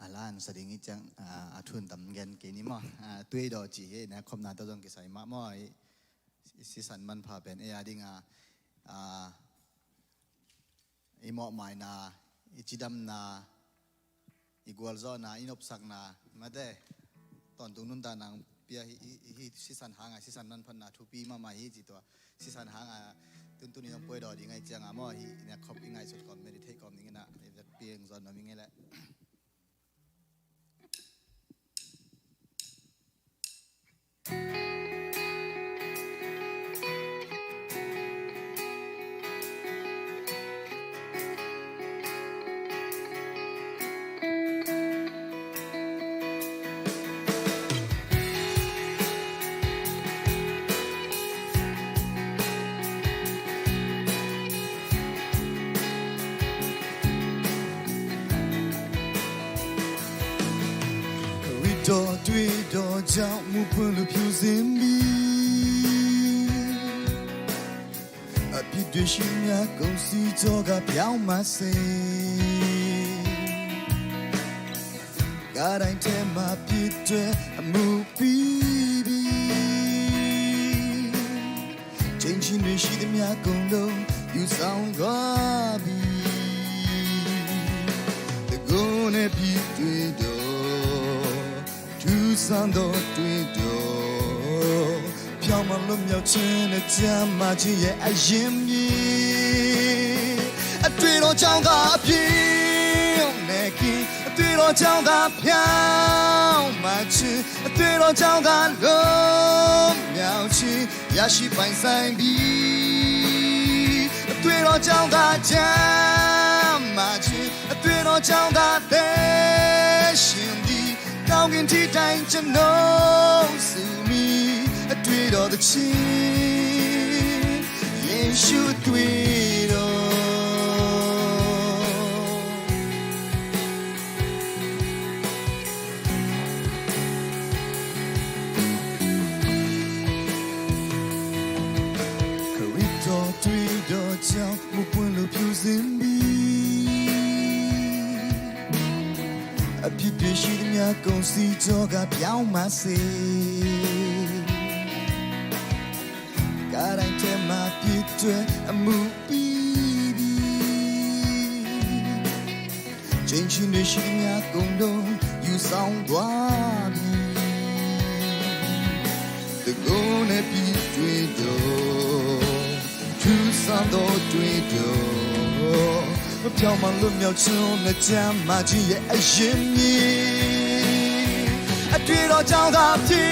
A la an sa ding i ciang, ah, a thun tam gen kei ni maw. Ah, tuidawh cih hi, nekhawmna tawh zong kisai mah maw. I, i sisan manpha pen ei a dinga, ah, i mawhmaina, i cidamna, i gualzawhna, i nopsakna, mate, tawntung nuntakna hong pia hi, hi, hi sisan hanga, sisan manphatna thupi mahmah hi ci tua. Sisan hanga tuntun i hong puaidawh ding ahih cianga maw, hih nekhawm i ngaihsut kawm, meditate kawm dingin ah, i vekpi hong zawn nuam ing ei leh. Khrih တော်တွေ့တော်ကြောင့် မူပွင့်လို့ဖြူစင်ပြီ။ အပြစ်တွေရှိသမျှကုန်စည်ကြောကပြောင်းမစေ။ ငါတိုင်းထဲမှာပြစ်တွေအမှုပြီးပြီ။ ချိန်ချင်းတွေရှိသမျှကုန်လုံးယူဆောင်သွားပြီ။ တကိုယ်နဲ့ပြစ်တွေတော့ ထူးဆန်းသောတွေ့တော့ဖြောင်းမလွတ်မြောက်ခြင်းနဲ့ကျမ်းမာခြင်းရဲ့အရင်းမြစ်။ အတွေ့တော်ကြောင့်သာအပြစ်နဲ့ကင်း၊ အတွေ့တော်ကြောင့်သာဖြောင်းမခြင်း၊ အတွေ့တော်ကြောင့်သာလွတ်မြောက်ခြင်းရရှိပိုင်ဆိုင်ပြီ။ အတွေ့တော်ကြောင့်သာကျမ်းမာခြင်း၊ အတွေ့တော်ကြောင့်သာသက်ရှင်သည်။ ကောင်းကင်ထီးတိုင်းကျွန်ုပ်စုမီအတွေ့တော်သဖြင့်ယေရှုအတွေ့တော်။ ခရစ်တော်တွေ့တော်ကြောင့်မူပွင့်လို့ဖြူစင်ပြီ။ အပြစ်တွေရှိသမျှကုန်စည်ကြောကပြောင်းမစေ။ ကားတိုင်းထဲမှာပြစ်တွေအမှုပြီးပြီ။ ချိန်ချင်းတွေရှိသမျှကုန်လုံးယူဆောင်သွားပြီ။ တကိုယ်နဲ့ပြစ်တွေတော့ ထူးဆန်းသောတွေ့တော့ မပြောင်းမလွတ်မြောက်ခြင်းနဲ့ကျမ်းမာခြင်းရဲ့အရင်းမြစ်။ အတွေ့တော်ကြောင့်သာဖြော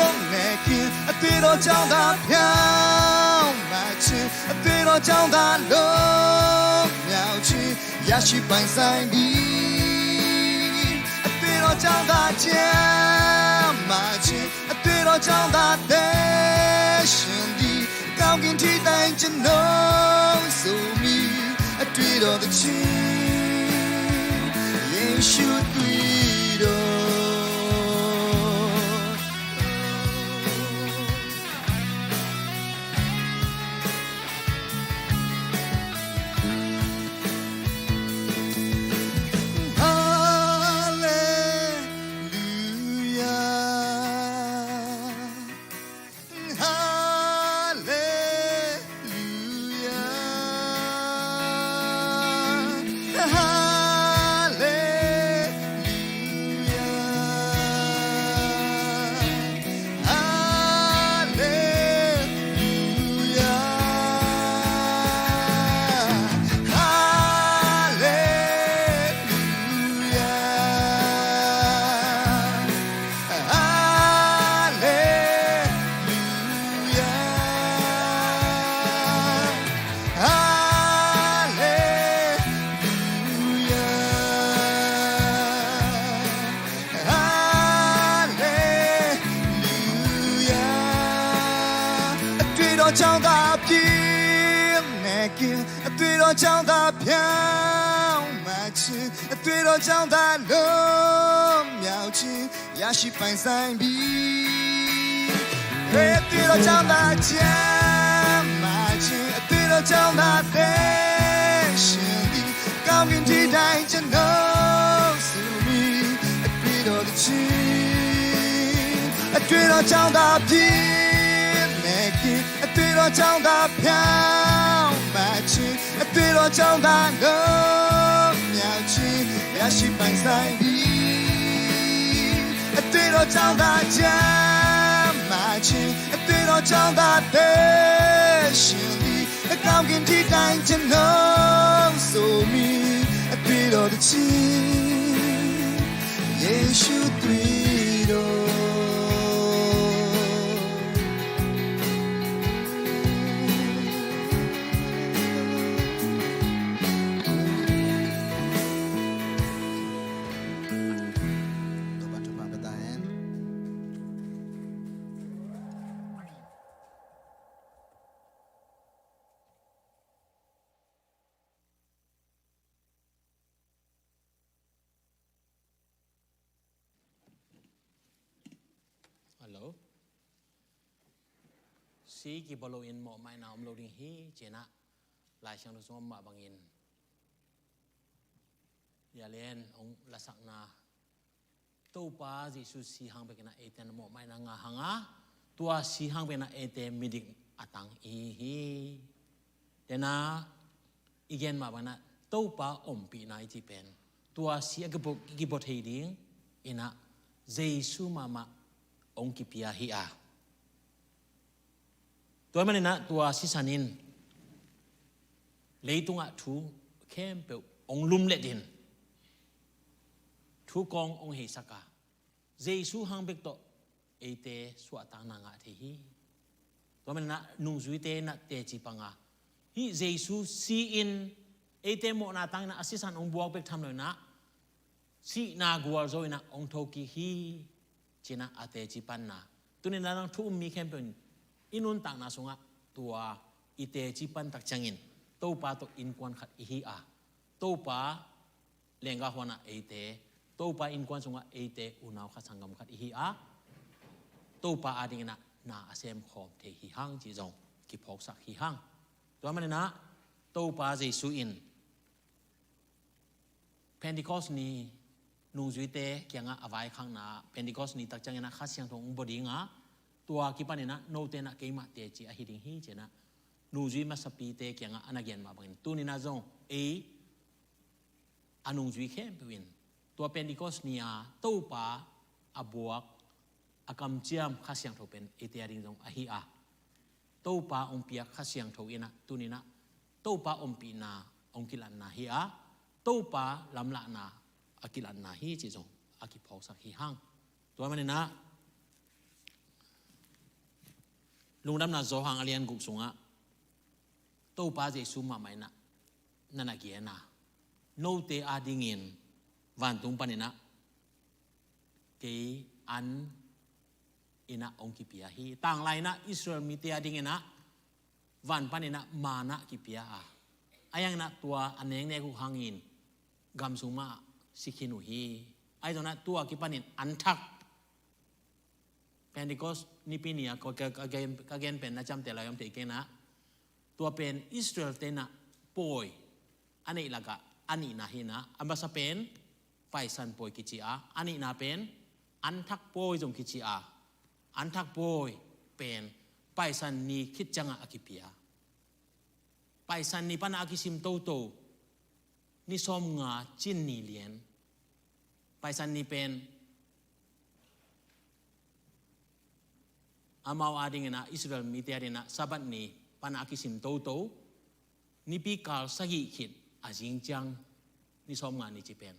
င်းနေခြင်း၊ အတွေ့တော်ကြောင့်သာဖြောင်းမခြင်း၊ အတွေ့တော်ကြောင့်သာလွတ်မြောက်ခြင်းရရှိပိုင်ဆိုင်ပြီ။ အတွေ့တော်ကြောင့်သာကျမ်းမာခြင်း၊ အတွေ့တော်ကြောင့်သာသက်ရှင်သည်။ ကောင်းကင်ထီးတိုင်းကျွန်ုပ်စုမီအတွေ့တော်သဖြင့်ယေရှုအတွေ့တော်။将他飘满去，对落将他落秒去，也许半山比。对落将他加马去，对落将他的胜利，高明地带着能苏米，对落的去，对落将他平。对落将他飘满去，对落将他落秒去，也许半山里。对落将他加马去，对落将他的胜利，高跟地带着能苏米，对落的去，耶稣对落。 Hello. Si kibawl loin mawhmaina om lo ding hi, ci-in ah Lai Siangtho sung mah bangin, Lia Lian hong lasakna, Topa Jesu si hang bekin ah eite in mawhmaina ngah hang a, tua si hang bekin ah eite midik a tang i hi hi. Tua in ah i gen mah bangin ah Topa ompihna i cih pen tua si a kibawl, kibawl thei dingin ah Jesu mahmah hong kipia hi a. Tua manin ah tua sisan in leitungah thu khempeuh hong lumlet in, thu kawng hong heisak a, Jesu hang bek tawh eite suahtakna ngah thei hi. Tua manin ah nungzuite in ah teci pang a, hih Jesu si-in eite mawhna tangin ah a sisan hong buak bek tham loin ah, sihna gualzo in ah hong thokik hi, ci-in ah a teci panna. Tuni-in ah nang thu um mi khempeuh in i nuntakna sungah tua i teci pan tak ciangin Topa tawh innkuan khat i hi a, Topa lenggah huan ah eite, Topa innkuan sungah eite unau khat, sanggam khat i hi a, Topa adingin ah na a semkhawm thei hi hang cih zong kiphawksak hi hang. Tua manin ah Topa Jesu in Pentecost ni nungzuite kiangah a vaikhakna, Pentecost ni tak ciangin ah Kha Siangtho hong bawl ding a, tua kipanin ah note in ah keimah teci ahi ding hi, ci-in ah nungzui masapite kiangah a na gen mah bangin tuni-in ah zong ei a nungzui khempeuh in tua Pentecost ni-a Topa a buak, a kamciam Kha Siangtho pen eite ading zong ahi a, Topa hong piak Kha Siangtho in ah tuni-in ah Topa ompihna hong kilatna hi a, Topa lamlahna a kilatna hi cih zong a kiphawksak hi hang. Tua manin ah Lungdamna Johan a lian guk sungah Topa Jesu mahmah in ah na na gen a, note adingin vantung panin ah kei an in ah hong kipia hi. Tanglai in ah Israel mite adingin ah van panin ah manna kipia a, ahi hangin ah tua a neknek uh hangin gam sung mah si khin uh hi. Ahi zongin ah tua kipanin an thak, Pentecost nipi ni-a ka, ka, ka gen, ka gen pen na ciamteh lai om thei kei in ah, tua pen Israel-te in ah pawi a neih lakah a nihna hi in ah, a masa pen Paisan Pawi kici a, a nihna pen An Thak Pawi zong kici a, An Thak Pawi pen Paisan ni khit ciangah a kipia. Paisan ni panah a kisim toto, ni sawmnga cin ni lian. Paisan ni pen amau adingin ah, Israel mite adingin ah Sabbath ni panah a kisim toto, nipi kal sagih khit a zing ciang ni sawmnga ni ci pen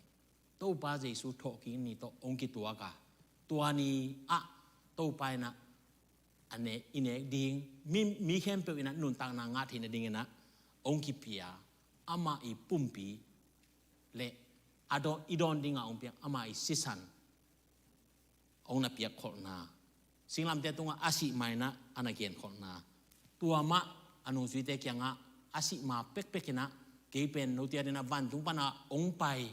Topa Jesu thawhkik ni tawh hong kituak a, tua ni-ah Topa in ah a ne, i nek ding, mi, mi khempeuh in ah nuntakna ngah theihna dingin ah hong kipia, amah i pumpi le a dawn, i dawn dingah hong piak amah i sisan hong na piak kholhna, singlamteh tungah a sih ma in ah a na gen kholhna, tua mah a nungzuite kiangah a sih ma pekpek in ah kei pen note adingin ah vantung pana hong pai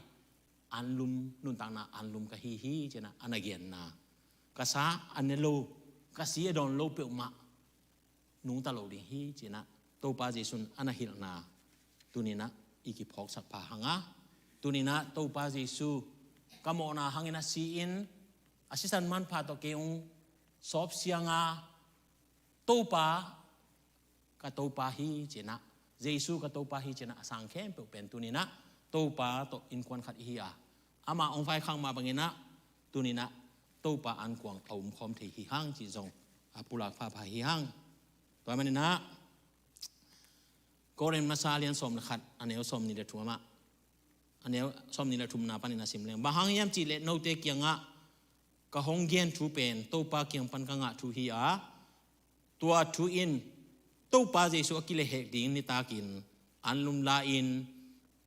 anlum, nuntakna anlum ka hi hi, ci-in ah a na genna. Ka sa a ne lo, ka si a dawn lo peuhmah nungta lo ding hi, ci-in ah Topa Jesu in a na hilhna tuni-in ah i kiphawksak pha hang a. Tuni-in ah Topa Jesu ka mawhna hangin a si-in, a sisan manpha tawh kei hong sawpsiang a, Topa, ka Topa hi, ci-in ah, Jesu ka Topa hi, ci-in ah a sang khempeuh pen tuni-in ah Topa tawh innkuan khat i hi a, amah hong vaikhak mah bangin ah tuni-in ah Topa ankuang a omkhawm thei hi hang cih zong a pulak phapha hi hang. Tua ahih manin ah Korin masa a lian sawm le khat, a neu sawmnih le thum amah, a neu sawmnih le thumna panin a sim leng, bang hang hiam cih leh note kiangah ka hong gen thu pen Topa kiang pan ka ngah thu hi a, tua thu in Topa Jesu a kilehhek ding nitakin anlum la-in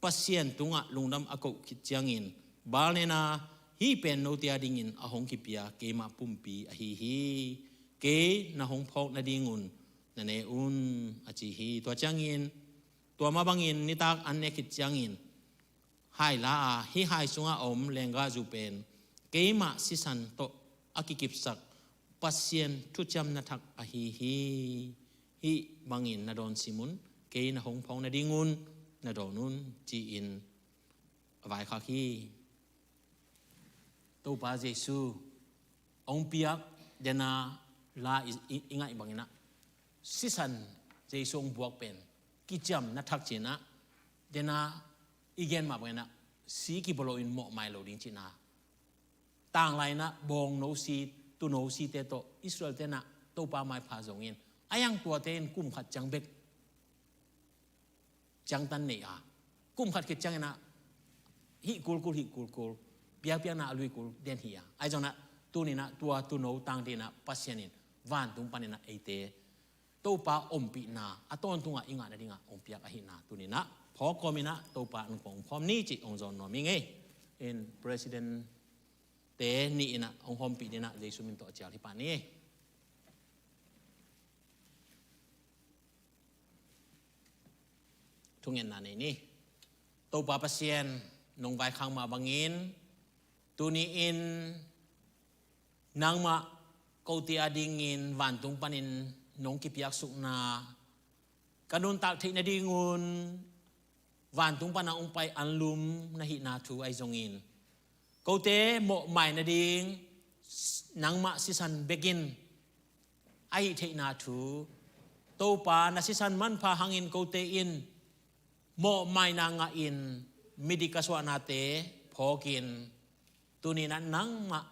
Pasian tungah lungdam a koh khit ciangin, Barnabas, hih pen note adingin a hong kipia keimah pumpi ahi hi. Kei na hong phawk nadingun na ne un, a ci hi. Tua ciangin, tua mah bangin nitak an ne khit ciangin hai la a, hih hai sungah a om lenggahzu pen keimah sisan tawh a kikipsak Pasian thuciamna thak ahi hi. Hih bangin na dawn sim un, kei na hong phawk nadingun na dawn un, ci-in a vaikhak hi. Topa Jesu hong piak dena la i, i, i ngaih bangin ah, sisan Jesu hong buak pen kiciamna thak cihna, dena i gen mah bangin ah, si kibawl loin mawhmai lo ding cihna. Tanglai-in ah bawngno si, tuuno site tawh Israel-te in ah Topa maipha zongin, a hiang tuate in kum khat ciang bek ciangtan nei a, kum khat khit ciangin ah hih kulkul, hih kulkul, piakpiakna a lui kul den hi a. Ahi zongin ah tuni-in ah tua tuuno tangte in ah Pasian in vantung panin ah eite Topa ompihna a tawntungah i ngah nadingah hong piak ahihna tuni-in ah phawk kawmin ah Topa ankuang hong khawm ni cih hong zawn nuam ing ei. In President-te nih in ah hong hawmpih dingin ah Jesu min tawh a cial hi pah ni. Thungetna nei ni. Topa Pasian, nong vaikhak mah bangin, tuni-in nangmah kote adingin vantung panin nong kipiaksukna ka nuntak theih nadingun vantung pana hong pai anlum na hihna thu ahi zongin, kote mawhmai nading nangmah sisan bekin a hih theihna thu, Topa na sisan manpha hangin kote in mawhmaina ngahin midik ka suahnate phawkin, tuni-in ah nangmah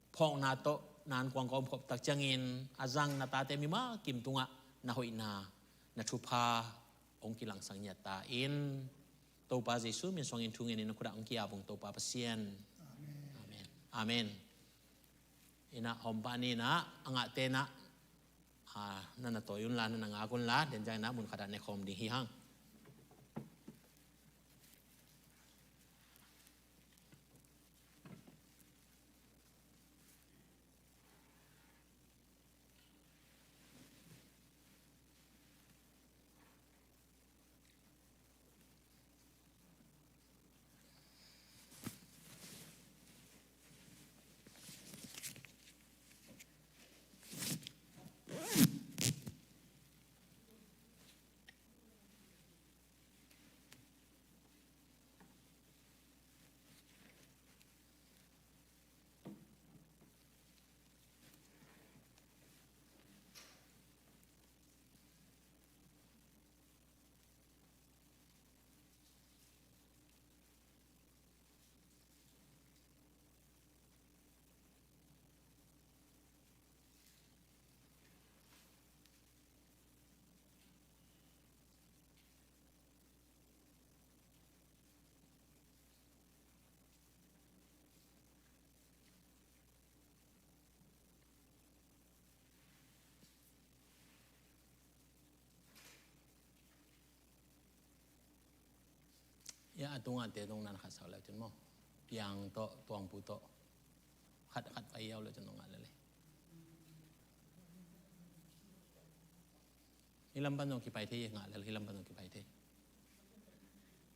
phawkna tawh na ankuang ka omkhop tak ciangin a zang na tate mimal kim tungah na hoihna, na thupha hong kilangsak ngiat ta in. Topa Jesu min suangin thu ngenin na khut ah hong ki-ap ung Topa Pasian. Amen. Amen. In ah hawm pah ni in ah, a ngahte in ah, ah, na na tawi unla, na na ngak unla, den ciang in ah mun khat ah ne khawm ding hi hang. Ya, a tungah te tungah na khat sak le uh cin maw? Piang tawh, Tuangpu tawh. Khat, khat pai yau le uh cin tungah le le. Hih lam pan zong kipai thei, ngah lel hih lam pan zong kipai thei.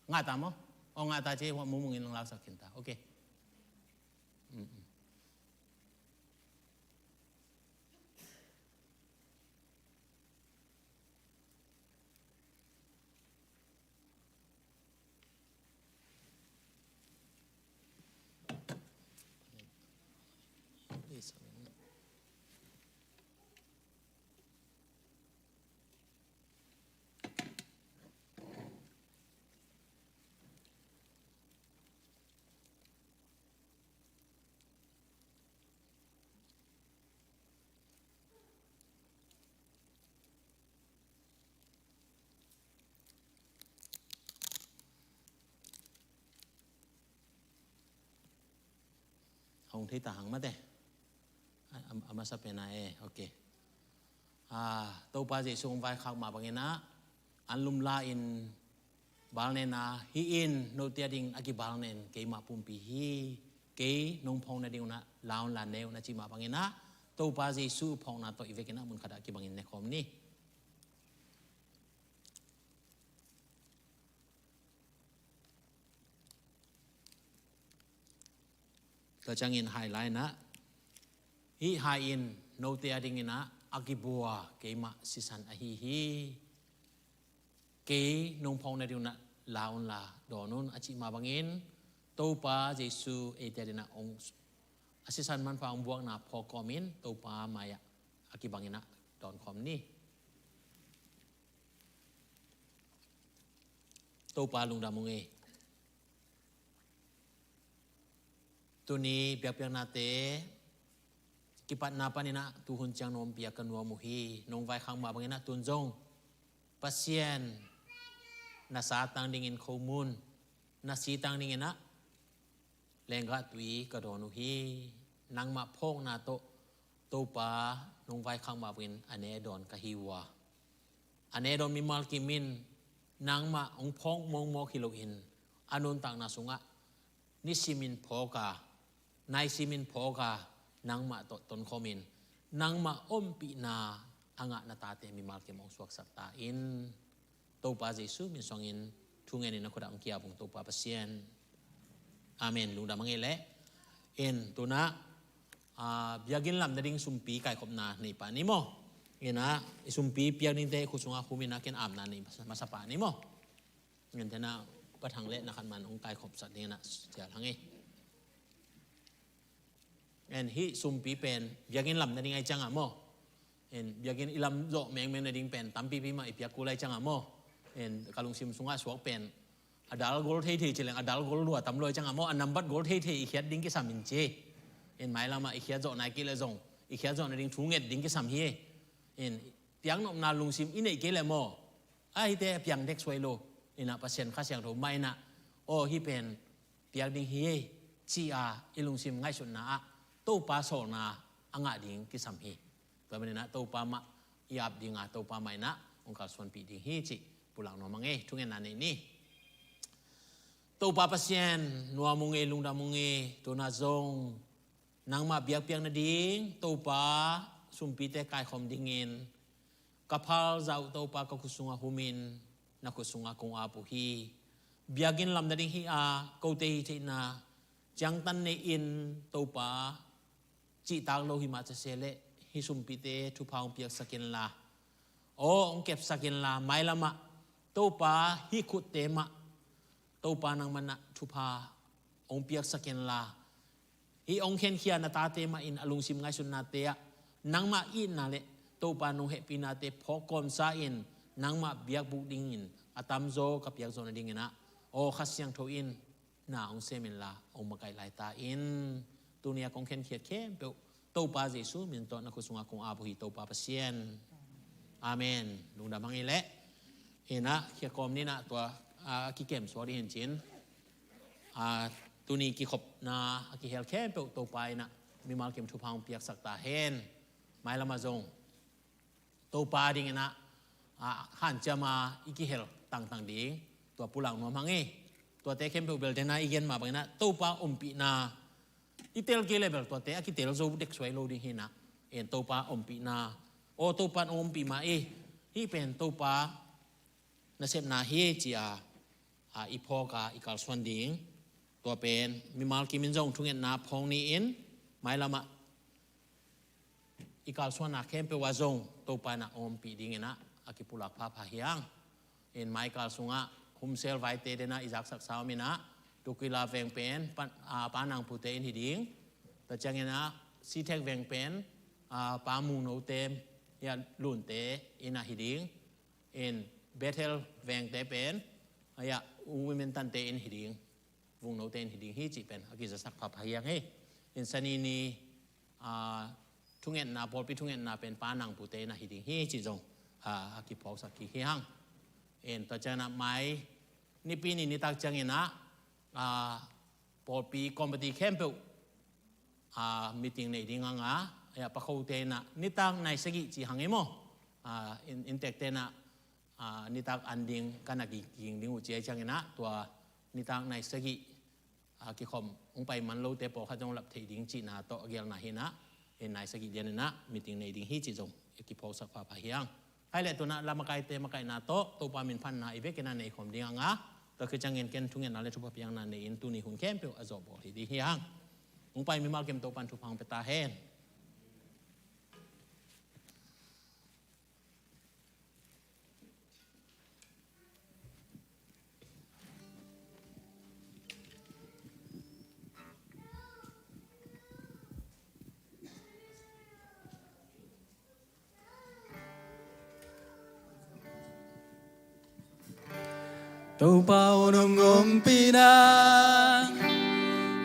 Ngah ta maw? Aw, ngah ta ci, hua mumung in nang laksak khin ta. Ok. Mm, mm. Hong thei ta hang mate. A, a, a masa pen a e, ok. A, Topa Jesu hong vaikhak mah bangin ah, an lum la in balnen a, hih in note a ding a kibalnen keimah pumpi hi, kei nong phawk nading un ah la un la ne un a cih mah bangin ah, Topa Jesu phawkna tawh i vekin ah mun khat ah kibangin ne khawm ni. Tua ciangin hai lai in ah, hih hai in note a dingin ah a kibua keimah sisan ahi hi. Kei nong phawk nading un ah la un la dawn un a cih mah bangin, Topa Jesu eite a dingin ah hong, a sisan manpha hong buakna phawk kawmin Topa mai-ah a kibangin ah dawn khawm ni. Topa lungdam ung ei. Tuni biakpiaknate kipatna panin ah tuhun ciang na ompih a ka nuam uh hi. Nong vaikhak mah bangin ah tun zong Pasian na sa tang dingin khomun, na si tang dingin ah lenggah tui ka dawn uh hi. Nangmah phawkna tawh Topa nong vaikhak mah bangin a ne dawn ka hi uh a, a ne dawn mimal kim in nangmah hong phawk mawkmawk hi loin a nuntakna sungah nisimin phawk a, naisimin phawk a, nangmah tawh tonkhawmin nangmah ompihna a ngah na tate mimal kim hong suaksak ta in. Topa Jesu min suangin thu ngenin na khut ah hong ki-ap ung Topa Pasian. Amen. Lungdam a ngei leh. In, tu-in ah, ah, biakinn lam nading sumpi kaikhopna nei pah ni maw? In ah, i sumpi piak dingte khut sungah humin ah ken apna nei masa, masa pah ni maw? In, tu-in ah, Pa Thang leh na khat man hong kaikhopsak dingin ah cial hang ei. En, hih sumpi pen biakinn lam nading ahih ciangah maw? En, biakinn i lam zawh mengmeng nading pen tampipi mah i piak kul ahih ciangah maw? En, ka lungsim sungah suak pen a dal gol theithei ci leng a dal gol lua tam lua ahih ciangah maw? A nambat gol theithei i khiat ding kisam in ci. En, mailamah i khiat zawh nai kei leh zong i khiat zawh nading thu nget ding kisam hi. En, piaknopna lungsim i neih kei leh maw? A hihte a piang dek suai lo. In ah Pasian Kha Siangtho mah in ah, aw, hih pen piak ding hi ei, ci-a i lungsim ngaihsutna ah Topa sawlna a ngah ding kisam hi. Tua manin ah Topa mah i ap dinga Topa mah in ah hong kalsuanpih ding hi cih pulak nuam a ngei. Thungetna nei ni. Topa Pasian, nuam ung ei, lungdam ung ei, tu-in ah zong nangmah biakpiak nading Topa sumpite kaikhawm dingin ka phal zah uh Topa ka khut sungah humin na khut sungah kong ap uh hi. Biakinn lam nading hi-a kote hih theihna ciangtan nei-in Topa cihtak lo hi mah cise leh hih sumpite thupha hong piaksak inla, aw, hong kepsak inla, mailamah Topa hih khutte mah Topa nangmah in ah thupha hong piaksak inla, hih hong khenkhia na tate mah in a lungsim ngaihsutnate ah nangmah itna leh Topa nong hehpihnate phawk kawmsa in nangmah biakbuk dingin a tamzaw ka piak zawh nadingin ah, aw, Kha Siangtho in na hong sem inla hong makaih lai ta in. Tuni a kong khenkhiat khempeuh Topa Jesu min tawh na khut sungah kong ap uh hi Topa Pasian. Amen. Lungdam hang ei leh. In ah, khia kawm ni in ah tua, a, kikem suak ding hi in cin. A, tuni kikhopna a kihel khempeuh Topa in ah mimal kim thupha hong piaksak ta hen. Mailamah zong Topa dingin ah, a, hanciam a i kihel tangtang ding tua pulak nuam hang ei. Tuate khempeuh belte in ah i gen mah bangin ah Topa ompihna i tel kei leh bel tuate a kitel zo dek suai lo ding hi in ah. En, Topa ompihna, aw, Topa in hong ompih mah ei, hih pen Topa nasepna hi ci-a, i phawk a i kalsuan ding. Tua pen mimal kimin zong thungetna phawk ni-in, mailamah i kalsuanna khempeuh ah zong Topa in a ompih dingin ah a kipulak phapha hi hang. In mai kal sungah Humsel Vaite den ah i zaksak sa om in ah, Tukwila veng pen Pa, a, Pa Nang Pute in hi ding. Tua ciangin ah Sithek veng pen, a, Pa Mung Note, ya, Lunte in ah hi ding. In Bethel vengte pen, a, ya, U Women Tante in hi ding. Vung Note in hi ding hi cih pen a kizasak phapha hi hang hi. In Sani ni, a, thungetna, pawlpi thungetna pen Pa Nang Pute in ah hi ding hi cih zong, a, a kiphawksak kik hi hang. In tua ciangin ah mai Nipi ni nitak ciangin ah, a, pawlpi committee khempeuh, a, meeting nei ding hang a, ya, Pakhote in ah nitak nai sagih ci hang hi maw. A, in, inntekte in ah, a, nitak an ding ka na ki, kiging ding uh ci ahih ciangin ah, tua nitak nai sagih, a, kikhom hong pai man lote pawlkhat zong lap thei ding cihna tawh a gelna hi in ah, in nai sagih lian in ah meeting nei ding hi cih zong a kiphawksak phapha hi hang. Hai leh tu-in ah lamakaite makaihna tawh Topa min phatna i vekin ah nei khawm ding hang a, tua khit ciangin ken thungetna le thupha piakna nei-in tuni hun khempeuh a zawh bawl hi ding hi hang. Hong pai mimal kim Topa in thupha hong pia ta hen. Topa aw, nong ompihna,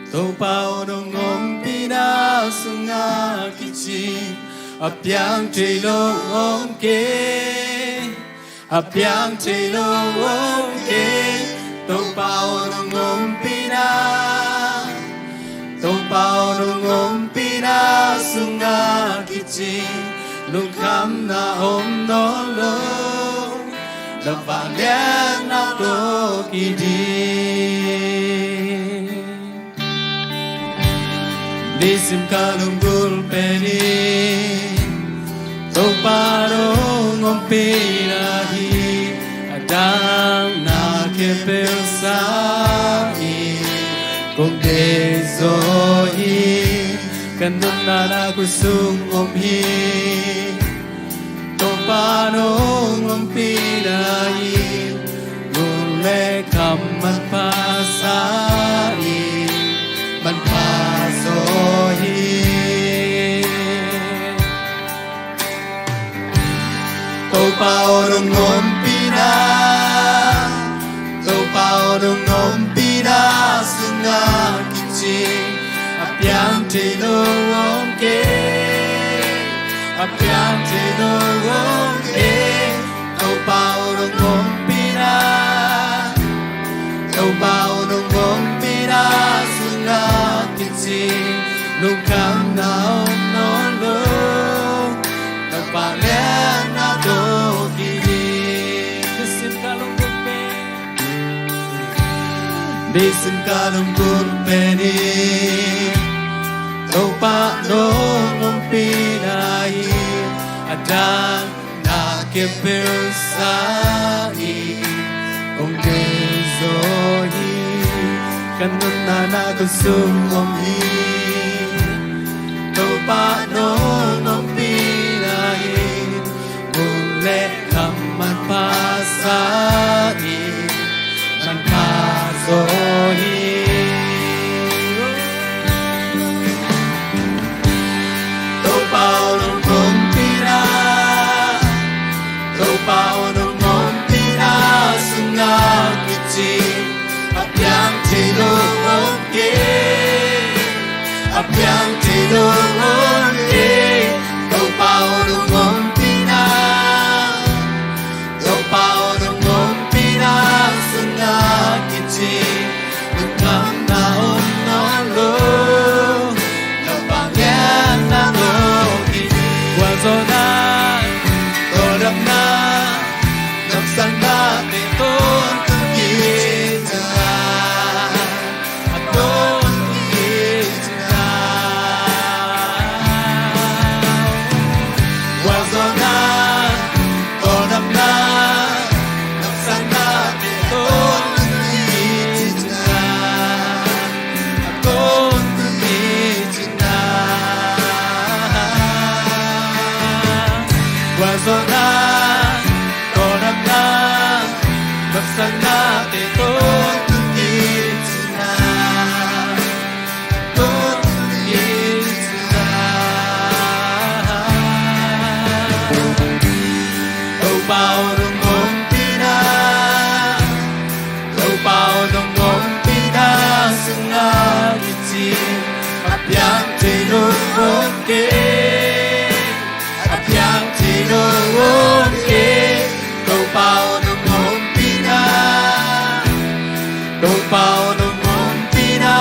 Topa aw, nong ompihna sungah kicing a piang thei lo om kei, a piang thei lo om kei. Topa aw, nong ompihna, Topa aw, nong ompihna sungah kicing lungkhamna om nawn lo, na vangliatna tawh kiding. Nisim ka lunggulh pen in Topa nong ompihna hi, a dang na khempeuh sangin kong deih zaw hi. Ka nuntakna khutsung om hi, Topa nong ompihna in, lung le kham manpha sa in, manpha zaw hi. Topa aw, nong ompihna, Topa aw, nong ompihna sungah kicing a piang thei lo om kei, a piang thei lo om kei. Topa aw, nong ompihna, Topa aw, nong ompihna sungah kicing lungkhamna om nawn lo, na vangliatna tawh kiding. Nisim ka lunggulh pen, nisim ka lunggulh pen in Topa nong ompihna in, a dang na khempeuh sangin kong deih zaw hi. Ka nuntakna khutsung om hi, Topa nong ompihna in, lung le kham manpha sa in, manpha zaw hi. Topa aw, nong ompihna, Topa aw, nong ompihna sungah kicing a piang thei lo om kei, a piang thei lo om kei. Topa aw, nong ompihna, Topa aw, nong ompihna sungah kicing kei, a piang thei lo om kei. Topa aw nong ompihna, Topa aw nong ompihna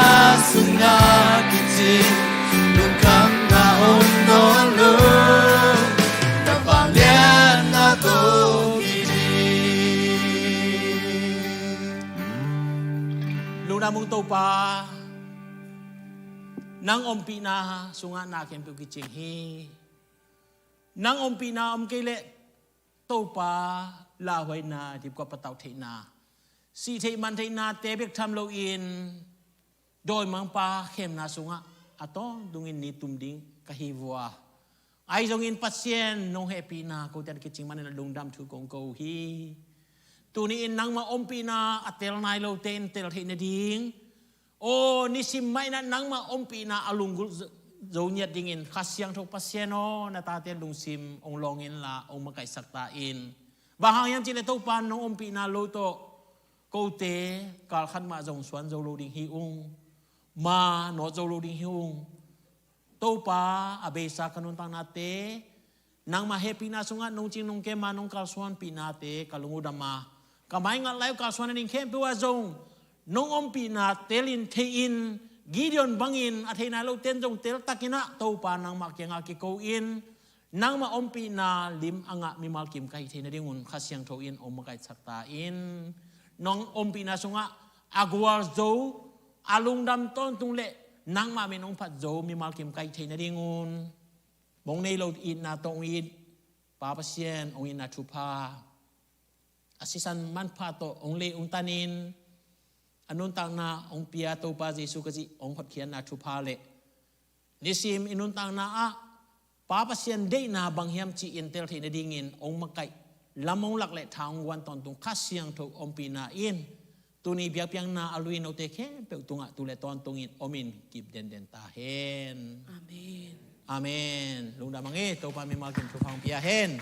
sungah kicing lungkhamna om nawn lo. Na vangliatna tawh kiding. Lungdam ung Topa, nang ompihna sungah na khempeuh kicing hi. Nang ompihna om kei leh Topa lauhuaina, dipkuat patauh theihna, sih theih man theihnate bek tham loin dawimangpa khemna sungah a tawntungin ni tum ding ka hi vua. Ahi zongin Pasian nong hehpihna kote a kicing manin a lungdam thu kong ko uh hi. Tuni-in nangmah ompihna a tel nai lote in tel theih nading, aw nisim mah in ah nangmah ompihna a lunggulh zo, zo ngiat dingin Kha Siangtho Pasian aw, na tate lungsim hong lawng inla hong makaihsak ta in. Bang hang hiam cih leh Topa nong ompihna lo tawh kote kal khat mah zong suan zo lo ding hi ung, ma nawt zo lo ding hi ung. Topa, a beisa ka nuntaknate nangmah hehpihna sungah nong cing nong kem a nong kalsuanpihnate ka lung uh dam a, ka mai ngalh lai uh kalsuan nading khempeuh ah zong nong ompihna telin thei-in, Gideon bangin a thei nai lote in zong teltakin ah Topa nangmah kiangah kiko in, nangmah ompihna lim a ngah mimal kim ka hih theih nadingun Kha Siangtho in hong makaihsak ta in. Nang ompihna sungah a gualzo, a lungdam tawntung leh nangmah min hong phat zo mimal kim ka hih theih nadingun, mong nei lo itna tawh hong it Pa Pasian, hong itna thupha, a sisan manpha tawh hong leh hong tanin a nuntakna hong pia Topa Jesu Khazih hong hotkhiatna thupha leh nisim i nuntakna ah Pa Pasian deihna bang hiam ci-in tel theih nadingin hong makaih, lam hong lak leh tha hong guan tawntung Kha Siangtho ompihna in tuni biakpiakna a lui note khempeuh tungah tu le tawntungin omin kip denden ta hen. Amen. Amen. Lungdam hang e, Topa mimal kim thupha hong pia hen.